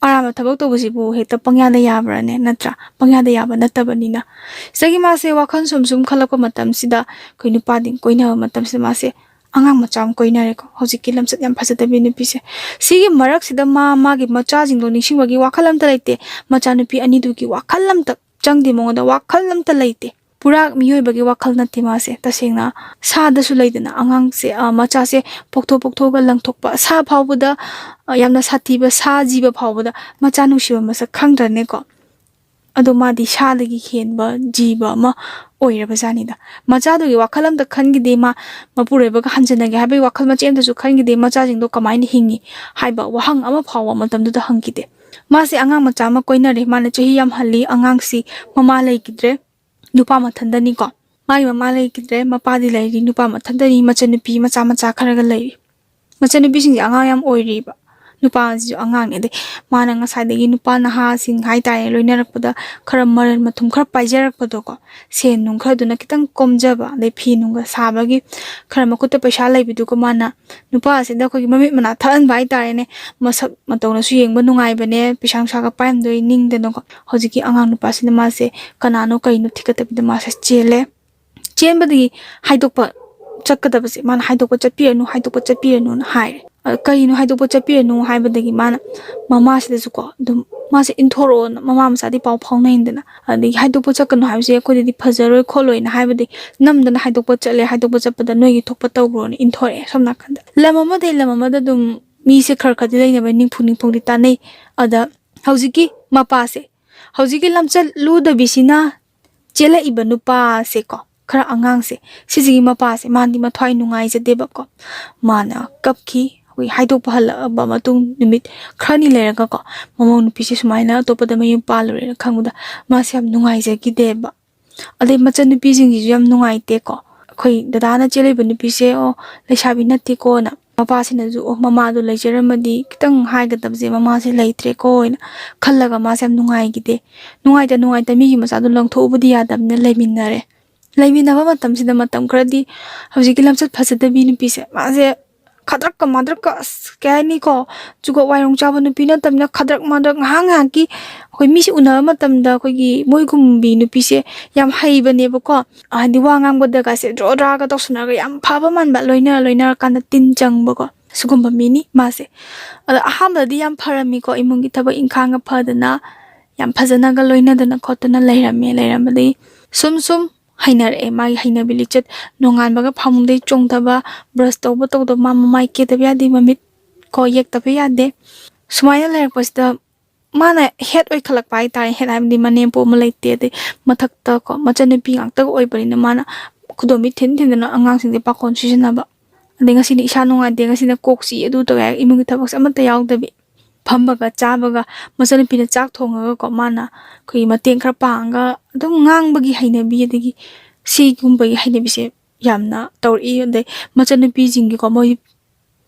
ꯑꯔꯥꯟꯕ ꯊꯕꯛ ꯇꯧꯕꯁꯤꯕꯨ ꯍꯦꯛꯇ ꯄꯪꯌꯥꯗ ꯌꯥꯕ꯭ꯔꯥꯅꯦ? ꯅꯠꯇ꯭ꯔꯥ? ꯄꯪꯌꯥꯗ ꯌꯥꯕ ꯅꯠꯇꯕꯅꯤꯅ꯫ ꯁꯤꯗꯒꯤ ꯃꯥꯁꯦ ꯋꯥꯈꯜ ꯁꯨꯝ ꯁꯨꯝ ꯈꯜꯂꯛꯄ ꯃꯇꯝꯁꯤꯗ, ꯑꯩꯈꯣꯏ ꯅꯨꯄꯥꯗꯤ ꯀꯣꯏꯅꯕ ꯃꯇꯝꯁꯤꯗ ꯃꯥꯁꯦ ꯑꯉꯥꯡ ꯃꯆꯥ ꯑꯃ ꯀꯣꯏꯅꯔꯦꯀꯣ꯫ ꯍꯧꯖꯤꯛꯀꯤ ꯂꯝꯆꯠ ꯌꯥꯝ ꯐꯖꯗꯕꯤ ꯅꯨꯄꯤꯁꯦ꯫ ꯁꯤꯒꯤ ꯃꯔꯛꯁꯤꯗ ꯃꯥ ꯃꯥꯒꯤ ꯃꯆꯥꯁꯤꯡꯗꯣ ꯅꯤꯡꯁꯤꯡꯕꯒꯤ ꯋꯥꯈꯜ ꯑꯝꯇ ꯂꯩꯇꯦ꯫ ꯃꯆꯥꯅꯨꯄꯤ ꯑꯅꯤꯗꯨꯒꯤ ꯋꯥꯈꯜ ꯑꯝꯇ ꯆꯪꯗꯦ ꯃꯉꯣꯟꯗ, ꯋꯥꯈꯜ ꯑꯝꯇ ꯂꯩꯇꯦ꯫ ꯄꯨꯔꯥ ꯃꯤꯑꯣꯏꯕꯒꯤ ꯋꯥꯈꯜ ꯅꯠꯇꯦ ꯃꯥꯁꯦ꯫ ꯇꯁꯦꯡꯅ ꯁꯥꯗꯁꯨ ꯂꯩꯗꯅ, ꯑꯉꯥꯡꯁꯦ, ꯑ, ꯃꯆꯥꯁꯦ ꯄꯣꯛꯊꯣꯛ ꯄꯣꯛꯊꯣꯛꯑꯒ ꯂꯪꯊꯣꯛꯄ, ꯁꯥ ꯐꯥꯎꯕꯗ, ꯑ, ꯌꯥꯝꯅ ꯁꯥꯊꯤꯕ ꯁꯥ ꯖꯤꯕ ꯐꯥꯎꯕꯗ ꯃꯆꯥ ꯅꯨꯡꯁꯤꯕ ꯃꯁꯛ ꯈꯪꯗ꯭ꯔꯅꯦꯀꯣ꯫ ꯑꯗꯣ ꯃꯥꯗꯤ ꯁꯥꯗꯒꯤ ꯍꯦꯟꯕ ꯖꯤꯕ ꯑꯃ ꯑꯣꯏꯔꯕꯖꯥꯠꯅꯤꯗ꯫ ꯃꯆꯥꯗꯨꯒꯤ ꯋꯥꯈꯜ ꯑꯝꯇ ꯈꯟꯈꯤꯗꯦ, ꯃꯥ ꯃꯄꯨꯔꯣꯏꯕꯒ ꯍꯟꯖꯟꯅꯒꯦ ꯍꯥꯏꯕꯒꯤ ꯋꯥꯈꯜ ꯃꯆꯦꯠ ꯑꯝꯇꯁꯨ ꯈꯟꯈꯤꯗꯦ, ꯃꯆꯥꯁꯤꯡꯗꯣ ꯀꯃꯥꯏꯅ ꯍꯤꯡꯉꯤ ꯍꯥꯏꯕ ꯋꯥꯍꯪ ꯑꯃ ꯐꯥꯎꯕ ꯃꯇꯝꯗꯨꯗ ꯍꯪꯈꯤꯗꯦ꯫ ꯃꯥꯁꯦ ꯑꯉꯥꯡ ꯃꯆꯥ ꯑꯃ ꯀꯣꯏꯅꯔꯦ, ꯃꯥꯅ ꯆꯍꯤ ꯌꯥꯝ ꯍꯜꯂꯤ, ꯑꯉꯥꯡꯁꯤ ꯃꯃꯥ ꯂꯩꯈꯤꯗ꯭ꯔꯦ, ꯅꯨꯄꯥ ꯃꯊꯟꯗꯅꯤꯀꯣ꯫ ꯃꯥꯒꯤ ꯃꯃꯥ ꯂꯩꯈꯤꯗ꯭ꯔꯦ, ꯃꯄꯥꯗꯤ ꯂꯩꯔꯤ, ꯅꯨꯄꯥ ꯃꯊꯟꯇꯅꯤ, ꯃꯆꯟꯅꯨꯄꯤ ꯃꯆꯥ ꯃꯆꯥ ꯈꯔꯒ ꯂꯩꯔꯤ꯫ ꯃꯆꯟꯅꯨꯄꯤꯁꯤꯡꯁꯦ ꯑꯉꯥꯡ ꯌꯥꯝ ꯑꯣꯏꯔꯤꯕ, ꯅꯨꯄꯥꯁꯤꯁꯨ ꯑꯉꯥꯡꯅꯦ꯫ ꯑꯗꯩ ꯃꯥꯅ ꯉꯁꯥꯏꯗꯒꯤ ꯅꯨꯄꯥ ꯅꯍꯥꯁꯤꯡ ꯍꯥꯏꯇꯥꯔꯦ, ꯂꯣꯏꯅꯔꯛꯄꯗ ꯈꯔ ꯃꯔꯟ ꯃꯊꯨꯝ ꯈꯔ ꯄꯥꯏꯖꯔꯛꯄꯗꯣꯀꯣ, ꯁꯦꯟ ꯅꯨꯡ ꯈꯔꯗꯨꯅ ꯈꯤꯇꯪ ꯀꯣꯝꯖꯕ, ꯑꯗꯩ ꯐꯤ ꯅꯨꯡꯒ ꯁꯥꯕꯒꯤ ꯈꯔ ꯃꯈꯨꯠꯇ ꯄꯩꯁꯥ ꯂꯩꯕꯗꯨꯒ ꯃꯥꯅ ꯅꯨꯄꯥ ꯑꯁꯤꯗ ꯑꯩꯈꯣꯏꯒꯤ ꯃꯃꯤꯠ ꯃꯅꯥ ꯊꯛꯍꯟꯕ ꯍꯥꯏꯇꯥꯔꯦꯅꯦ꯫ ꯃꯁꯛ ꯃꯇꯧꯅꯁꯨ ꯌꯦꯡꯕ ꯅꯨꯡꯉꯥꯏꯕꯅꯦ, ꯄꯩꯁꯥ ꯅꯨꯡꯁꯥꯒ ꯄꯥꯏꯔꯝꯗꯣꯏ ꯅꯤꯡꯗꯅꯀꯣ꯫ ꯍꯧꯖꯤꯛꯀꯤ ꯑꯉꯥꯡ ꯅꯨꯄꯥꯁꯤꯅ ꯃꯥꯁꯦ ꯀꯅꯥꯅꯣ ꯀꯩꯅꯣ ꯊꯤꯒꯠꯇꯕꯤꯗ ꯃꯥꯁꯦ ꯆꯦꯜꯂꯦ꯫ ꯆꯦꯟꯕꯗꯒꯤ ꯍꯥꯏꯗꯣꯛꯄ ꯆꯠꯀꯗꯕꯁꯦ ꯃꯥꯅ ꯍꯥꯏꯗꯣꯛꯄ ꯆꯠꯄꯤꯔꯅꯨ, ꯍꯥꯏꯗꯣꯛꯄ ꯆꯠꯄꯤꯔꯅꯨꯅ ꯍꯥꯏꯔꯦ꯫ ꯑ, ꯀꯩꯅꯣ ꯍꯥꯏꯗꯣꯛꯄ ꯆꯠꯄꯤꯔꯅꯨ ꯍꯥꯏꯕꯗꯒꯤ ꯃꯥꯅ ꯃꯃꯥꯁꯤꯗꯁꯨꯀꯣ ꯑꯗꯨꯝ ꯃꯥꯁꯦ ꯏꯟꯊꯣꯔꯛꯑꯣꯅ, ꯃꯃꯥ ꯃꯆꯥꯗꯤ ꯄꯥꯎ ꯐꯥꯎꯅꯩꯗꯅ, ꯑꯗꯒꯤ ꯍꯥꯏꯗꯣꯛꯄ ꯆꯠꯀꯅꯨ ꯍꯥꯏꯕꯁꯦ ꯑꯩꯈꯣꯏꯗꯗꯤ ꯐꯖꯔꯣꯏ ꯈꯣꯠꯂꯣꯏꯅ ꯍꯥꯏꯕꯗꯤ ꯅꯝꯗꯅ ꯍꯥꯏꯗꯣꯛꯄ ꯆꯠꯂꯦ꯫ ꯍꯥꯏꯗꯣꯛꯄ ꯆꯠꯄꯗ ꯅꯣꯏꯒꯤ ꯊꯣꯛꯄ ꯇꯧꯈ꯭ꯔꯣꯅ ꯏꯟꯊꯣꯔꯛꯑꯦ꯫ ꯁꯣꯝ ꯅꯥꯀꯟꯗ ꯂꯝ ꯑꯃꯗꯒꯤ ꯂꯝ ꯑꯃꯗ ꯑꯗꯨꯝ ꯃꯤꯁꯦ ꯈꯔ ꯈꯔꯗꯤ ꯂꯩꯅꯕ, ꯅꯤꯡꯐꯨ ꯅꯤꯡꯐꯨꯗꯤ ꯇꯥꯟꯅꯩ꯫ ꯑꯗ ꯍꯧꯖꯤꯛꯀꯤ ꯃꯄꯥꯁꯦ, ꯍꯧꯖꯤꯛꯀꯤ ꯂꯝꯆꯠ ꯂꯨꯗꯕꯤꯁꯤꯅ ꯆꯦꯜꯂꯛꯏꯕ ꯅꯨꯄꯥꯁꯦꯀꯣ, ꯈꯔ ꯑꯉꯥꯡꯁꯦ, ꯁꯤꯁꯤꯒꯤ ꯃꯄꯥꯁꯦ, ꯃꯥꯗꯤ ꯃꯊ꯭ꯋꯥꯏ ꯅꯨꯡꯉꯥꯏꯖꯗꯦꯕꯀꯣ꯫ ꯃꯥꯅ ꯀꯞꯈꯤ꯫ ꯑꯩꯈꯣꯏ ꯍꯥꯏꯗꯣꯛꯄ ꯍꯜꯂꯛꯑꯕ ꯃꯇꯨꯡ ꯅꯨꯃꯤꯠ ꯈꯔꯅꯤ ꯂꯩꯔꯒꯀꯣ, ꯃꯃꯧ ꯅꯨꯄꯤꯁꯦ ꯁꯨꯃꯥꯏꯅ ꯑꯇꯣꯞꯄꯗ ꯃꯌꯨꯝ ꯄꯥꯜꯂꯨꯔꯦꯅ ꯈꯪꯕꯗ ꯃꯥꯁꯦ ꯌꯥꯝ ꯅꯨꯡꯉꯥꯏꯖꯈꯤꯗꯦꯕ꯫ ꯑꯗꯩ ꯃꯆꯟꯅꯨꯄꯤꯁꯤꯡꯁꯤꯁꯨ ꯌꯥꯝ ꯅꯨꯡꯉꯥꯏꯇꯦꯀꯣ꯫ ꯑꯩꯈꯣꯏ ꯗꯗꯥꯅ ꯆꯦꯜꯂꯤꯕ ꯅꯨꯄꯤꯁꯦ, ꯑꯣ, ꯂꯩꯁꯥꯕꯤ ꯅꯠꯇꯦꯀꯣꯅ꯫ ꯃꯄꯥꯁꯤꯅꯁꯨ, ꯑꯣ, ꯃꯃꯥꯗꯣ ꯂꯩꯖꯔꯝꯃꯗꯤ ꯈꯤꯇꯪ ꯍꯥꯏꯒꯗꯕꯁꯦ, ꯃꯃꯥꯁꯦ ꯂꯩꯇ꯭ꯔꯦꯀꯣ ꯍꯥꯏꯅ ꯈꯜꯂꯒ ꯃꯥꯁꯦ ꯌꯥꯝ ꯅꯨꯡꯉꯥꯏꯈꯤꯗꯦ꯫ ꯅꯨꯡꯉꯥꯏꯇ ꯅꯨꯡꯉꯥꯏꯇ ꯃꯤꯒꯤ ꯃꯆꯥꯗꯣ ꯂꯪꯊꯣꯛꯎꯕꯗꯤ ꯌꯥꯗꯕꯅꯤꯅ ꯂꯩꯃꯤꯟꯅꯔꯦ꯫ ꯂꯩꯃꯤꯟꯅꯕ ꯃꯇꯝꯁꯤꯗ ꯃꯇꯝ ꯈꯔꯗꯤ ꯍꯧꯖꯤꯛꯀꯤ ꯂꯝꯆꯠ ꯐꯖꯗꯕꯤ ꯅꯨꯄꯤꯁꯦ, ꯃꯥꯁꯦ ꯈꯗ꯭ꯔꯛꯀ ꯃꯗ꯭ꯔꯛꯀ, ꯑꯁ, ꯀꯩ ꯍꯥꯏꯅꯤꯀꯣ, ꯖꯨꯒꯣꯠ ꯋꯥꯏꯔꯣꯡ ꯆꯥꯕ ꯅꯨꯄꯤ ꯅꯠꯇꯕꯅꯤꯅ ꯈꯗ꯭ꯔꯛ ꯃꯗ꯭ꯔꯛ ꯉꯥꯏꯍꯥꯛ ꯉꯥꯏꯍꯥꯛꯀꯤ ꯑꯩꯈꯣꯏ ꯃꯤꯁꯦ ꯎꯅꯕ ꯃꯇꯝꯗ ꯑꯩꯈꯣꯏꯒꯤ ꯃꯣꯏꯒꯨꯝꯕꯤ ꯅꯨꯄꯤꯁꯦ ꯌꯥꯝ ꯍꯩꯕꯅꯦꯕꯀꯣ꯫ ꯍꯥꯏꯗꯤ ꯋꯥ ꯉꯥꯡꯕꯗꯒꯁꯦ ꯗ꯭ꯔꯣ ꯗ꯭ꯔꯥꯒ ꯇꯧꯁꯟꯅꯔꯒ ꯌꯥꯝ ꯐꯕ ꯃꯥꯟꯕ, ꯂꯣꯏꯅꯔ ꯂꯣꯏꯅꯔꯀꯥꯟꯗ ꯇꯤꯟ ꯆꯪꯕꯀꯣ, ꯁꯤꯒꯨꯝꯕ ꯃꯤꯅꯤ ꯃꯥꯁꯦ꯫ ꯑꯗꯣ ꯑꯍꯥꯟꯕꯗꯗꯤ ꯌꯥꯝ ꯐꯔꯝꯃꯤꯀꯣ, ꯏꯃꯨꯡꯒꯤ ꯊꯕꯛ ꯏꯪꯈꯥꯡꯒ ꯐꯗꯅ ꯌꯥꯝ ꯐꯖꯅꯒ ꯂꯣꯏꯅꯗꯅ ꯈꯣꯠꯇꯅ ꯂꯩꯔꯝꯃꯦ꯫ ꯂꯩꯔꯝꯕꯗꯒꯤ ꯁꯨꯝ ꯁꯨꯝ ꯍꯩꯅꯔꯛꯑꯦ ꯃꯥꯒꯤ ꯍꯩꯅꯕꯤ ꯂꯤꯆꯠ꯫ ꯅꯣꯡꯉꯥꯟꯕꯒ ꯐꯃꯨꯡꯗꯩ ꯆꯣꯡꯊꯕ, ꯕ꯭ꯔꯁ ꯇꯧꯕ ꯇꯧꯗꯕ, ꯃꯥ ꯃꯃꯥꯏ ꯀꯦꯗꯕ ꯌꯥꯗꯦ, ꯃꯃꯤꯠ ꯀꯣ ꯌꯦꯛꯇꯕ ꯌꯥꯗꯦ꯫ ꯁꯨꯃꯥꯏꯅ ꯂꯩꯔꯛꯄꯁꯤꯗ ꯃꯥꯅ ꯍꯦꯠ ꯑꯣꯏꯈꯠꯂꯛꯄ ꯍꯥꯏꯇꯥꯔꯦ꯫ ꯍꯦꯠ ꯍꯥꯏꯕꯗꯤ ꯃꯅꯦꯝꯄꯣꯛ ꯑꯃ ꯂꯩꯇꯦ, ꯑꯗꯩ ꯃꯊꯛꯇ ꯀꯣ ꯃꯆꯟꯅꯨꯄꯤ ꯉꯥꯛꯇꯒ ꯑꯣꯏꯕꯅꯤꯅ ꯃꯥꯅ ꯈꯨꯗꯣꯝꯕꯤ ꯊꯤꯟ ꯊꯤꯟꯗꯅ ꯑꯉꯥꯡꯁꯤꯡꯁꯦ ꯄꯥꯈꯣꯟ ꯁꯤꯖꯤꯟꯅꯕ꯫ ꯑꯗꯩ ꯉꯁꯤꯗꯤ ꯏꯁꯥ ꯅꯨꯡꯉꯥꯏꯇꯦ, ꯉꯁꯤꯅ ꯀꯣꯛ ꯆꯤꯛꯑꯦ, ꯑꯗꯨ ꯇꯧꯋꯦ ꯍꯥꯏꯔꯒ ꯏꯃꯨꯡꯒꯤ ꯊꯕꯛꯁꯦ ꯑꯃꯠꯇ ꯌꯥꯎꯗꯕꯤ, ꯐꯝꯕꯒ ꯆꯥꯕꯒ ꯃꯆꯟꯅꯨꯄꯤꯅ ꯆꯥꯛ ꯊꯣꯡꯉꯒꯀꯣ ꯃꯥꯅ ꯑꯩꯈꯣꯏꯒꯤ ꯃꯇꯦꯡ ꯈꯔ ꯄꯥꯡꯉꯒ ꯑꯗꯨꯝ ꯉꯥꯡꯕꯒꯤ ꯍꯩꯅꯕꯤ, ꯑꯗꯒꯤ ꯁꯤꯒꯨꯝꯕꯒꯤ ꯍꯩꯅꯕꯤꯁꯦ ꯌꯥꯝꯅ ꯇꯧꯔꯛꯏ꯫ ꯑꯗꯩ ꯃꯆꯟꯅꯨꯄꯤꯁꯤꯡꯒꯤꯀꯣ ꯃꯣꯏ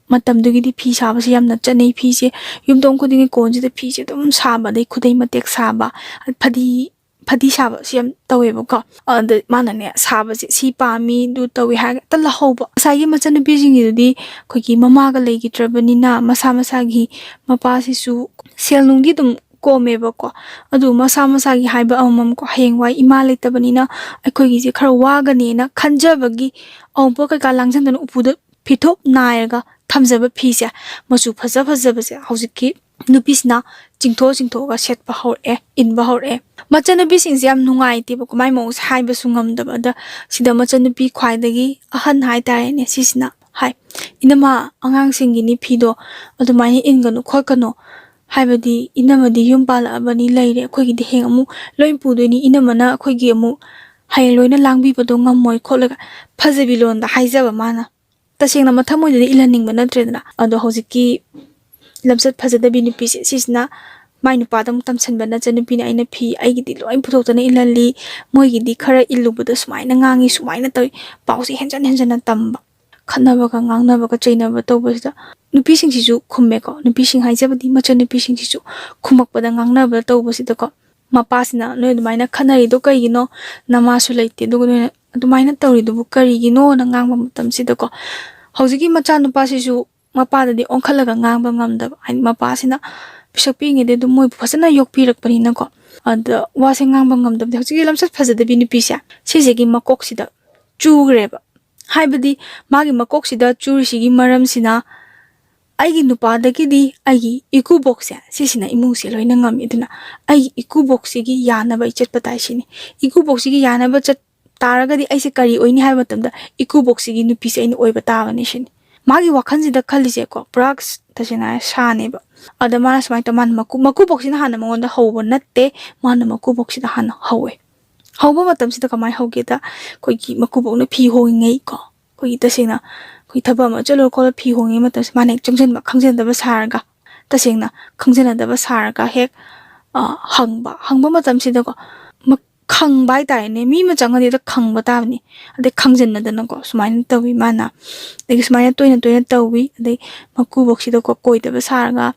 ꯃꯇꯝꯗꯨꯒꯤꯗꯤ ꯐꯤ ꯁꯥꯕꯁꯦ ꯌꯥꯝꯅ ꯆꯠꯅꯩ꯫ ꯐꯤꯁꯦ ꯌꯨꯝꯊꯣꯡ ꯈꯨꯗꯤꯡꯒꯤ ꯀꯣꯟꯁꯤꯗ ꯐꯤꯁꯦ ꯑꯗꯨꯝ ꯁꯥꯕ, ꯑꯗꯩ ꯈꯨꯗꯩ ꯃꯇꯦꯛ ꯁꯥꯕ, ꯐꯗꯤ, ꯐꯗꯤ ꯁꯥꯕꯁꯦ ꯌꯥꯝ ꯇꯧꯋꯦꯕꯀꯣ꯫ ꯑꯗ ꯃꯥꯅꯅꯦ ꯁꯥꯕꯁꯦ ꯁꯤ ꯄꯥꯝꯃꯤ, ꯑꯗꯨ ꯇꯧꯋꯤ ꯍꯥꯏꯔꯒ ꯍꯦꯛꯇ ꯂꯧꯍꯧꯕ꯫ ꯉꯁꯥꯏꯒꯤ ꯃꯆꯟꯅꯨꯄꯤꯁꯤꯡꯒꯤꯗꯨꯗꯤ ꯑꯩꯈꯣꯏꯒꯤ ꯃꯃꯥꯒ ꯂꯩꯈꯤꯗ꯭ꯔꯕꯅꯤꯅ ꯃꯁꯥ ꯃꯁꯥꯒꯤ ꯃꯄꯥꯁꯤꯁꯨ ꯁꯦꯜ ꯅꯨꯡꯗꯤ ꯑꯗꯨꯝ ꯀꯣꯝꯃꯦꯕꯀꯣ꯫ ꯑꯗꯨ ꯃꯁꯥ ꯃꯁꯥꯒꯤ ꯍꯥꯏꯕ ꯑꯃꯃꯝꯀꯣ, ꯍꯌꯦꯡꯋꯥꯏ ꯏꯃꯥ ꯂꯩꯇꯕꯅꯤꯅ ꯑꯩꯈꯣꯏꯒꯤꯁꯦ ꯈꯔ ꯋꯥꯒꯅꯦꯅ ꯈꯟꯖꯕꯒꯤ ꯑꯋꯨꯟꯄꯣꯠ ꯀꯩꯀꯥ ꯂꯥꯡꯁꯤꯟꯗꯅ ꯎꯄꯨꯗ ꯐꯤꯊꯣꯞ ꯅꯥꯏꯔꯒ ꯊꯝꯖꯕ ꯐꯤꯁꯦ, ꯃꯆꯨ ꯐꯖ ꯐꯖꯕꯁꯦ ꯍꯧꯖꯤꯛꯀꯤ ꯅꯨꯄꯤꯁꯤꯅ ꯆꯤꯡꯊꯣꯛ ꯆꯤꯡꯊꯣꯛꯑꯒ ꯁꯦꯠꯄ ꯍꯧꯔꯛꯑꯦ, ꯏꯟꯕ ꯍꯧꯔꯛꯑꯦ꯫ ꯃꯆꯟꯅꯨꯄꯤꯁꯤꯡꯁꯦ ꯌꯥꯝ ꯅꯨꯡꯉꯥꯏꯇꯦꯕꯀꯣ, ꯃꯥꯏ ꯃꯑꯣꯡꯁꯦ ꯍꯥꯏꯕꯁꯨ ꯉꯝꯗꯕ꯫ ꯑꯗ ꯁꯤꯗ ꯃꯆꯟꯅꯨꯄꯤ ꯈ꯭ꯋꯥꯏꯗꯒꯤ ꯑꯍꯟ ꯍꯥꯏꯇꯥꯔꯦꯅꯦ, ꯁꯤꯁꯤꯅ ꯍꯥꯏ, "ꯏꯅꯝꯃ, ꯑꯉꯥꯡꯁꯤꯡꯒꯤꯅꯤ ꯐꯤꯗꯣ, ꯑꯗꯨꯃꯥꯏꯅ ꯏꯟꯒꯅꯨ ꯈꯣꯠꯀꯅꯨ, ꯍꯥꯏꯕꯗꯤ ꯏꯅꯝꯃꯗꯤ ꯌꯨꯝ ꯄꯥꯜꯂꯛꯑꯕꯅꯤ, ꯂꯩꯔꯦ, ꯑꯩꯈꯣꯏꯒꯤꯗꯤ ꯍꯌꯦꯡ ꯑꯃꯨꯛ ꯂꯣꯏ ꯄꯨꯗꯣꯏꯅꯤ, ꯏꯅꯝꯃꯅ ꯑꯩꯈꯣꯏꯒꯤ ꯑꯃꯨꯛ ꯍꯌꯦꯡ ꯂꯣꯏꯅ ꯂꯥꯡꯕꯤꯕꯗꯣ ꯉꯝꯃꯣꯏ ꯈꯣꯠꯂꯒ ꯐꯖꯕꯤ ꯂꯣꯟꯗ ꯍꯥꯏꯖꯕ ꯃꯥꯅ꯫ ꯇꯁꯦꯡꯅ ꯃꯊꯃꯣꯏꯗꯗꯤ ꯏꯜꯍꯟꯅꯤꯡꯕ ꯅꯠꯇ꯭ꯔꯦꯗꯅ꯫ ꯑꯗꯣ ꯍꯧꯖꯤꯛꯀꯤ ꯂꯝꯆꯠ ꯐꯖꯗꯕꯤ ꯅꯨꯄꯤꯁꯦ ꯁꯤꯁꯤꯅ ꯃꯥꯏ ꯅꯨꯄꯥꯗ ꯑꯃꯨꯛ ꯇꯝꯁꯟꯕ, "ꯅꯆꯟꯅꯨꯄꯤꯅ ꯑꯩꯅ ꯐꯤ ꯑꯩꯒꯤꯗꯤ ꯂꯣꯏ ꯄꯨꯊꯣꯛꯇꯅ ꯏꯜꯍꯜꯂꯤ, ꯃꯣꯏꯒꯤꯗꯤ ꯈꯔ ꯏꯜꯂꯨꯕꯗ ꯁꯨꯃꯥꯏꯅ ꯉꯥꯡꯉꯤ, ꯁꯨꯃꯥꯏꯅ ꯇꯧꯏ", ꯄꯥꯎꯁꯦ ꯍꯦꯟꯖꯟ ꯍꯦꯟꯖꯟꯅ ꯇꯝꯕ꯫ ꯈꯠꯅꯕꯒ ꯉꯥꯡꯅꯕꯒ ꯆꯩꯅꯕ ꯇꯧꯕꯁꯤꯗ ꯅꯨꯄꯤꯁꯤꯡꯁꯤꯁꯨ ꯈꯨꯝꯃꯦꯀꯣ꯫ ꯅꯨꯄꯤꯁꯤꯡ ꯍꯥꯏꯖꯕꯗꯤ ꯃꯆꯟꯅꯨꯄꯤꯁꯤꯡꯁꯤꯁꯨ ꯈꯨꯝꯃꯛꯄꯗ, ꯉꯥꯡꯅꯕ ꯇꯧꯕꯁꯤꯗꯀꯣ, ꯃꯄꯥꯁꯤꯅ, "ꯅꯣꯏ ꯑꯗꯨꯃꯥꯏꯅ ꯈꯠꯅꯔꯤꯗꯣ ꯀꯩꯒꯤꯅꯣ? ꯅꯃꯥꯁꯨ ꯂꯩꯇꯦ, ꯑꯗꯨꯒ ꯅꯣꯏꯅ ꯑꯗꯨꯃꯥꯏꯅ ꯇꯧꯔꯤꯗꯨꯕꯨ ꯀꯔꯤꯒꯤꯅꯣꯅ?" ꯉꯥꯡꯕ ꯃꯇꯝꯁꯤꯗꯀꯣ, ꯍꯧꯖꯤꯛꯀꯤ ꯃꯆꯥꯅꯨꯄꯥꯁꯤꯁꯨ ꯃꯄꯥꯗꯗꯤ ꯑꯣꯟꯈꯠꯂꯒ ꯉꯥꯡꯕ ꯉꯝꯗꯕ, ꯍꯥꯏꯗꯤ ꯃꯄꯥꯁꯤꯅ ꯄꯤꯁꯛ ꯄꯤꯛꯏꯉꯩꯗꯩ ꯑꯗꯨꯝ ꯃꯣꯏꯕꯨ ꯐꯖꯅ ꯌꯣꯛꯄꯤꯔꯛꯄꯅꯤꯅꯀꯣ꯫ ꯑꯗ ꯋꯥꯁꯦ ꯉꯥꯡꯕ ꯉꯝꯗꯕꯗꯤ ꯍꯧꯖꯤꯛꯀꯤ ꯂꯝꯆꯠ ꯐꯖꯗꯕꯤ ꯅꯨꯄꯤꯁꯦ, ꯁꯤꯁꯤꯒꯤ ꯃꯀꯣꯛꯁꯤꯗ ꯆꯨꯈ꯭ꯔꯦꯕ꯫ ꯍꯥꯏꯕꯗꯤ ꯃꯥꯒꯤ ꯃꯀꯣꯛꯁꯤꯗ ꯆꯨꯔꯤꯁꯤꯒꯤ ꯃꯔꯝꯁꯤꯅ, "ꯑꯩꯒꯤ ꯅꯨꯄꯥꯗꯒꯤꯗꯤ ꯑꯩꯒꯤ ꯏꯀꯨꯕꯣꯛꯁꯦ, ꯁꯤꯁꯤꯅ ꯏꯃꯨꯡꯁꯦ ꯂꯣꯏꯅ ꯉꯝꯃꯤ, ꯑꯗꯨꯅ ꯑꯩꯒꯤ ꯏꯀꯨꯕꯣꯛꯁꯤꯒꯤ ꯌꯥꯅꯕ ꯑꯩ ꯆꯠꯄ ꯇꯥꯏ" ꯁꯤꯅꯤ꯫ ꯏꯀꯨꯕꯣꯛꯁꯤꯒꯤ ꯌꯥꯅꯕ ꯆꯠ ꯇꯥꯔꯒꯗꯤ ꯑꯩꯁꯦ ꯀꯔꯤ ꯑꯣꯏꯅꯤ ꯍꯥꯏꯕ ꯃꯇꯝꯗ, ꯏꯀꯨꯕꯣꯛꯁꯤꯒꯤ ꯅꯨꯄꯤꯁꯦ ꯑꯩꯅ ꯑꯣꯏꯕ ꯇꯥꯕꯅꯤ ꯁꯤꯅꯤ꯫ ꯃꯥꯒꯤ ꯋꯥꯈꯜꯁꯤꯗ ꯈꯜꯂꯤꯁꯦꯀꯣ, ꯄꯨꯔꯥ ꯇꯁꯦꯡꯅ ꯍꯥꯏꯔ ꯁꯥꯅꯦꯕ꯫ ꯑꯗ ꯃꯥꯅ ꯁꯨꯃꯥꯏꯅ ꯇꯧ, ꯃꯥꯅ ꯃꯀꯨ-, ꯃꯀꯨꯕꯣꯛꯁꯤꯅ ꯍꯥꯟꯅ ꯃꯉꯣꯟꯗ ꯍꯧꯕ ꯅꯠꯇꯦ, ꯃꯥꯅ ꯃꯀꯨꯕꯣꯛꯁꯤꯗ ꯍꯥꯟꯅ ꯍꯧꯋꯦ꯫ ꯍꯧꯕ ꯃꯇꯝꯁꯤꯗ ꯀꯃꯥꯏꯅ ꯍꯧꯒꯦꯗ, ꯑꯩꯈꯣꯏꯒꯤ ꯃꯀꯨꯕꯣꯛꯅ ꯐꯤ ꯍꯣꯡꯉꯤꯉꯩ ꯀꯣ, ꯑꯩꯈꯣꯏꯒꯤ ꯇꯁꯦꯡꯅ ꯑꯩꯈꯣꯏ ꯊꯕꯛ ꯑꯃ ꯆꯠꯂꯨꯔ ꯈꯣꯠꯂ ꯐꯤ ꯍꯣꯡꯉꯤꯉꯩ ꯃꯇꯝꯁꯤ ꯃꯥꯅ ꯍꯦꯛ ꯆꯪꯁꯤꯟꯕ, ꯈꯪꯖꯟꯗꯕ ꯁꯥꯔꯒ, ꯇꯁꯦꯡꯅ ꯈꯪꯖꯟꯅꯗꯕ ꯁꯥꯔꯒ ꯍꯦꯛ, ꯑ, ꯍꯪꯕ꯫ ꯍꯪꯕ ꯃꯇꯝꯁꯤꯗꯀꯣ, ꯃ-, ꯈꯪꯕ ꯍꯥꯏꯇꯥꯔꯦꯅꯦ, ꯃꯤ ꯑꯃ ꯆꯪꯉꯗꯤ ꯍꯦꯛꯇ ꯈꯪꯕ ꯇꯥꯕꯅꯤ꯫ ꯑꯗꯩ ꯈꯪꯖꯟꯅꯗꯅꯀꯣ ꯁꯨꯃꯥꯏꯅ ꯇꯧꯋꯤ ꯃꯥꯅ꯫ ꯑꯗꯒꯤ ꯁꯨꯃꯥꯏꯅ ꯇꯣꯏꯅ ꯇꯣꯏꯅ ꯇꯧꯋꯤ꯫ ꯑꯗꯩ ꯃꯀꯨꯕꯣꯛꯁꯤꯗꯀꯣ ꯀꯣꯏꯗꯕ ꯁꯥꯔꯒ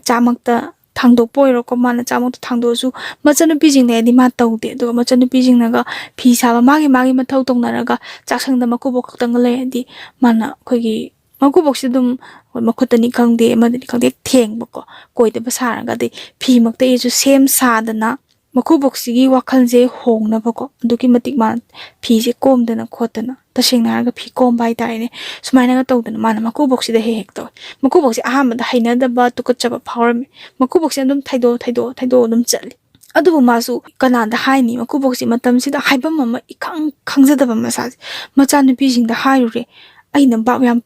ꯆꯥꯃꯛꯇ ꯊꯥꯡꯗꯣꯛꯄ ꯑꯣꯏꯔꯣꯀꯣ, ꯃꯥꯅ ꯆꯥꯃꯛꯇ ꯊꯥꯡꯗꯣꯛꯑꯁꯨ ꯃꯆꯟꯅꯨꯄꯤꯁꯤꯡ ꯂꯩꯔꯗꯤ ꯃꯥ ꯇꯧꯗꯦ꯫ ꯑꯗꯨꯒ ꯃꯆꯟꯅꯨꯄꯤꯁꯤꯡꯅꯒ ꯐꯤ ꯁꯥꯕ, ꯃꯥꯒꯤ ꯃꯥꯒꯤ ꯃꯊꯧ ꯇꯧꯅꯔꯒ ꯆꯥꯛꯁꯪꯗ ꯃꯀꯨꯕꯣꯛ ꯈꯛꯇꯪꯒ ꯂꯩꯔꯗꯤ ꯃꯥꯅ ꯑꯩꯈꯣꯏꯒꯤ ꯃꯀꯨꯕꯣꯛꯁꯤ ꯑꯗꯨꯝ ꯃꯈꯨꯠꯇꯅꯤ ꯈꯪꯗꯦ, ꯑꯃꯗꯅꯤ ꯈꯪꯗꯦ, ꯊꯦꯡꯕꯀꯣ, ꯀꯣꯏꯗꯕ ꯁꯥꯔꯒ꯫ ꯑꯗꯩ ꯐꯤꯃꯛꯇ ꯏꯔꯁꯨ ꯁꯦꯝ ꯁꯥꯗꯅ, ꯃꯀꯨꯕꯣꯛꯁꯤꯒꯤ ꯋꯥꯈꯜꯁꯦ ꯍꯣꯡꯅꯕꯀꯣ, ꯑꯗꯨꯛꯀꯤ ꯃꯇꯤꯛ ꯃꯥ ꯐꯤꯁꯦ ꯀꯣꯝꯗꯅ ꯈꯣꯠꯇꯅ, ꯇꯁꯦꯡꯅ ꯍꯥꯏꯔꯒ ꯐꯤ ꯀꯣꯝꯕ ꯍꯥꯏꯇꯥꯔꯦꯅꯦ, ꯁꯨꯃꯥꯏꯅꯒ ꯇꯧꯗꯅ ꯃꯥꯅ ꯃꯀꯨꯕꯣꯛꯁꯤꯗ ꯍꯦꯛ ꯍꯦꯛ ꯇꯧꯋꯦ꯫ ꯃꯀꯨꯕꯣꯛꯁꯦ ꯑꯍꯥꯟꯕꯗ ꯍꯩꯅꯗꯕ, ꯇꯨꯀꯠꯆꯕ ꯐꯥꯎꯔꯝꯃꯤ꯫ ꯃꯀꯨꯕꯣꯛꯁꯦ ꯑꯗꯨꯝ ꯊꯩꯗꯣꯛ ꯊꯩꯗꯣꯛ ꯊꯩꯗꯣꯛ ꯑꯗꯨꯝ ꯆꯠꯂꯤ꯫ ꯑꯗꯨꯕꯨ ꯃꯥꯁꯨ ꯀꯅꯥꯗ ꯍꯥꯏꯅꯤ? ꯃꯀꯨꯕꯣꯛꯁꯤ ꯃꯇꯝꯁꯤꯗ ꯍꯥꯏꯐꯝ ꯑꯃ ꯏꯈꯪ ꯈꯪꯖꯗꯕ ꯃꯁꯥꯁꯦ꯫ ꯃꯆꯥꯅꯨꯄꯤꯁꯤꯡꯗ ꯍꯥꯏꯔꯨꯔꯦ꯫ ꯑꯩꯅ ꯚꯥꯞ ꯌꯥꯝ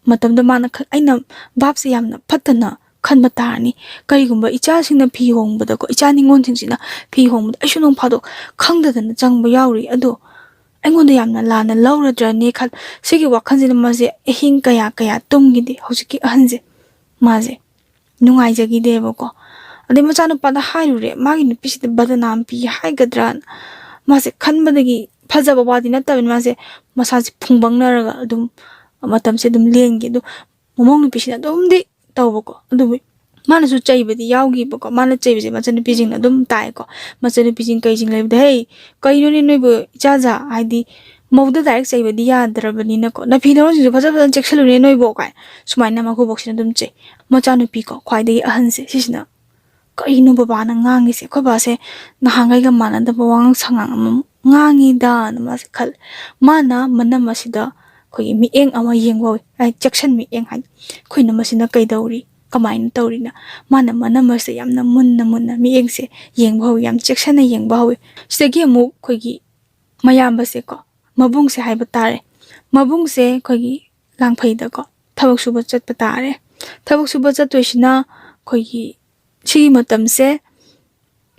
ꯃꯇꯝꯗ ꯃꯥꯅ ꯈ-, ꯑꯩꯅ ꯚꯥꯞꯁꯦ ꯌꯥꯝꯅ ꯐꯠꯇꯅ ꯈꯟꯕ ꯇꯥꯔꯅꯤ꯫ ꯀꯔꯤꯒꯨꯝꯕ ꯏꯆꯥꯁꯤꯡꯅ ꯐꯤ ꯍꯣꯡꯕꯗꯀꯣ, ꯏꯆꯥ ꯅꯤꯉꯣꯜꯁꯤꯡꯁꯤꯅ ꯐꯤ ꯍꯣꯡꯕꯗ ꯑꯩꯁꯨ ꯅꯣꯡ ꯐꯥꯗꯣꯛ ꯈꯪꯗꯗꯅ ꯆꯪꯕ ꯌꯥꯎꯔꯤ, ꯑꯗꯣ ꯑꯩꯉꯣꯟꯗ ꯌꯥꯝꯅ ꯂꯥꯟꯅ ꯂꯧꯔꯗ꯭ꯔꯅꯦ ꯈꯜ ꯁꯤꯒꯤ ꯋꯥꯈꯜꯁꯤꯅ ꯃꯥꯁꯦ ꯑꯍꯤꯡ ꯀꯌꯥ ꯀꯌꯥ ꯇꯨꯝꯈꯤꯗꯦ ꯍꯧꯖꯤꯛꯀꯤ ꯑꯍꯟꯁꯦ꯫ ꯃꯥꯁꯦ ꯅꯨꯡꯉꯥꯏꯖꯈꯤꯗꯦꯕꯀꯣ꯫ ꯑꯗꯩ ꯃꯆꯥꯅꯨꯄꯥꯗ ꯍꯥꯏꯔꯨꯔꯦ, ꯃꯥꯒꯤ ꯅꯨꯄꯤꯁꯤꯗ ꯕꯗꯅꯥꯝ ꯄꯤ ꯍꯥꯏꯒꯗ꯭ꯔꯥ, ꯃꯥꯁꯦ ꯈꯟꯕꯗꯒꯤ, ꯐꯖꯕ ꯋꯥꯗꯤ ꯅꯠꯇꯕꯅꯤ, ꯃꯥꯁꯦ ꯃꯁꯥꯁꯦ ꯐꯨꯡꯕꯪꯅꯔꯒ ꯑꯗꯨꯝ ꯃꯇꯝꯁꯦ ꯑꯗꯨꯝ ꯂꯦꯟꯒꯤ꯫ ꯑꯗꯨ ꯃꯃꯧ ꯅꯨꯄꯤꯁꯤꯅ ꯑꯗꯨꯝꯗꯤ ꯇꯧꯕꯀꯣ, ꯑꯗꯨꯕꯨ ꯃꯥꯅꯁꯨ ꯆꯩꯕꯗꯤ ꯌꯥꯎꯈꯤꯕꯀꯣ꯫ ꯃꯥꯅ ꯆꯩꯕꯁꯦ ꯃꯆꯟꯅꯨꯄꯤꯁꯤꯡꯅ ꯑꯗꯨꯝ ꯇꯥꯏꯀꯣ꯫ ꯃꯆꯟꯅꯨꯄꯤꯁꯤꯡ ꯀꯩꯁꯤꯡ ꯂꯩꯕꯗ, "ꯍꯦ, ꯀꯩꯅꯣꯅꯦ ꯅꯣꯏꯕꯨ ꯏꯆꯥꯖꯥ?" ꯍꯥꯏꯗꯤ ꯃꯧꯗ ꯗꯥꯏꯔꯦꯛ ꯆꯩꯕꯗꯤ ꯌꯥꯗ꯭ꯔꯕꯅꯤꯅꯀꯣ, "ꯅꯐꯤ ꯅꯔꯣꯟꯁꯤꯡꯁꯨ ꯐꯖ ꯐꯖꯅ ꯆꯦꯛꯁꯤꯜꯂꯨꯅꯦ ꯅꯣꯏꯕꯣ" ꯀꯥꯏ ꯁꯨꯃꯥꯏꯅ ꯃꯀꯨꯕꯣꯛꯁꯤꯅ ꯑꯗꯨꯝ ꯆꯩ꯫ ꯃꯆꯥꯅꯨꯄꯤꯀꯣ, ꯈ꯭ꯋꯥꯏꯗꯒꯤ ꯑꯍꯟꯁꯦ ꯁꯤꯁꯤꯅ, "ꯀꯩꯅꯣ ꯕꯕꯥꯅ ꯉꯥꯡꯉꯤꯁꯦ? ꯑꯩꯈꯣꯏ ꯕꯥꯁꯦ ꯅꯍꯥꯟꯈꯩꯒ ꯃꯥꯟꯅꯗꯕ ꯋꯥꯉꯥꯡ ꯁꯉꯥꯡ ꯑꯃ ꯉꯥꯡꯉꯤꯗꯥꯅ" ꯃꯥꯁꯦ ꯈꯜꯂꯦ꯫ ꯃꯥꯅ ꯃꯅꯝ ꯑꯁꯤꯗ ꯑꯩꯈꯣꯏꯒꯤ ꯃꯤꯠꯌꯦꯡ ꯑꯃ ꯌꯦꯡꯕ ꯍꯧꯋꯤ, ꯍꯥꯏꯗꯤ ꯆꯦꯛꯁꯟ ꯃꯤꯠꯌꯦꯡ ꯍꯥꯏꯗꯤ, "ꯑꯩꯈꯣꯏꯅ ꯃꯁꯤꯅ ꯀꯩꯗꯧꯔꯤ? ꯀꯃꯥꯏꯅ ꯇꯧꯔꯤꯅ?" ꯃꯥꯅ ꯃꯅꯝ ꯑꯁꯤꯗ ꯌꯥꯝꯅ ꯃꯨꯟꯅ ꯃꯨꯟꯅ ꯃꯤꯠꯌꯦꯡꯁꯦ ꯌꯦꯡꯕ ꯍꯧꯋꯤ, ꯌꯥꯝ ꯆꯦꯛꯁꯟꯅ ꯌꯦꯡꯕ ꯍꯧꯋꯤ꯫ ꯁꯤꯗꯒꯤ ꯑꯃꯨꯛ ꯑꯩꯈꯣꯏꯒꯤ ꯃꯌꯥꯝꯕꯁꯦꯀꯣ, ꯃꯕꯨꯡꯁꯦ ꯍꯥꯏꯕ ꯇꯥꯔꯦ, ꯃꯕꯨꯡꯁꯦ ꯑꯩꯈꯣꯏꯒꯤ ꯂꯥꯡꯐꯩꯗꯀꯣ ꯊꯕꯛ ꯁꯨꯕ ꯆꯠꯄ ꯇꯥꯔꯦ꯫ ꯊꯕꯛ ꯁꯨꯕ ꯆꯠꯇꯣꯏꯁꯤꯅ ꯑꯩꯈꯣꯏꯒꯤ ꯁꯤꯒꯤ ꯃꯇꯝꯁꯦ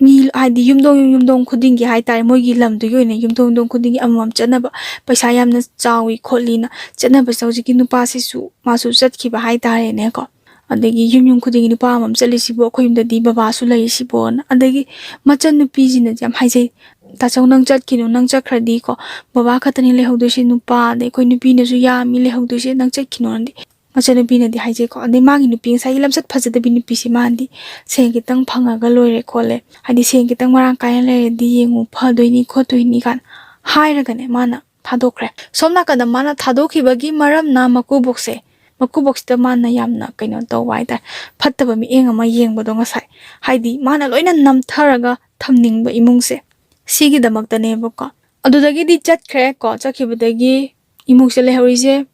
ꯃꯤ ꯍꯥꯏꯗꯤ ꯌꯨꯝꯊꯣꯡ ꯌꯨꯝꯊꯣꯡ ꯈꯨꯗꯤꯡꯒꯤ ꯍꯥꯏ ꯇꯥꯔꯦ, ꯃꯣꯏꯒꯤ ꯂꯝꯗꯨꯒꯤ ꯑꯣꯏꯅ ꯌꯨꯝꯊꯣꯡ ꯌꯨꯝꯊꯣꯡ ꯈꯨꯗꯤꯡꯒꯤ ꯑꯃꯃꯝ ꯆꯠꯅꯕ, ꯄꯩꯁꯥ ꯌꯥꯝꯅ ꯆꯥꯎꯏ ꯈꯣꯠꯂꯤꯅ ꯆꯠꯅꯕꯁꯦ ꯍꯧꯖꯤꯛꯀꯤ ꯅꯨꯄꯥꯁꯤꯁꯨ ꯃꯥꯁꯨ ꯆꯠꯈꯤꯕ ꯍꯥꯏ ꯇꯥꯔꯦꯅꯦꯀꯣ꯫ ꯑꯗꯒꯤ ꯌꯨꯝ ꯌꯨꯝ ꯈꯨꯗꯤꯡꯒꯤ ꯅꯨꯄꯥ ꯑꯃꯃꯝ ꯆꯠꯂꯤꯁꯤꯕꯨ, ꯑꯩꯈꯣꯏ ꯌꯨꯝꯗꯗꯤ ꯕꯕꯥꯁꯨ ꯂꯩꯔꯤꯁꯤꯕꯣꯅ꯫ ꯑꯗꯒꯤ ꯃꯆꯟꯅꯨꯄꯤꯁꯤꯅꯗꯤ ꯌꯥꯝ ꯍꯥꯏꯖꯩ, "ꯇꯥꯆꯧ ꯅꯪ ꯆꯠꯈꯤꯅꯨ, ꯅꯪ ꯆꯠꯈ꯭ꯔꯗꯤꯀꯣ ꯕꯕꯥ ꯈꯛꯇꯅꯤ ꯂꯩꯍꯧꯗꯣꯏꯁꯦ ꯅꯨꯄꯥ, ꯑꯗꯩ ꯑꯩꯈꯣꯏ ꯅꯨꯄꯤꯅꯁꯨ ꯌꯥꯝꯃꯤ ꯂꯩꯍꯧꯗꯣꯏꯁꯦ, ꯅꯪ ꯆꯠꯈꯤꯅꯣꯅꯗꯤ" ꯃꯆꯟꯅꯨꯄꯤꯅꯗꯤ ꯍꯥꯏꯖꯩꯀꯣ꯫ ꯑꯗꯩ ꯃꯥꯒꯤ ꯅꯨꯄꯤ, ꯉꯁꯥꯏꯒꯤ ꯂꯝꯆꯠ ꯐꯖꯗꯕꯤ ꯅꯨꯄꯤꯁꯦ, ꯃꯥꯅꯗꯤ "ꯁꯦꯟ ꯈꯤꯇꯪ ꯐꯪꯉꯒ ꯂꯣꯏꯔꯦ ꯈꯣꯠꯂꯦ, ꯍꯥꯏꯗꯤ ꯁꯦꯟ ꯈꯤꯇꯪ ꯃꯔꯥꯡ ꯀꯥꯏꯅ ꯂꯩꯔꯗꯤ ꯌꯦꯡꯉꯨ ꯐꯗꯣꯏꯅꯤ ꯈꯣꯠꯇꯣꯏꯅꯤ" ꯀꯥꯏꯅ ꯍꯥꯏꯔꯒꯅꯦ ꯃꯥꯅ ꯊꯥꯗꯣꯛꯈ꯭ꯔꯦ꯫ ꯁꯣꯝ ꯅꯥꯀꯟꯗ ꯃꯥꯅ ꯊꯥꯗꯣꯛꯈꯤꯕꯒꯤ ꯃꯔꯝꯅ ꯃꯀꯨꯕꯣꯛꯁꯦ, ꯃꯀꯨꯕꯣꯛꯁꯤꯗ ꯃꯥꯅ ꯌꯥꯝꯅ ꯀꯩꯅꯣ ꯇꯧꯕ ꯍꯥꯏꯇꯥꯔꯦ, ꯐꯠꯇꯕ ꯃꯤꯠꯌꯦꯡ ꯑꯃ ꯌꯦꯡꯕꯗꯣ ꯉꯁꯥꯏ, ꯍꯥꯏꯗꯤ ꯃꯥꯅ ꯂꯣꯏꯅ ꯅꯝꯊꯔꯒ ꯊꯝꯅꯤꯡꯕ ꯏꯃꯨꯡꯁꯦ, ꯁꯤꯒꯤꯗꯃꯛꯇꯅꯦꯕꯀꯣ꯫ ꯑꯗꯨꯗꯒꯤꯗꯤ ꯆꯠꯈ꯭ꯔꯦ ꯀꯣ, ꯆꯠꯈꯤꯕꯗꯒꯤ ꯏꯃꯨꯡꯁꯤꯗ ꯂꯩꯍꯧꯔꯤꯁꯦ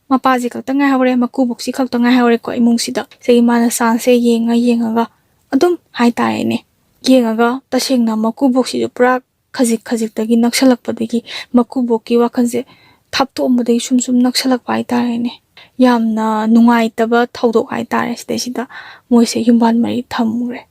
ꯃꯄꯥꯁꯤ ꯈꯛꯇ ꯉꯥꯏꯍꯧꯔꯦ, ꯃꯀꯨꯕꯣꯛꯁꯤ ꯈꯛꯇ ꯉꯥꯏꯍꯧꯔꯦꯀꯣ ꯏꯃꯨꯡꯁꯤꯗ꯫ ꯁꯤꯒꯤ ꯃꯥꯅ ꯆꯥꯟꯁꯁꯦ ꯌꯦꯡꯉ ꯌꯦꯡꯉꯒ ꯑꯗꯨꯝ ꯍꯥꯏꯇꯥꯔꯦꯅꯦ, ꯌꯦꯡꯉꯒ ꯇꯁꯦꯡꯅ ꯃꯀꯨꯕꯣꯛꯁꯤꯁꯨ ꯄꯨꯔꯥ ꯈꯖꯤꯛ ꯈꯖꯤꯛꯇꯒꯤ ꯅꯛꯁꯜꯂꯛꯄꯗꯒꯤ ꯃꯀꯨꯕꯣꯛꯀꯤ ꯋꯥꯈꯜꯁꯦ ꯊꯥꯞꯇꯣꯛꯑꯝꯕꯗꯒꯤ ꯁꯨꯝ ꯁꯨꯝ ꯅꯛꯁꯜꯂꯛꯄ ꯍꯥꯏꯇꯥꯔꯦꯅꯦ꯫ ꯌꯥꯝꯅ ꯅꯨꯡꯉꯥꯏꯇꯕ ꯊꯧꯗꯣꯛ ꯍꯥꯏꯇꯥꯔꯦ꯫ ꯁꯤꯗꯩꯁꯤꯗ ꯃꯣꯏꯁꯦ ꯌꯨꯝꯕꯥꯟ ꯃꯔꯤ ꯊꯝꯈ꯭ꯔꯦ꯫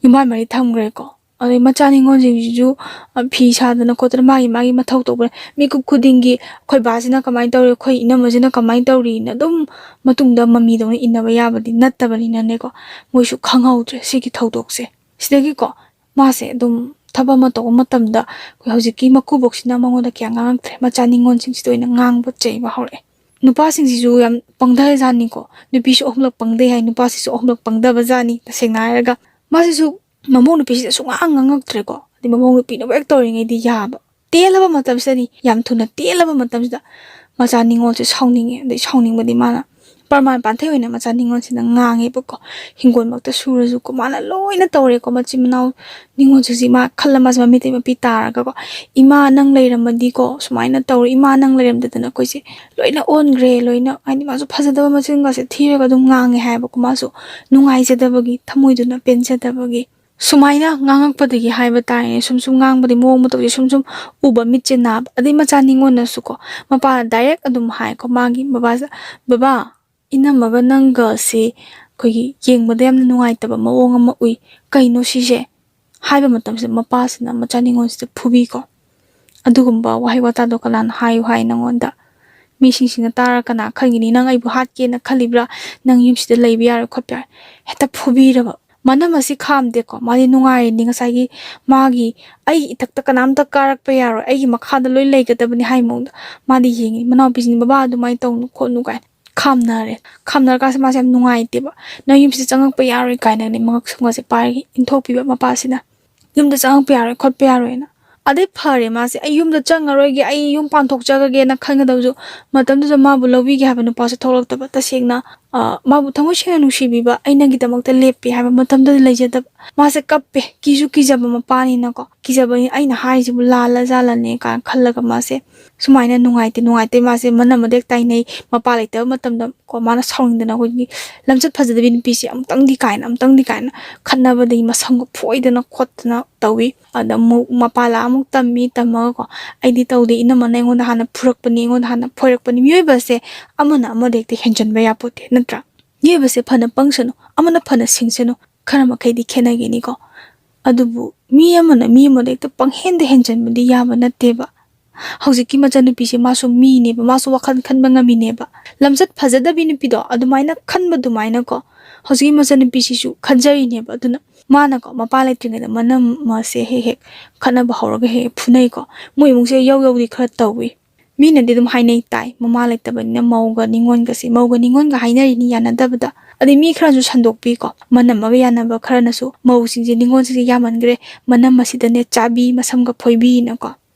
ꯌꯨꯝꯕꯥꯟ ꯃꯔꯤ ꯊꯝꯈ꯭ꯔꯦꯀꯣ꯫ ꯑꯗꯩ ꯃꯆꯥ ꯅꯤꯉꯣꯜꯁꯤꯡꯁꯤꯁꯨ, ꯑ, ꯐꯤ ꯁꯥꯗꯅ ꯈꯣꯠꯇꯅ ꯃꯥꯒꯤ ꯃꯥꯒꯤ ꯃꯊꯧ ꯇꯧꯕ ꯃꯤꯀꯨꯞ ꯈꯨꯗꯤꯡꯒꯤ ꯑꯩꯈꯣꯏ ꯕꯥꯁꯤꯅ ꯀꯃꯥꯏꯅ ꯇꯧꯔꯤ, ꯑꯩꯈꯣꯏ ꯏꯅꯝꯃꯁꯤꯅ ꯀꯃꯥꯏꯅ ꯇꯧꯔꯤꯅ ꯑꯗꯨꯝ ꯃꯇꯨꯡꯗ ꯃꯃꯤꯗꯧꯅ ꯏꯟꯅꯕ ꯌꯥꯕꯗꯤ ꯅꯠꯇꯕꯅꯤꯅꯅꯦꯀꯣ, ꯃꯣꯏꯁꯨ ꯈꯪꯍꯧꯗ꯭ꯔꯦ ꯁꯤꯒꯤ ꯊꯧꯗꯣꯛꯁꯦ꯫ ꯁꯤꯗꯒꯤꯀꯣ ꯃꯥꯁꯦ ꯑꯗꯨꯝ ꯊꯕꯛ ꯑꯃ ꯇꯧꯕ ꯃꯇꯝꯗ ꯑꯩꯈꯣꯏ ꯍꯧꯖꯤꯛꯀꯤ ꯃꯀꯨꯕꯣꯛꯁꯤꯅ ꯃꯉꯣꯟꯗ ꯀꯌꯥ ꯉꯥꯡꯉꯛꯇ꯭ꯔꯦ꯫ ꯃꯆꯥ ꯅꯤꯉꯣꯜꯁꯤꯡꯁꯤꯗ ꯑꯣꯏꯅ ꯉꯥꯡꯕ ꯆꯩꯕ ꯍꯧꯔꯛꯑꯦ꯫ ꯅꯨꯄꯥꯁꯤꯡꯁꯤꯁꯨ ꯌꯥꯝ ꯄꯪꯊꯖꯥꯠꯅꯤꯀꯣ꯫ ꯅꯨꯄꯤꯁꯨ ꯑꯍꯨꯝꯂꯛ ꯄꯪꯊꯩ ꯍꯥꯏ, ꯅꯨꯄꯥꯁꯤꯁꯨ ꯑꯍꯨꯝꯂꯛ ꯄꯪꯊꯕ ꯖꯥꯠꯅꯤ꯫ ꯇꯁꯦꯡꯅ ꯍꯥꯏꯔꯒ ꯃꯥꯁꯤꯁꯨ ꯃꯃꯧ ꯅꯨꯄꯤꯁꯤꯗ ꯁꯨꯡꯉꯥꯡ ꯉꯥꯡꯉꯛꯇ꯭ꯔꯦꯀꯣ꯫ ꯑꯗꯩ ꯃꯃꯧ ꯅꯨꯄꯤꯅ ꯍꯦꯛ ꯇꯧꯔꯤꯉꯩꯗꯤ ꯌꯥꯕ꯫ ꯇꯦꯜꯂꯕ ꯃꯇꯝꯁꯤꯗꯅꯤ, ꯌꯥꯝ ꯊꯨꯅ ꯇꯦꯜꯂꯕ ꯃꯇꯝꯁꯤꯗ ꯃꯆꯥ ꯅꯤꯉꯣꯜꯁꯦ ꯁꯥꯎꯅꯤꯡꯉꯦ꯫ ꯑꯗꯩ ꯁꯥꯎꯅꯤꯡꯕꯗꯤ ꯃꯥꯅ ꯄ꯭ꯔꯃꯥꯟ ꯄꯥꯟꯊꯩ ꯑꯣꯏꯅ ꯃꯆꯥ ꯅꯤꯉꯣꯜꯁꯤꯅ ꯉꯥꯡꯉꯦꯕꯀꯣ꯫ ꯍꯤꯡꯒꯣꯜꯃꯛꯇ ꯁꯨꯔꯁꯨꯀꯣ, ꯃꯥꯅ ꯂꯣꯏꯅ ꯇꯧꯔꯦꯀꯣ꯫ ꯃꯆꯤꯟ ꯃꯅꯥꯎ ꯅꯤꯉꯣꯜꯁꯤꯡꯁꯤ ꯃꯥ ꯈꯜꯂ ꯃꯥꯁꯦ ꯃꯃꯤꯠꯇꯩ ꯃꯄꯤ ꯇꯥꯔꯒꯀꯣ, "ꯏꯃꯥ ꯅꯪ ꯂꯩꯔꯝꯃꯗꯤꯀꯣ ꯁꯨꯃꯥꯏꯅ ꯇꯧꯔꯦ, ꯏꯃꯥ ꯅꯪ ꯂꯩꯔꯝꯗꯗꯅ ꯑꯩꯈꯣꯏꯁꯦ ꯂꯣꯏꯅ ꯑꯣꯟꯈ꯭ꯔꯦ, ꯂꯣꯏꯅ", ꯍꯥꯏꯗꯤ ꯃꯥꯁꯨ ꯐꯖꯗꯕ ꯃꯆꯤꯟꯒꯁꯦ ꯊꯤꯔꯒ ꯑꯗꯨꯝ ꯉꯥꯡꯉꯦ ꯍꯥꯏꯕꯀꯣ꯫ ꯃꯥꯁꯨ ꯅꯨꯡꯉꯥꯏꯖꯗꯕꯒꯤ, ꯊꯃꯣꯏꯗꯨꯅ ꯄꯦꯟꯖꯗꯕꯒꯤ ꯁꯨꯃꯥꯏꯅ ꯉꯥꯡꯉꯛꯄꯗꯒꯤ ꯍꯥꯏꯕ ꯇꯥꯔꯦꯅꯦ꯫ ꯁꯨꯝ ꯁꯨꯝ ꯉꯥꯡꯕꯗꯤ ꯃꯑꯣꯡ ꯃꯇꯧꯁꯦ ꯁꯨꯝ ꯁꯨꯝ ꯎꯕ ꯃꯤꯠꯁꯦ ꯅꯥꯕ꯫ ꯑꯗꯩ ꯃꯆꯥ ꯅꯤꯉꯣꯟꯅꯁꯨꯀꯣ ꯃꯄꯥꯅ ꯗꯥꯏꯔꯦꯛ ꯑꯗꯨꯝ ꯍꯥꯏꯀꯣ ꯃꯥꯒꯤ ꯕꯕꯥꯁꯤꯗ, "ꯕꯕꯥ, ꯏꯅꯝꯃꯒ ꯅꯪꯒꯁꯦ ꯑꯩꯈꯣꯏꯒꯤ ꯌꯦꯡꯕꯗ ꯌꯥꯝꯅ ꯅꯨꯡꯉꯥꯏꯇꯕ ꯃꯑꯣꯡ ꯑꯃ ꯎꯏ꯫ ꯀꯩꯅꯣ ꯁꯤꯁꯦ?" ꯍꯥꯏꯕ ꯃꯇꯝꯁꯤꯗ ꯃꯄꯥꯁꯤꯅ ꯃꯆꯥ ꯅꯤꯉꯣꯟꯁꯤꯗ ꯐꯨꯕꯤꯀꯣ꯫ "ꯑꯗꯨꯒꯨꯝꯕ ꯋꯥꯍꯩ ꯋꯥꯇꯥꯗꯣ ꯀꯅꯥꯅ ꯍꯥꯏꯌꯨ ꯍꯥꯏ ꯅꯪꯉꯣꯟꯗ? ꯃꯤꯁꯤꯡꯁꯤꯅ ꯇꯥꯔ ꯀꯅꯥ ꯈꯪꯒꯅꯤ? ꯅꯪ ꯑꯩꯕꯨ ꯍꯥꯠꯀꯦꯅ ꯈꯜꯂꯤꯕ꯭ꯔꯥ? ꯅꯪ ꯌꯨꯝꯁꯤꯗ ꯂꯩꯕ ꯌꯥꯔꯣꯏ ꯈꯣꯠꯄ ꯌꯥꯔꯣꯏ"꯫ ꯍꯦꯛꯇ ꯐꯨꯕꯤꯔꯕ꯫ ꯃꯅꯝ ꯑꯁꯤ ꯈꯥꯝꯗꯦꯀꯣ꯫ ꯃꯥꯗꯤ ꯅꯨꯡꯉꯥꯏꯔꯤꯅꯤ꯫ ꯉꯁꯥꯏꯒꯤ ꯃꯥꯒꯤ "ꯑꯩꯒꯤ ꯏꯊꯛꯇ ꯀꯅꯥꯝꯇ ꯀꯥꯔꯛꯄ ꯌꯥꯔꯣꯏ, ꯑꯩꯒꯤ ꯃꯈꯥꯗ ꯂꯣꯏ ꯂꯩꯒꯗꯕꯅꯤ" ꯍꯥꯏ ꯃꯑꯣꯡꯗ ꯃꯥꯗꯤ ꯌꯦꯡꯉꯤ꯫ ꯃꯅꯥꯎꯄꯤꯁꯤꯡ, "ꯕꯕꯥ, ꯑꯗꯨꯃꯥꯏꯅ ꯇꯧꯅꯨ ꯈꯣꯠꯅꯨ" ꯀꯥꯏꯅ ꯈꯥꯝꯅꯔꯦ꯫ ꯈꯥꯝꯅꯔꯀꯥꯟꯁꯤꯗ ꯃꯥꯁꯦ ꯌꯥꯝ ꯅꯨꯡꯉꯥꯏꯇꯦꯕ꯫ "ꯅꯪ ꯌꯨꯝꯁꯤꯗ ꯆꯪꯉꯛꯄ ꯌꯥꯔꯣꯏ" ꯀꯥꯏꯅꯅꯦ ꯃꯉꯛ ꯁꯝꯒꯁꯦ ꯄꯥꯏꯔꯒ ꯏꯟꯊꯣꯛꯄꯤꯕ ꯃꯄꯥꯁꯤꯅ꯫ "ꯌꯨꯝꯗ ꯆꯪꯉꯛꯄ ꯌꯥꯔꯣꯏ ꯈꯣꯠꯄ ꯌꯥꯔꯣꯏꯅ"꯫ ꯑꯗꯩ ꯐꯔꯦ ꯃꯥꯁꯦ, "ꯑꯩ ꯌꯨꯝꯗ ꯆꯪꯉꯔꯣꯏꯒꯦ, ꯑꯩ ꯌꯨꯝ ꯄꯥꯟꯊꯣꯛꯆꯈ꯭ꯔꯒꯦꯅ" ꯈꯟꯒꯗꯕꯁꯨ, ꯃꯇꯝꯗꯨꯗ ꯃꯥꯕꯨ ꯂꯧꯕꯤꯒꯦ ꯍꯥꯏꯕ ꯅꯨꯄꯥꯁꯨ ꯊꯣꯛꯂꯛꯇꯕ꯫ ꯇꯁꯦꯡꯅ ꯑ, ꯃꯥꯕꯨ ꯊꯃꯣꯏ ꯁꯦꯡꯅ ꯅꯨꯡꯁꯤꯕꯤꯕ, ꯑꯩꯅꯒꯤꯗꯃꯛꯇ ꯂꯦꯞꯄꯦ ꯍꯥꯏꯕ ꯃꯇꯝꯗꯨꯗ ꯂꯩꯖꯗꯕ꯫ ꯃꯥꯁꯦ ꯀꯞꯄꯦ, ꯀꯤꯁꯨ ꯀꯤꯖꯕ ꯃꯄꯥꯅꯤꯅꯀꯣ, ꯀꯤꯖꯕꯅꯤ, "ꯑꯩꯅ ꯍꯥꯏꯔꯤꯁꯤꯕꯨ ꯂꯥꯜꯂ ꯖꯥꯠꯂꯅꯦ?" ꯀꯥꯏꯅ ꯈꯜꯂꯒ ꯃꯥꯁꯦ ꯁꯨꯃꯥꯏꯅ ꯅꯨꯡꯉꯥꯏꯇꯦ ꯅꯨꯡꯉꯥꯏꯇꯦ ꯃꯥꯁꯦ ꯃꯅꯝ ꯑꯃꯗ ꯍꯦꯛ ꯇꯥꯏꯅꯩ꯫ ꯃꯄꯥ ꯂꯩꯇꯕ ꯃꯇꯝꯗ ꯀꯣ, ꯃꯥꯅ ꯁꯥꯎꯅꯤꯡꯗꯅ ꯑꯩꯈꯣꯏꯒꯤ ꯂꯝꯆꯠ ꯐꯖꯗꯕꯤ ꯅꯨꯄꯤꯁꯦ ꯑꯃꯨꯛꯇꯪꯗꯤ ꯀꯥꯏꯅ, ꯑꯃꯨꯛꯇꯪꯗꯤ ꯀꯥꯏꯅ ꯈꯠꯅꯕꯗꯒꯤ ꯃꯁꯝꯒ ꯐꯣꯏꯗꯅ ꯈꯣꯠꯇꯅ ꯇꯧꯏ꯫ ꯑꯗ ꯑꯃꯨꯛ ꯃꯄꯥ ꯂꯥꯛꯑ ꯑꯃꯨꯛ ꯇꯝꯃꯤ, ꯇꯝꯃꯒꯀꯣ, "ꯑꯩꯗꯤ ꯇꯧꯗꯦ, ꯏꯅꯝꯃꯅ ꯑꯩꯉꯣꯟꯗ ꯍꯥꯟꯅ ꯐꯨꯔꯛꯄꯅꯤ, ꯑꯩꯉꯣꯟꯗ ꯍꯥꯟꯅ ꯐꯣꯏꯔꯛꯄꯅꯤ꯫" ꯃꯤꯑꯣꯏꯕꯁꯦ ꯑꯃꯅ ꯑꯃꯗ ꯍꯦꯛꯇ ꯍꯦꯟꯖꯟꯕ ꯌꯥꯄꯣꯠꯇꯦ, ꯅꯠꯇ꯭ꯔꯥ? ꯃꯤꯑꯣꯏꯕꯁꯦ ꯐꯅ ꯄꯪꯁꯅꯨ, ꯑꯃꯅ ꯐꯅ ꯁꯤꯡꯁꯅꯨ, ꯈꯔ ꯃꯈꯩꯗꯤ ꯈꯦꯠꯅꯒꯅꯤꯀꯣ꯫ ꯑꯗꯨꯕꯨ ꯃꯤ ꯑꯃꯅ ꯃꯤ ꯑꯃꯗ ꯍꯦꯛꯇ ꯄꯪꯍꯦꯟꯗ ꯍꯦꯟꯖꯟꯕꯗꯤ ꯌꯥꯕ ꯅꯠꯇꯦꯕ꯫ ꯍꯧꯖꯤꯛꯀꯤ ꯃꯆꯟꯅꯨꯄꯤꯁꯦ ꯃꯥꯁꯨ ꯃꯤꯅꯦꯕ, ꯃꯥꯁꯨ ꯋꯥꯈꯜ ꯈꯟꯕ ꯉꯝꯃꯤꯅꯦꯕ꯫ ꯂꯝꯆꯠ ꯐꯖꯗꯕꯤ ꯅꯨꯄꯤꯗꯣ ꯑꯗꯨꯃꯥꯏꯅ ꯈꯟꯕ ꯑꯗꯨꯃꯥꯏꯅꯀꯣ, ꯍꯧꯖꯤꯛꯀꯤ ꯃꯆꯟꯅꯨꯄꯤꯁꯤꯁꯨ ꯈꯟꯖꯔꯤꯅꯦꯕ꯫ ꯑꯗꯨꯅ ꯃꯥꯅꯀꯣ ꯃꯄꯥ ꯂꯩꯇ꯭ꯔꯤꯉꯩꯗ ꯃꯅꯝ ꯑꯃꯁꯦ ꯍꯦꯛ ꯍꯦꯛ ꯈꯠꯅꯕ ꯍꯧꯔꯒ ꯍꯦꯛ ꯍꯦꯛ ꯐꯨꯅꯩꯀꯣ꯫ ꯃꯣꯏ ꯏꯃꯨꯡꯁꯦ ꯌꯧ ꯌꯧꯗꯤ ꯈꯔ ꯇꯧꯏ꯫ ꯃꯤꯅꯗꯤ ꯑꯗꯨꯝ ꯍꯥꯏꯅꯩ ꯇꯥꯏ, ꯃꯃꯥ ꯂꯩꯇꯕꯅꯤꯅ ꯃꯧꯒ ꯅꯤꯉꯣꯟꯒꯁꯦ, ꯃꯧꯒ ꯅꯤꯉꯣꯟꯒ ꯍꯥꯏꯅꯔꯤꯅꯤ ꯌꯥꯅꯗꯕꯗ꯫ ꯑꯗꯩ ꯃꯤ ꯈꯔꯅꯁꯨ ꯁꯟꯗꯣꯛꯄꯤꯀꯣ, ꯃꯅꯝꯃꯒ ꯌꯥꯅꯕ ꯈꯔꯅꯁꯨ, "ꯃꯧꯁꯤꯡꯁꯦ ꯅꯤꯉꯣꯟꯁꯤꯡꯁꯦ ꯌꯥꯝꯃꯟꯈ꯭ꯔꯦ, ꯃꯅꯝ ꯑꯁꯤꯗꯅꯦ ꯆꯥꯕꯤ ꯃꯁꯝꯒ ꯐꯣꯏꯕꯤꯅꯀꯣ",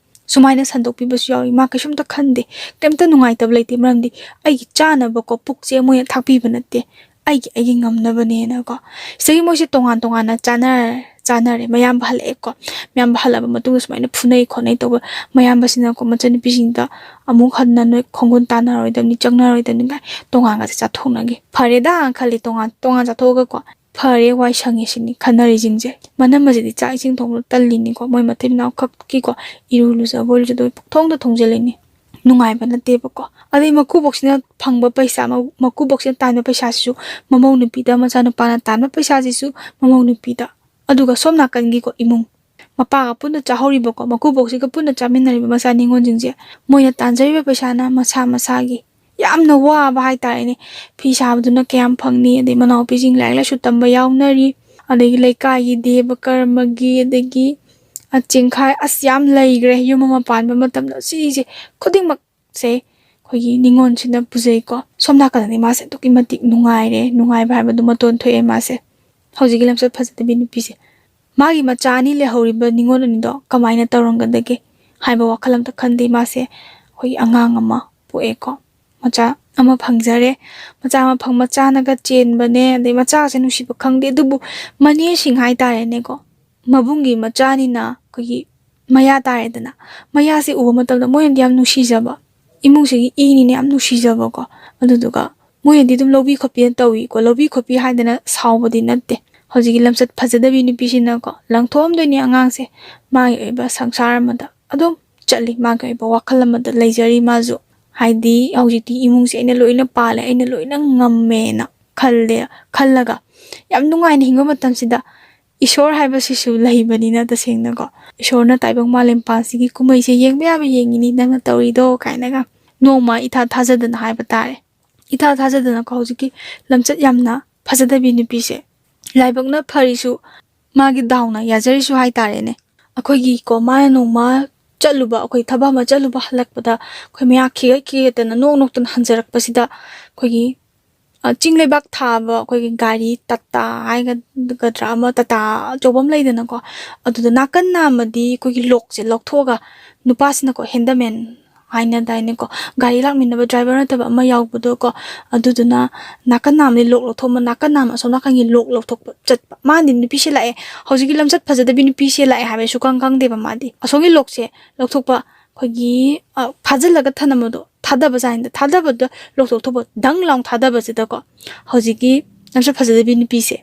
ꯁꯨꯃꯥꯏꯅ ꯁꯟꯗꯣꯛꯄꯤꯕꯁꯨ ꯌꯥꯎꯏ꯫ ꯃꯥ ꯀꯩꯁꯨꯝꯇ ꯈꯟꯗꯦ, ꯀꯩꯝꯇ ꯅꯨꯡꯉꯥꯏꯇꯕ ꯂꯩꯇꯦ, ꯃꯔꯝꯗꯤ ꯑꯩꯒꯤ ꯆꯥꯅꯕꯀꯣ ꯄꯨꯛꯁꯦ ꯃꯣꯏꯅ ꯊꯥꯛꯄꯤꯕ ꯅꯠꯇꯦ, ꯑꯩꯒꯤ ꯑꯩꯒꯤ ꯉꯝꯅꯕꯅꯦꯅꯀꯣ꯫ ꯁꯤꯗꯒꯤ ꯃꯣꯏꯁꯦ ꯇꯣꯉꯥꯟ ꯇꯣꯉꯥꯟꯅ ꯆꯥꯅꯔ ꯆꯥꯅꯔꯦ꯫ ꯃꯌꯥꯝꯕ ꯍꯜꯂꯛꯑꯦꯀꯣ꯫ ꯃꯌꯥꯝꯕ ꯍꯜꯂꯛꯑꯕ ꯃꯇꯨꯡꯗ ꯁꯨꯃꯥꯏꯅ ꯐꯨꯅꯩ ꯈꯣꯠꯅꯩ ꯇꯧꯕ꯫ ꯃꯌꯥꯝꯕꯁꯤꯅꯀꯣ ꯃꯆꯟꯅꯨꯄꯤꯁꯤꯡꯗ, "ꯑꯃꯨꯛ ꯍꯟꯅ ꯅꯣꯏ ꯈꯣꯡꯒꯨꯟ ꯇꯥꯟꯅꯔꯣꯏꯗꯕꯅꯤ, ꯆꯪꯅꯔꯣꯏꯗꯕꯅꯤ" ꯀꯥꯏ ꯇꯣꯉꯥꯟꯒꯁꯦ ꯆꯥꯊꯣꯛꯅꯈꯤ꯫ ꯐꯔꯦꯗ ꯈꯜꯂꯤ, ꯇꯣꯉꯥꯟ ꯇꯣꯉꯥꯟ ꯆꯥꯊꯣꯛꯑꯒꯀꯣ꯫ ꯐꯔꯦ, ꯋꯥꯏ ꯁꯪꯉꯦ ꯁꯤꯅꯤ ꯈꯟꯅꯔꯤꯁꯤꯡꯁꯦ꯫ ꯃꯅꯝꯃꯁꯤꯗꯤ ꯆꯥꯛ ꯏꯁꯤꯡ ꯊꯣꯡꯕꯗ ꯇꯜꯂꯤꯅꯤꯀꯣ꯫ ꯃꯣꯏ ꯃꯇꯩ ꯃꯅꯥꯎ ꯈꯛꯀꯤꯀꯣ ꯏꯔꯨ ꯂꯨꯖꯕ ꯑꯣꯏꯔꯁꯨ ꯑꯗꯨ ꯄꯨꯛꯊꯣꯡꯗ ꯊꯣꯡꯖꯤꯜꯂꯤꯅꯤ꯫ ꯅꯨꯡꯉꯥꯏꯕ ꯅꯠꯇꯦꯕꯀꯣ꯫ ꯑꯗꯩ ꯃꯀꯨꯕꯣꯛꯁꯤꯅ ꯐꯪꯕ ꯄꯩꯁꯥ, ꯃ-, ꯃꯀꯨꯕꯣꯛꯁꯤꯅ ꯇꯥꯟꯕ ꯄꯩꯁꯥꯁꯤꯁꯨ ꯃꯃꯧ ꯅꯨꯄꯤꯗ, ꯃꯆꯥꯅꯨꯄꯥꯅ ꯇꯥꯟꯕ ꯄꯩꯁꯥꯁꯤꯁꯨ ꯃꯃꯧ ꯅꯨꯄꯤꯗ꯫ ꯑꯗꯨꯒ ꯁꯣꯝ ꯅꯥꯀꯟꯒꯤꯀꯣ ꯏꯃꯨꯡ, ꯃꯄꯥꯒ ꯄꯨꯟꯅ ꯆꯥꯍꯧꯔꯤꯕꯀꯣ, ꯃꯀꯨꯕꯣꯛꯁꯤꯒ ꯄꯨꯟꯅ ꯆꯥꯃꯤꯟꯅꯔꯤꯕ ꯃꯆꯥ ꯅꯤꯉꯣꯜꯁꯤꯡꯁꯦ, ꯃꯣꯏꯅ ꯇꯥꯟꯖꯔꯤꯕ ꯄꯩꯁꯥꯅ ꯃꯁꯥ ꯃꯁꯥꯒꯤ ꯌꯥꯝꯅ ꯋꯥꯕ ꯍꯥꯏꯇꯥꯔꯦꯅꯦ꯫ ꯐꯤ ꯁꯥꯕꯗꯨꯅ ꯀꯌꯥꯝ ꯐꯪꯅꯤ, ꯑꯗꯩ ꯃꯅꯥꯎꯄꯤꯁꯤꯡ ꯂꯥꯏꯔꯤꯛ ꯂꯥꯏꯁꯨ ꯇꯝꯕ ꯌꯥꯎꯅꯔꯤ, ꯑꯗꯒꯤ ꯂꯩꯀꯥꯏꯒꯤ ꯗꯦꯕ ꯀꯔꯃꯒꯤ, ꯑꯗꯒꯤ, ꯑ, ꯆꯦꯡꯈꯥꯏ, ꯑꯁ, ꯌꯥꯝ ꯂꯩꯈ꯭ꯔꯦ꯫ ꯌꯨꯝ ꯑꯃ ꯄꯥꯟꯕ ꯃꯇꯝꯗ ꯁꯤꯁꯦ ꯈꯨꯗꯤꯡꯃꯛꯁꯦ ꯑꯩꯈꯣꯏꯒꯤ ꯅꯤꯉꯣꯜꯁꯤꯅ ꯄꯨꯖꯩꯀꯣ꯫ ꯁꯣꯝ ꯅꯥꯀꯟꯗꯗꯤ ꯃꯥꯁꯦ ꯑꯗꯨꯛꯀꯤ ꯃꯇꯤꯛ ꯅꯨꯡꯉꯥꯏꯔꯦ, ꯅꯨꯡꯉꯥꯏꯕ ꯍꯥꯏꯕꯗꯨ ꯃꯇꯣꯟ ꯊꯣꯛꯑꯦ ꯃꯥꯁꯦ꯫ ꯍꯧꯖꯤꯛꯀꯤ ꯂꯝꯆꯠ ꯐꯖꯗꯕꯤ ꯅꯨꯄꯤꯁꯦ, ꯃꯥꯒꯤ ꯃꯆꯥ ꯑꯅꯤ ꯂꯩꯍꯧꯔꯤꯕ ꯅꯤꯉꯣꯜ ꯑꯅꯤꯗꯣ ꯀꯃꯥꯏꯅ ꯇꯧꯔꯝꯒꯗꯒꯦ ꯍꯥꯏꯕ ꯋꯥꯈꯜ ꯑꯝꯇ ꯈꯟꯗꯦ꯫ ꯃꯥꯁꯦ ꯑꯩꯈꯣꯏꯒꯤ ꯑꯉꯥꯡ ꯑꯃ ꯄꯣꯛꯑꯦꯀꯣ, ꯃꯆꯥ ꯑꯃ ꯐꯪꯖꯔꯦ꯫ ꯃꯆꯥ ꯑꯃ ꯐꯪ ꯃꯆꯥꯅꯒ ꯆꯦꯟꯕꯅꯦ, ꯑꯗꯩ ꯃꯆꯥꯁꯦ ꯅꯨꯡꯁꯤꯕ ꯈꯪꯗꯦ꯫ ꯑꯗꯨꯕꯨ ꯃꯅꯦꯁꯤꯡ ꯍꯥꯏꯇꯥꯔꯦꯅꯦꯀꯣ, ꯃꯕꯨꯡꯒꯤ ꯃꯆꯥꯅꯤꯅ ꯑꯩꯈꯣꯏꯒꯤ ꯃꯌꯥ ꯇꯥꯔꯦꯗꯅ, ꯃꯌꯥꯁꯦ ꯎꯕ ꯃꯇꯝꯗ ꯃꯣꯏꯅꯗꯤ ꯌꯥꯝ ꯅꯨꯡꯁꯤꯖꯕ, ꯏꯃꯨꯡꯁꯤꯒꯤ ꯏꯅꯤꯅ ꯌꯥꯝ ꯅꯨꯡꯁꯤꯖꯕꯀꯣ꯫ ꯑꯗꯨꯗꯨꯒ ꯃꯣꯏꯅꯗꯤ ꯑꯗꯨꯝ ꯂꯧꯕꯤ ꯈꯣꯠꯄꯤꯅ ꯇꯧꯏꯀꯣ꯫ ꯂꯧꯕꯤ ꯈꯣꯠꯄꯤ ꯍꯥꯏꯗꯅ ꯁꯥꯎꯕꯗꯤ ꯅꯠꯇꯦ꯫ ꯍꯧꯖꯤꯛꯀꯤ ꯂꯝꯆꯠ ꯐꯖꯗꯕꯤ ꯅꯨꯄꯤꯁꯤꯅꯀꯣ, ꯂꯪꯊꯣꯛꯑꯝꯗꯣꯏꯅꯤ ꯑꯉꯥꯡꯁꯦ, ꯃꯥꯒꯤ ꯑꯣꯏꯕ ꯁꯪꯁꯥꯔ ꯑꯃꯗ ꯑꯗꯨꯝ ꯆꯠꯂꯤ, ꯃꯥꯒꯤ ꯑꯣꯏꯕ ꯋꯥꯈꯜ ꯑꯃꯗ ꯂꯩꯖꯔꯤ ꯃꯥꯁꯨ꯫ ꯍꯥꯏꯗꯤ ꯍꯧꯖꯤꯛꯇꯤ ꯏꯃꯨꯡꯁꯦ ꯑꯩꯅ ꯂꯣꯏꯅ ꯄꯥꯜꯂꯦ, ꯑꯩꯅ ꯂꯣꯏꯅ ꯉꯝꯃꯦꯅ ꯈꯜꯂꯦ꯫ ꯈꯜꯂꯒ ꯌꯥꯝ ꯅꯨꯡꯉꯥꯏꯅ ꯍꯤꯡꯕ ꯃꯇꯝꯁꯤꯗ ꯏꯁꯣꯔ ꯍꯥꯏꯕꯁꯤꯁꯨ ꯂꯩꯕꯅꯤꯅ, ꯇꯁꯦꯡꯅꯀꯣ, ꯏꯁꯣꯔꯅ ꯇꯥꯏꯕꯪ ꯃꯥꯂꯦꯝ ꯄꯥꯟꯁꯤꯒꯤ ꯀꯨꯝꯍꯩꯁꯦ ꯌꯦꯡꯕ ꯌꯥꯕ ꯌꯦꯡꯉꯤꯅꯤ, ꯅꯪꯅ ꯇꯧꯔꯤꯗꯣ ꯀꯥꯏꯅꯒ ꯅꯣꯡꯃ ꯏꯊꯥ ꯊꯥꯖꯗꯅ ꯍꯥꯏꯕ ꯇꯥꯔꯦ꯫ ꯏꯊꯥ ꯊꯥꯖꯗꯅꯀꯣ, ꯍꯧꯖꯤꯛꯀꯤ ꯂꯝꯆꯠ ꯌꯥꯝꯅ ꯐꯖꯗꯕꯤ ꯅꯨꯄꯤꯁꯦ ꯂꯥꯏꯕꯛꯅ ꯐꯔꯤꯁꯨ, ꯃꯥꯒꯤ ꯗꯥꯎꯅ ꯌꯥꯖꯔꯤꯁꯨ ꯍꯥꯏꯇꯥꯔꯦꯅꯦ꯫ ꯑꯩꯈꯣꯏꯒꯤꯀꯣ, ꯃꯥꯅ ꯅꯣꯡꯃ ꯆꯠꯂꯨꯕ, ꯑꯩꯈꯣꯏ ꯊꯕꯛ ꯑꯃ ꯆꯠꯂꯨꯕ ꯍꯜꯂꯛꯄꯗ ꯑꯩꯈꯣꯏ ꯃꯌꯥ ꯈꯤꯒꯠ ꯈꯤꯒꯠꯇꯅ ꯅꯣꯛ ꯅꯣꯛꯇꯅ ꯍꯟꯖꯔꯛꯄꯁꯤꯗ, ꯑꯩꯈꯣꯏꯒꯤ ꯑ, ꯆꯤꯡ ꯂꯩꯕꯥꯛ ꯊꯥꯕ ꯑꯩꯈꯣꯏꯒꯤ ꯒꯥꯔꯤ ꯇꯥꯇꯥ ꯍꯥꯏꯒꯗ꯭ꯔꯥ, ꯑꯃ ꯇꯥꯇꯥ ꯑꯆꯧꯕ ꯑꯃ ꯂꯩꯗꯅꯀꯣ, ꯑꯗꯨꯗ ꯅꯥꯀꯟ ꯅꯥꯝꯃꯗꯤ ꯑꯩꯈꯣꯏꯒꯤ ꯂꯣꯛꯁꯦ ꯂꯧꯊꯣꯛꯑꯒ, ꯅꯨꯄꯥꯁꯤꯅꯀꯣ, ꯍꯦꯟꯗꯃꯦꯟ ꯍꯥꯏꯅꯗꯥꯏꯅꯦꯀꯣ, ꯒꯥꯔꯤ ꯂꯥꯛꯃꯤꯟꯅꯕ ꯗ꯭ꯔꯥꯏꯚꯔ ꯅꯠꯇꯕ ꯑꯃ ꯌꯥꯎꯕꯗꯣꯀꯣ, ꯑꯗꯨꯗꯨꯅ ꯅꯥꯀꯟ ꯅꯥꯝꯃꯗꯤ ꯂꯣꯛ ꯂꯧꯊꯣꯛꯑꯝꯃ, ꯅꯥꯀꯟ ꯅꯥꯝꯃ ꯑꯁꯣꯝ ꯅꯥꯀꯟꯒꯤ ꯂꯣꯛ ꯂꯧꯊꯣꯛꯄ ꯆꯠꯄ꯫ ꯃꯥꯗꯤ ꯅꯨꯄꯤꯁꯦ ꯂꯥꯛꯑꯦ, ꯍꯧꯖꯤꯛꯀꯤ ꯂꯝꯆꯠ ꯐꯖꯗꯕꯤ ꯅꯨꯄꯤꯁꯦ ꯂꯥꯛꯑꯦ ꯍꯥꯏꯕꯁꯨ ꯈꯪ ꯈꯪꯗꯦꯕ꯫ ꯃꯥꯗꯤ ꯑꯁꯣꯝꯒꯤ ꯂꯣꯛꯁꯦ ꯂꯧꯊꯣꯛꯄ, ꯑꯩꯈꯣꯏꯒꯤ, ꯑ, ꯐꯥꯖꯤꯜꯂꯒ ꯊꯅꯝꯕꯗꯣ, ꯊꯥꯗꯕ ꯖꯥꯠꯅꯤꯗ, ꯊꯥꯗꯕꯗꯣ ꯂꯣꯛ ꯂꯧꯊꯣꯛꯄ, ꯗꯪ ꯂꯥꯎ ꯊꯥꯗꯕꯁꯤꯗꯀꯣ, ꯍꯧꯖꯤꯛꯀꯤ ꯂꯝꯆꯠ ꯐꯖꯗꯕꯤ ꯅꯨꯄꯤꯁꯦ,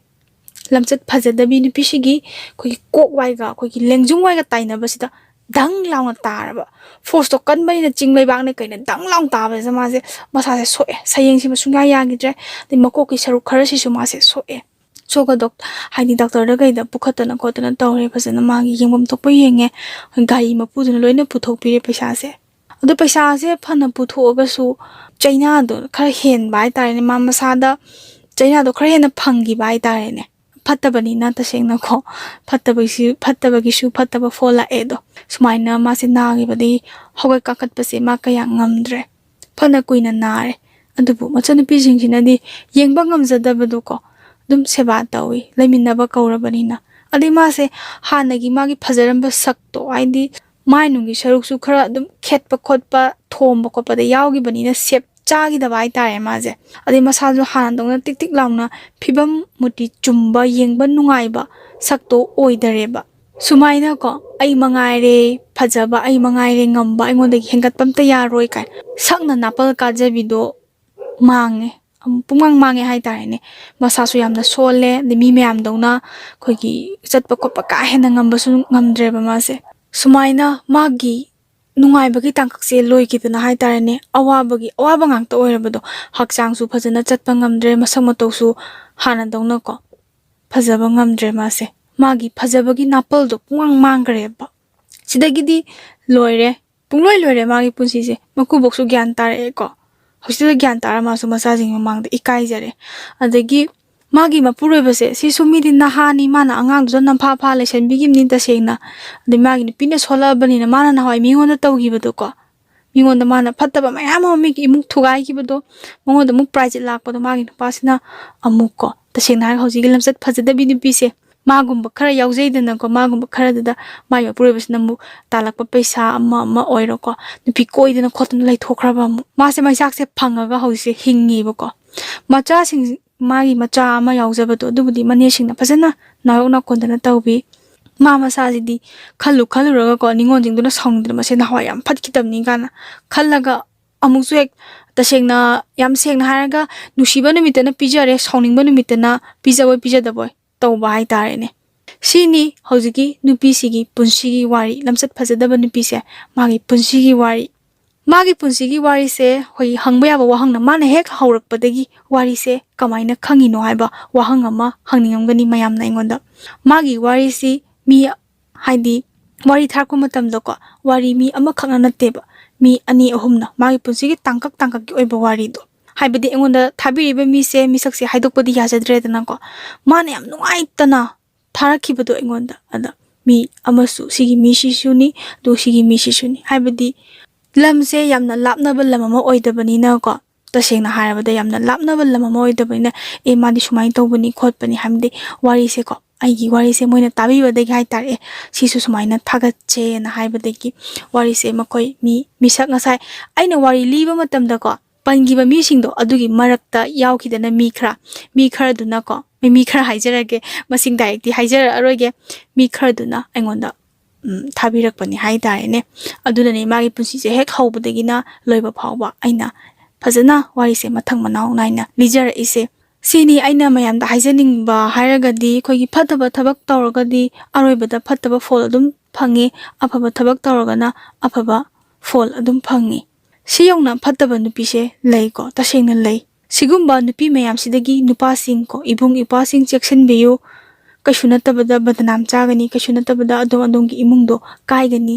ꯂꯝꯆꯠ ꯐꯖꯗꯕꯤ ꯅꯨꯄꯤꯁꯤꯒꯤ ꯑꯩꯈꯣꯏꯒꯤ ꯀꯣꯛ ꯋꯥꯏꯒ ꯑꯩꯈꯣꯏꯒꯤ ꯂꯦꯡꯖꯨꯝ ꯋꯥꯏꯒ ꯇꯥꯏꯅꯕꯁꯤꯗ ꯗꯪ ꯂꯥꯎꯅ ꯇꯥꯔꯕ꯫ ꯐꯣꯔꯁꯇꯣ ꯀꯟꯕꯅꯤꯅ, ꯆꯤꯡ ꯂꯩꯕꯥꯛꯅ ꯀꯩꯅ ꯗꯪ ꯂꯥꯎꯅ ꯇꯥꯕꯁꯤꯗ ꯃꯥꯁꯦ, ꯃꯁꯥꯁꯦ ꯁꯣꯛꯑꯦ, ꯁꯌꯦꯡꯁꯤꯃ ꯁꯨꯡꯌꯥ ꯌꯥꯈꯤꯗ꯭ꯔꯦ, ꯑꯗꯩ ꯃꯀꯣꯛꯀꯤ ꯁꯔꯨꯛ ꯈꯔꯁꯤꯁꯨ ꯃꯥꯁꯦ ꯁꯣꯛꯑꯦ꯫ ꯁꯣꯛꯑꯒ ꯗꯣꯛ-, ꯍꯥꯏꯗꯤ ꯗꯥꯛꯇꯔꯗ ꯀꯩꯗ ꯄꯨꯈꯠꯇꯅ ꯈꯣꯠꯇꯅ ꯇꯧꯔꯦ, ꯐꯖꯅ ꯃꯥꯒꯤ ꯌꯦꯡꯐꯝ ꯊꯣꯛꯄ ꯌꯦꯡꯉꯦ, ꯒꯥꯔꯤ ꯃꯄꯨꯗꯨꯅ ꯂꯣꯏꯅ ꯄꯨꯊꯣꯛꯄꯤꯔꯦ ꯄꯩꯁꯥꯁꯦ꯫ ꯑꯗꯣ ꯄꯩꯁꯥꯁꯦ ꯐꯅ ꯄꯨꯊꯣꯛꯑꯒꯁꯨ ꯆꯩꯅꯥꯗꯣ ꯈꯔ ꯍꯦꯟꯕ ꯍꯥꯏꯇꯥꯔꯦꯅꯦ, ꯃꯥ ꯃꯁꯥꯗ ꯆꯩꯅꯥꯗꯣ ꯈꯔ ꯍꯦꯟꯅ ꯐꯪꯈꯤꯕ ꯍꯥꯏꯇꯥꯔꯦꯅꯦ꯫ ꯐꯠꯇꯕꯅꯤꯅ, ꯇꯁꯦꯡꯅꯀꯣ, ꯐꯠꯇꯕꯒꯤꯁꯨ, ꯐꯠꯇꯕꯒꯤꯁꯨ ꯐꯠꯇꯕ ꯐꯣꯜ ꯂꯥꯛꯑꯦ꯫ ꯑꯗꯣ ꯁꯨꯃꯥꯏꯅ ꯃꯥꯁꯦ ꯅꯥꯈꯤꯕꯗꯒꯤ ꯍꯧꯒꯠ ꯀꯥꯡꯈꯠꯄꯁꯦ ꯃꯥ ꯀꯌꯥ ꯉꯝꯗ꯭ꯔꯦ, ꯐꯅ ꯀꯨꯏꯅ ꯅꯥꯔꯦ꯫ ꯑꯗꯨꯕꯨ ꯃꯆꯟꯅꯨꯄꯤꯁꯤꯡꯁꯤꯅꯗꯤ ꯌꯦꯡꯕ ꯉꯝꯖꯗꯕꯗꯣꯀꯣ, ꯑꯗꯨꯝ ꯁꯦꯕꯥ ꯇꯧꯏ, ꯂꯩꯃꯤꯟꯅꯕ ꯀꯧꯔꯕꯅꯤꯅ꯫ ꯑꯗꯩ ꯃꯥꯁꯦ ꯍꯥꯟꯅꯒꯤ ꯃꯥꯒꯤ ꯐꯖꯔꯝꯕ ꯁꯛꯇꯣ, ꯍꯥꯏꯗꯤ ꯃꯥꯏ ꯅꯨꯡꯒꯤ ꯁꯔꯨꯛꯁꯨ ꯈꯔ ꯑꯗꯨꯝ ꯈꯦꯠꯄ ꯈꯣꯠꯄ, ꯊꯣꯝꯕ ꯈꯣꯠꯄꯗ ꯌꯥꯎꯈꯤꯕꯅꯤꯅ, ꯁꯦꯞ ꯆꯥꯈꯤꯗꯕ ꯍꯥꯏꯇꯥꯔꯦ ꯃꯥꯁꯦ꯫ ꯑꯗꯩ ꯃꯁꯥꯁꯨ ꯍꯥꯟꯅꯗꯧꯅ ꯇꯤꯛ ꯇꯤꯛ ꯂꯥꯎꯅ ꯐꯤꯕꯝ ꯃꯨꯔꯇꯤ ꯆꯨꯝꯕ, ꯌꯦꯡꯕ ꯅꯨꯡꯉꯥꯏꯕ ꯁꯛꯇꯣ ꯑꯣꯏꯗꯔꯦꯕ꯫ ꯁꯨꯃꯥꯏꯅꯀꯣ, "ꯑꯩ ꯃꯉꯥꯏꯔꯦ ꯐꯖꯕ, ꯑꯩ ꯃꯉꯥꯏꯔꯦ ꯉꯝꯕ, ꯑꯩꯉꯣꯟꯗꯒꯤ ꯍꯦꯟꯒꯠꯄ ꯑꯝꯇ ꯌꯥꯔꯣꯏ" ꯀꯥꯏ ꯁꯛꯅ ꯅꯥꯄꯜ ꯀꯥꯖꯕꯤꯗꯣ ꯃꯥꯡꯉꯦ꯫ ꯑꯃꯨꯛ ꯄꯨꯡꯃꯥꯡ ꯃꯥꯡꯉꯦ ꯍꯥꯏꯇꯥꯔꯦꯅꯦ꯫ ꯃꯁꯥꯁꯨ ꯌꯥꯝꯅ ꯁꯣꯜꯂꯦ, ꯑꯗꯩ ꯃꯤ ꯃꯌꯥꯝꯗꯧꯅ ꯑꯩꯈꯣꯏꯒꯤ ꯆꯠꯄ ꯈꯣꯠꯄ ꯀꯥ ꯍꯦꯟꯅ ꯉꯝꯕꯁꯨ ꯉꯝꯗ꯭ꯔꯦꯕ ꯃꯥꯁꯦ꯫ ꯁꯨꯃꯥꯏꯅ ꯃꯥꯒꯤ ꯅꯨꯡꯉꯥꯏꯕꯒꯤ ꯇꯥꯡꯀꯛꯁꯦ ꯂꯣꯏꯈꯤꯗꯅ ꯍꯥꯏꯇꯥꯔꯦꯅꯦ, ꯑꯋꯥꯕꯒꯤ ꯑꯋꯥꯕ ꯉꯥꯛꯇ ꯑꯣꯏꯔꯕꯗꯣ, ꯍꯛꯆꯥꯡꯁꯨ ꯐꯖꯅ ꯆꯠꯄ ꯉꯝꯗ꯭ꯔꯦ, ꯃꯁꯛ ꯃꯇꯧꯁꯨ ꯍꯥꯟꯅꯗꯧꯅꯀꯣ ꯐꯖꯕ ꯉꯝꯗ꯭ꯔꯦ ꯃꯥꯁꯦ꯫ ꯃꯥꯒꯤ ꯐꯖꯕꯒꯤ ꯅꯥꯄꯜꯗꯣ ꯄꯨꯡꯃꯥꯡ ꯃꯥꯡꯈ꯭ꯔꯦꯕ꯫ ꯁꯤꯗꯒꯤꯗꯤ ꯂꯣꯏꯔꯦ, ꯄꯨꯡꯂꯣꯏ ꯂꯣꯏꯔꯦ ꯃꯥꯒꯤ ꯄꯨꯟꯁꯤꯁꯦ꯫ ꯃꯀꯨꯕꯣꯛꯁꯨ ꯒ꯭ꯌꯥꯟ ꯇꯥꯔꯛꯑꯦꯀꯣ꯫ ꯍꯧꯖꯤꯛꯇ ꯒ꯭ꯌꯥꯟ ꯇꯥꯔ ꯃꯥꯁꯨ ꯃꯆꯥꯁꯤꯡꯒꯤ ꯃꯃꯥꯡꯗ ꯏꯀꯥꯏꯖꯔꯦ꯫ ꯑꯗꯒꯤ ꯃꯥꯒꯤ ꯃꯄꯨꯔꯣꯏꯕꯁꯦ, ꯁꯤꯁꯨ ꯃꯤꯗꯤ ꯅꯍꯥꯅꯤ, ꯃꯥꯅ ꯑꯉꯥꯡꯗꯨꯗ ꯅꯝꯐꯥ ꯐꯥ ꯂꯩꯁꯟꯕꯤꯈꯤꯕꯅꯤ ꯇꯁꯦꯡꯅ꯫ ꯑꯗꯩ ꯃꯥꯒꯤ ꯅꯨꯄꯤꯅ ꯁꯣꯜꯂꯛꯑꯕꯅꯤꯅ ꯃꯥꯅ ꯅꯍꯥꯟꯋꯥꯏ ꯃꯤꯉꯣꯟꯗ ꯇꯧꯈꯤꯕꯗꯣꯀꯣ, ꯃꯤꯉꯣꯟꯗ ꯃꯥꯅ ꯐꯠꯇꯕ ꯃꯌꯥꯝ ꯑꯃ, ꯃꯤꯒꯤ ꯏꯃꯨꯡ ꯊꯨꯒꯥꯏꯈꯤꯕꯗꯣ, ꯃꯉꯣꯟꯗ ꯑꯃꯨꯛ ꯄ꯭ꯔꯥꯏꯖ ꯂꯥꯛꯄꯗꯣ, ꯃꯥꯒꯤ ꯅꯨꯄꯥꯁꯤꯅ ꯑꯃꯨꯛꯀꯣ, ꯇꯁꯦꯡꯅ ꯍꯥꯏꯔꯒ ꯍꯧꯖꯤꯛꯀꯤ ꯂꯝꯆꯠ ꯐꯖꯗꯕꯤ ꯅꯨꯄꯤꯁꯦ, ꯃꯥꯒꯨꯝꯕ ꯈꯔ ꯌꯥꯎꯖꯩꯗꯅꯀꯣ, ꯃꯥꯒꯨꯝꯕ ꯈꯔꯗꯨꯗ ꯃꯥꯒꯤ ꯃꯄꯨꯔꯣꯏꯕꯁꯤꯅ ꯑꯃꯨꯛ ꯇꯥꯜꯂꯛꯄ ꯄꯩꯁꯥ ꯑꯃ ꯑꯃ ꯑꯣꯏꯔꯣꯀꯣ, ꯅꯨꯄꯤ ꯀꯣꯏꯗꯅ ꯈꯣꯠꯇꯅ ꯂꯩꯊꯣꯛꯈ꯭ꯔꯕ ꯑꯃꯨꯛ꯫ ꯃꯥꯁꯦ ꯃꯩꯆꯥꯛꯁꯦ ꯐꯪꯉꯒ ꯍꯧꯖꯤꯛꯁꯦ ꯍꯤꯡꯉꯤꯕꯀꯣ꯫ ꯃꯆꯥꯁꯤꯡ, ꯃꯥꯒꯤ ꯃꯆꯥ ꯑꯃ ꯌꯥꯎꯖꯕꯗꯣ, ꯑꯗꯨꯕꯨꯗꯤ ꯃꯅꯦꯁꯤꯡꯅ ꯐꯖꯅ ꯅꯥꯌꯣꯛ ꯅꯥꯀꯣꯟꯗꯅ ꯇꯧꯕꯤ꯫ ꯃꯥ ꯃꯁꯥꯁꯤꯗꯤ ꯈꯜꯂꯨ ꯈꯜꯂꯨꯔꯒꯀꯣ, ꯅꯤꯉꯣꯜꯁꯤꯡꯗꯨꯅ ꯁꯥꯎꯅꯤꯡꯗꯅ ꯃꯁꯦ ꯅꯍꯥꯟꯋꯥꯏ ꯌꯥꯝ ꯐꯠꯈꯤꯗꯕꯅꯤ ꯀꯥꯏꯅ ꯈꯜꯂꯒ ꯑꯃꯨꯛꯁꯨ ꯍꯦꯛ ꯇꯁꯦꯡꯅ, ꯌꯥꯝ ꯁꯦꯡꯅ ꯍꯥꯏꯔꯒ, ꯅꯨꯡꯁꯤꯕ ꯅꯨꯃꯤꯠꯇꯅ ꯄꯤꯖꯔꯦ, ꯁꯥꯎꯅꯤꯡꯕ ꯅꯨꯃꯤꯠꯇꯅ ꯄꯤꯖꯕꯣꯏ ꯄꯤꯖꯗꯕꯣꯏ ꯇꯧꯕ ꯍꯥꯏꯇꯥꯔꯦꯅꯦ꯫ ꯁꯤꯅꯤ ꯍꯧꯖꯤꯛꯀꯤ ꯅꯨꯄꯤꯁꯤꯒꯤ ꯄꯨꯟꯁꯤꯒꯤ ꯋꯥꯔꯤ, ꯂꯝꯆꯠ ꯐꯖꯗꯕ ꯅꯨꯄꯤꯁꯦ, ꯃꯥꯒꯤ ꯄꯨꯟꯁꯤꯒꯤ ꯋꯥꯔꯤ꯫ ꯃꯥꯒꯤ ꯄꯨꯟꯁꯤꯒꯤ ꯋꯥꯔꯤꯁꯦ ꯑꯩꯈꯣꯏꯒꯤ ꯍꯪꯕ ꯌꯥꯕ ꯋꯥꯍꯪꯅ, ꯃꯥꯅ ꯍꯦꯛ ꯍꯧꯔꯛꯄꯗꯒꯤ ꯋꯥꯔꯤꯁꯦ ꯀꯃꯥꯏꯅ ꯈꯪꯉꯤꯅꯣ ꯍꯥꯏꯕ ꯋꯥꯍꯪ ꯑꯃ ꯍꯪꯅꯤꯡꯉꯝꯒꯅꯤ ꯃꯌꯥꯝꯅ ꯑꯩꯉꯣꯟꯗ꯫ ꯃꯥꯒꯤ ꯋꯥꯔꯤꯁꯤ ꯃꯤ, ꯍꯥꯏꯗꯤ, ꯋꯥꯔꯤ ꯊꯥꯔꯛꯄ ꯃꯇꯝꯗꯀꯣ, ꯋꯥꯔꯤ ꯃꯤ ꯑꯃꯈꯛꯅ ꯅꯠꯇꯦꯕ, ꯃꯤ ꯑꯅꯤ ꯑꯍꯨꯝꯅ ꯃꯥꯒꯤ ꯄꯨꯟꯁꯤꯒꯤ ꯇꯥꯡꯀꯛ ꯇꯥꯡꯀꯛꯀꯤ ꯑꯣꯏꯕ ꯋꯥꯔꯤꯗꯣ꯫ ꯍꯥꯏꯕꯗꯤ ꯑꯩꯉꯣꯟꯗ ꯊꯥꯕꯤꯔꯤꯕ ꯃꯤꯁꯦ, ꯃꯤꯁꯛꯁꯦ ꯍꯥꯏꯗꯣꯛꯄꯗꯤ ꯌꯥꯖꯗ꯭ꯔꯦꯗꯅꯀꯣ꯫ ꯃꯥꯅ ꯌꯥꯝ ꯅꯨꯡꯉꯥꯏꯇꯅ ꯊꯥꯔꯛꯈꯤꯕꯗꯣ ꯑꯩꯉꯣꯟꯗ꯫ ꯑꯗ ꯃꯤ ꯑꯃꯁꯨ, ꯁꯤꯒꯤ ꯃꯤꯁꯤꯁꯨꯅꯤ, ꯑꯗꯨ ꯁꯤꯒꯤ ꯃꯤꯁꯤꯁꯨꯅꯤ꯫ ꯍꯥꯏꯕꯗꯤ ꯂꯝꯁꯦ ꯌꯥꯝꯅ ꯂꯥꯞꯅꯕ ꯂꯝ ꯑꯃ ꯑꯣꯏꯗꯕꯅꯤꯅꯀꯣ, ꯇꯁꯦꯡꯅ ꯍꯥꯏꯔꯕꯗ ꯌꯥꯝꯅ ꯂꯥꯞꯅꯕ ꯂꯝ ꯑꯃ ꯑꯣꯏꯗꯕꯅꯤꯅ, "ꯑꯦ, ꯃꯥꯗꯤ ꯁꯨꯃꯥꯏꯅ ꯇꯧꯕꯅꯤ ꯈꯣꯠꯄꯅꯤ", ꯍꯥꯏꯕꯗꯤ ꯋꯥꯔꯤꯁꯦꯀꯣ, ꯑꯩꯒꯤ ꯋꯥꯔꯤꯁꯦ ꯃꯣꯏꯅ ꯇꯥꯕꯤꯕꯗꯒꯤ ꯍꯥꯏꯇꯥꯔꯦ, "ꯑꯦ, ꯁꯤꯁꯨ ꯁꯨꯃꯥꯏꯅ ꯊꯥꯒꯠꯁꯦꯅ" ꯍꯥꯏꯕꯗꯒꯤ ꯋꯥꯔꯤꯁꯦ ꯃꯈꯣꯏ ꯃꯤ, ꯃꯤꯁꯛ, ꯉꯁꯥꯏ ꯑꯩꯅ ꯋꯥꯔꯤ ꯂꯤꯕ ꯃꯇꯝꯗꯀꯣ, ꯄꯟꯈꯤꯕ ꯃꯤꯁꯤꯡꯗꯣ ꯑꯗꯨꯒꯤ ꯃꯔꯛꯇ ꯌꯥꯎꯈꯤꯗꯅ ꯃꯤ ꯈꯔ, ꯃꯤ ꯈꯔꯗꯨꯅꯀꯣ, ꯃꯤ, ꯃꯤ ꯈꯔ ꯍꯥꯏꯖꯔꯒꯦ, ꯃꯁꯤꯡ directly ꯍꯥꯏꯖꯔꯛꯑꯔꯣꯏꯒꯦ, ꯃꯤ ꯈꯔꯗꯨꯅ ꯑꯩꯉꯣꯟꯗ, ꯎꯝ, ꯊꯥꯕꯤꯔꯛꯄꯅꯤ ꯍꯥꯏ ꯇꯥꯔꯦꯅꯦ꯫ ꯑꯗꯨꯅꯅꯦ ꯃꯥꯒꯤ ꯄꯨꯟꯁꯤꯁꯦ ꯍꯦꯛ ꯍꯧꯕꯗꯒꯤꯅ ꯂꯣꯏꯕ ꯐꯥꯎꯕ ꯑꯩꯅ ꯐꯖꯅ ꯋꯥꯔꯤꯁꯦ ꯃꯊꯪ ꯃꯅꯥꯎ ꯅꯥꯏꯅ ꯂꯤꯖꯔꯛꯏꯁꯦ꯫ ꯁꯤꯅꯤ ꯑꯩꯅ ꯃꯌꯥꯝꯗ ꯍꯥꯏꯖꯅꯤꯡꯕ ꯍꯥꯏꯔꯒꯗꯤ, ꯑꯩꯈꯣꯏꯒꯤ ꯐꯠꯇꯕ ꯊꯕꯛ ꯇꯧꯔꯒꯗꯤ ꯑꯔꯣꯏꯕꯗ ꯐꯠꯇꯕ ꯐꯣꯜ ꯑꯗꯨꯝ ꯐꯪꯉꯤ, ꯑꯐꯕ ꯊꯕꯛ ꯇꯧꯔꯒꯅ ꯑꯐꯕ ꯐꯣꯜ ꯑꯗꯨꯝ ꯐꯪꯉꯤ꯫ ꯁꯤ ꯌꯧꯅ ꯐꯠꯇꯕ ꯅꯨꯄꯤꯁꯦ ꯂꯩꯀꯣ, ꯇꯁꯦꯡꯅ ꯂꯩ꯫ ꯁꯤꯒꯨꯝꯕ ꯅꯨꯄꯤ ꯃꯌꯥꯝꯁꯤꯗꯒꯤ ꯅꯨꯄꯥꯁꯤꯡ ꯀꯣ, ꯏꯕꯨꯡ ꯏꯄ꯭ꯋꯥꯁꯤꯡ ꯆꯦꯛꯁꯤꯟꯕꯤꯌꯨ꯫ ꯀꯩꯁꯨ ꯅꯠꯇꯕꯗ ꯕꯗꯅꯥꯝ ꯆꯥꯒꯅꯤ, ꯀꯩꯁꯨ ꯅꯠꯇꯕꯗ ꯑꯗꯣꯝ ꯑꯗꯣꯝꯒꯤ ꯏꯃꯨꯡꯗꯣ ꯀꯥꯏꯒꯅꯤ꯫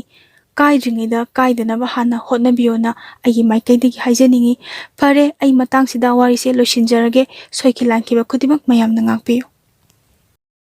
ꯀꯥꯏꯗ꯭ꯔꯤꯉꯩꯗ ꯀꯥꯏꯗꯅꯕ ꯍꯥꯟꯅ ꯍꯣꯠꯅꯕꯤꯌꯣꯅ ꯑꯩꯒꯤ ꯃꯥꯏꯀꯩꯗꯒꯤ ꯍꯥꯏꯖꯅꯤꯡꯉꯤ꯫ ꯐꯔꯦ, ꯑꯩ ꯃꯇꯥꯡꯁꯤꯗ ꯋꯥꯔꯤꯁꯦ ꯂꯣꯏꯁꯤꯟꯖꯔꯒꯦ꯫ ꯁꯣꯏꯈꯤ ꯂꯥꯟꯈꯤꯕ ꯈꯨꯗꯤꯡꯃꯛ ꯃꯌꯥꯝꯅ ꯉꯥꯛꯄꯤꯌꯨ꯫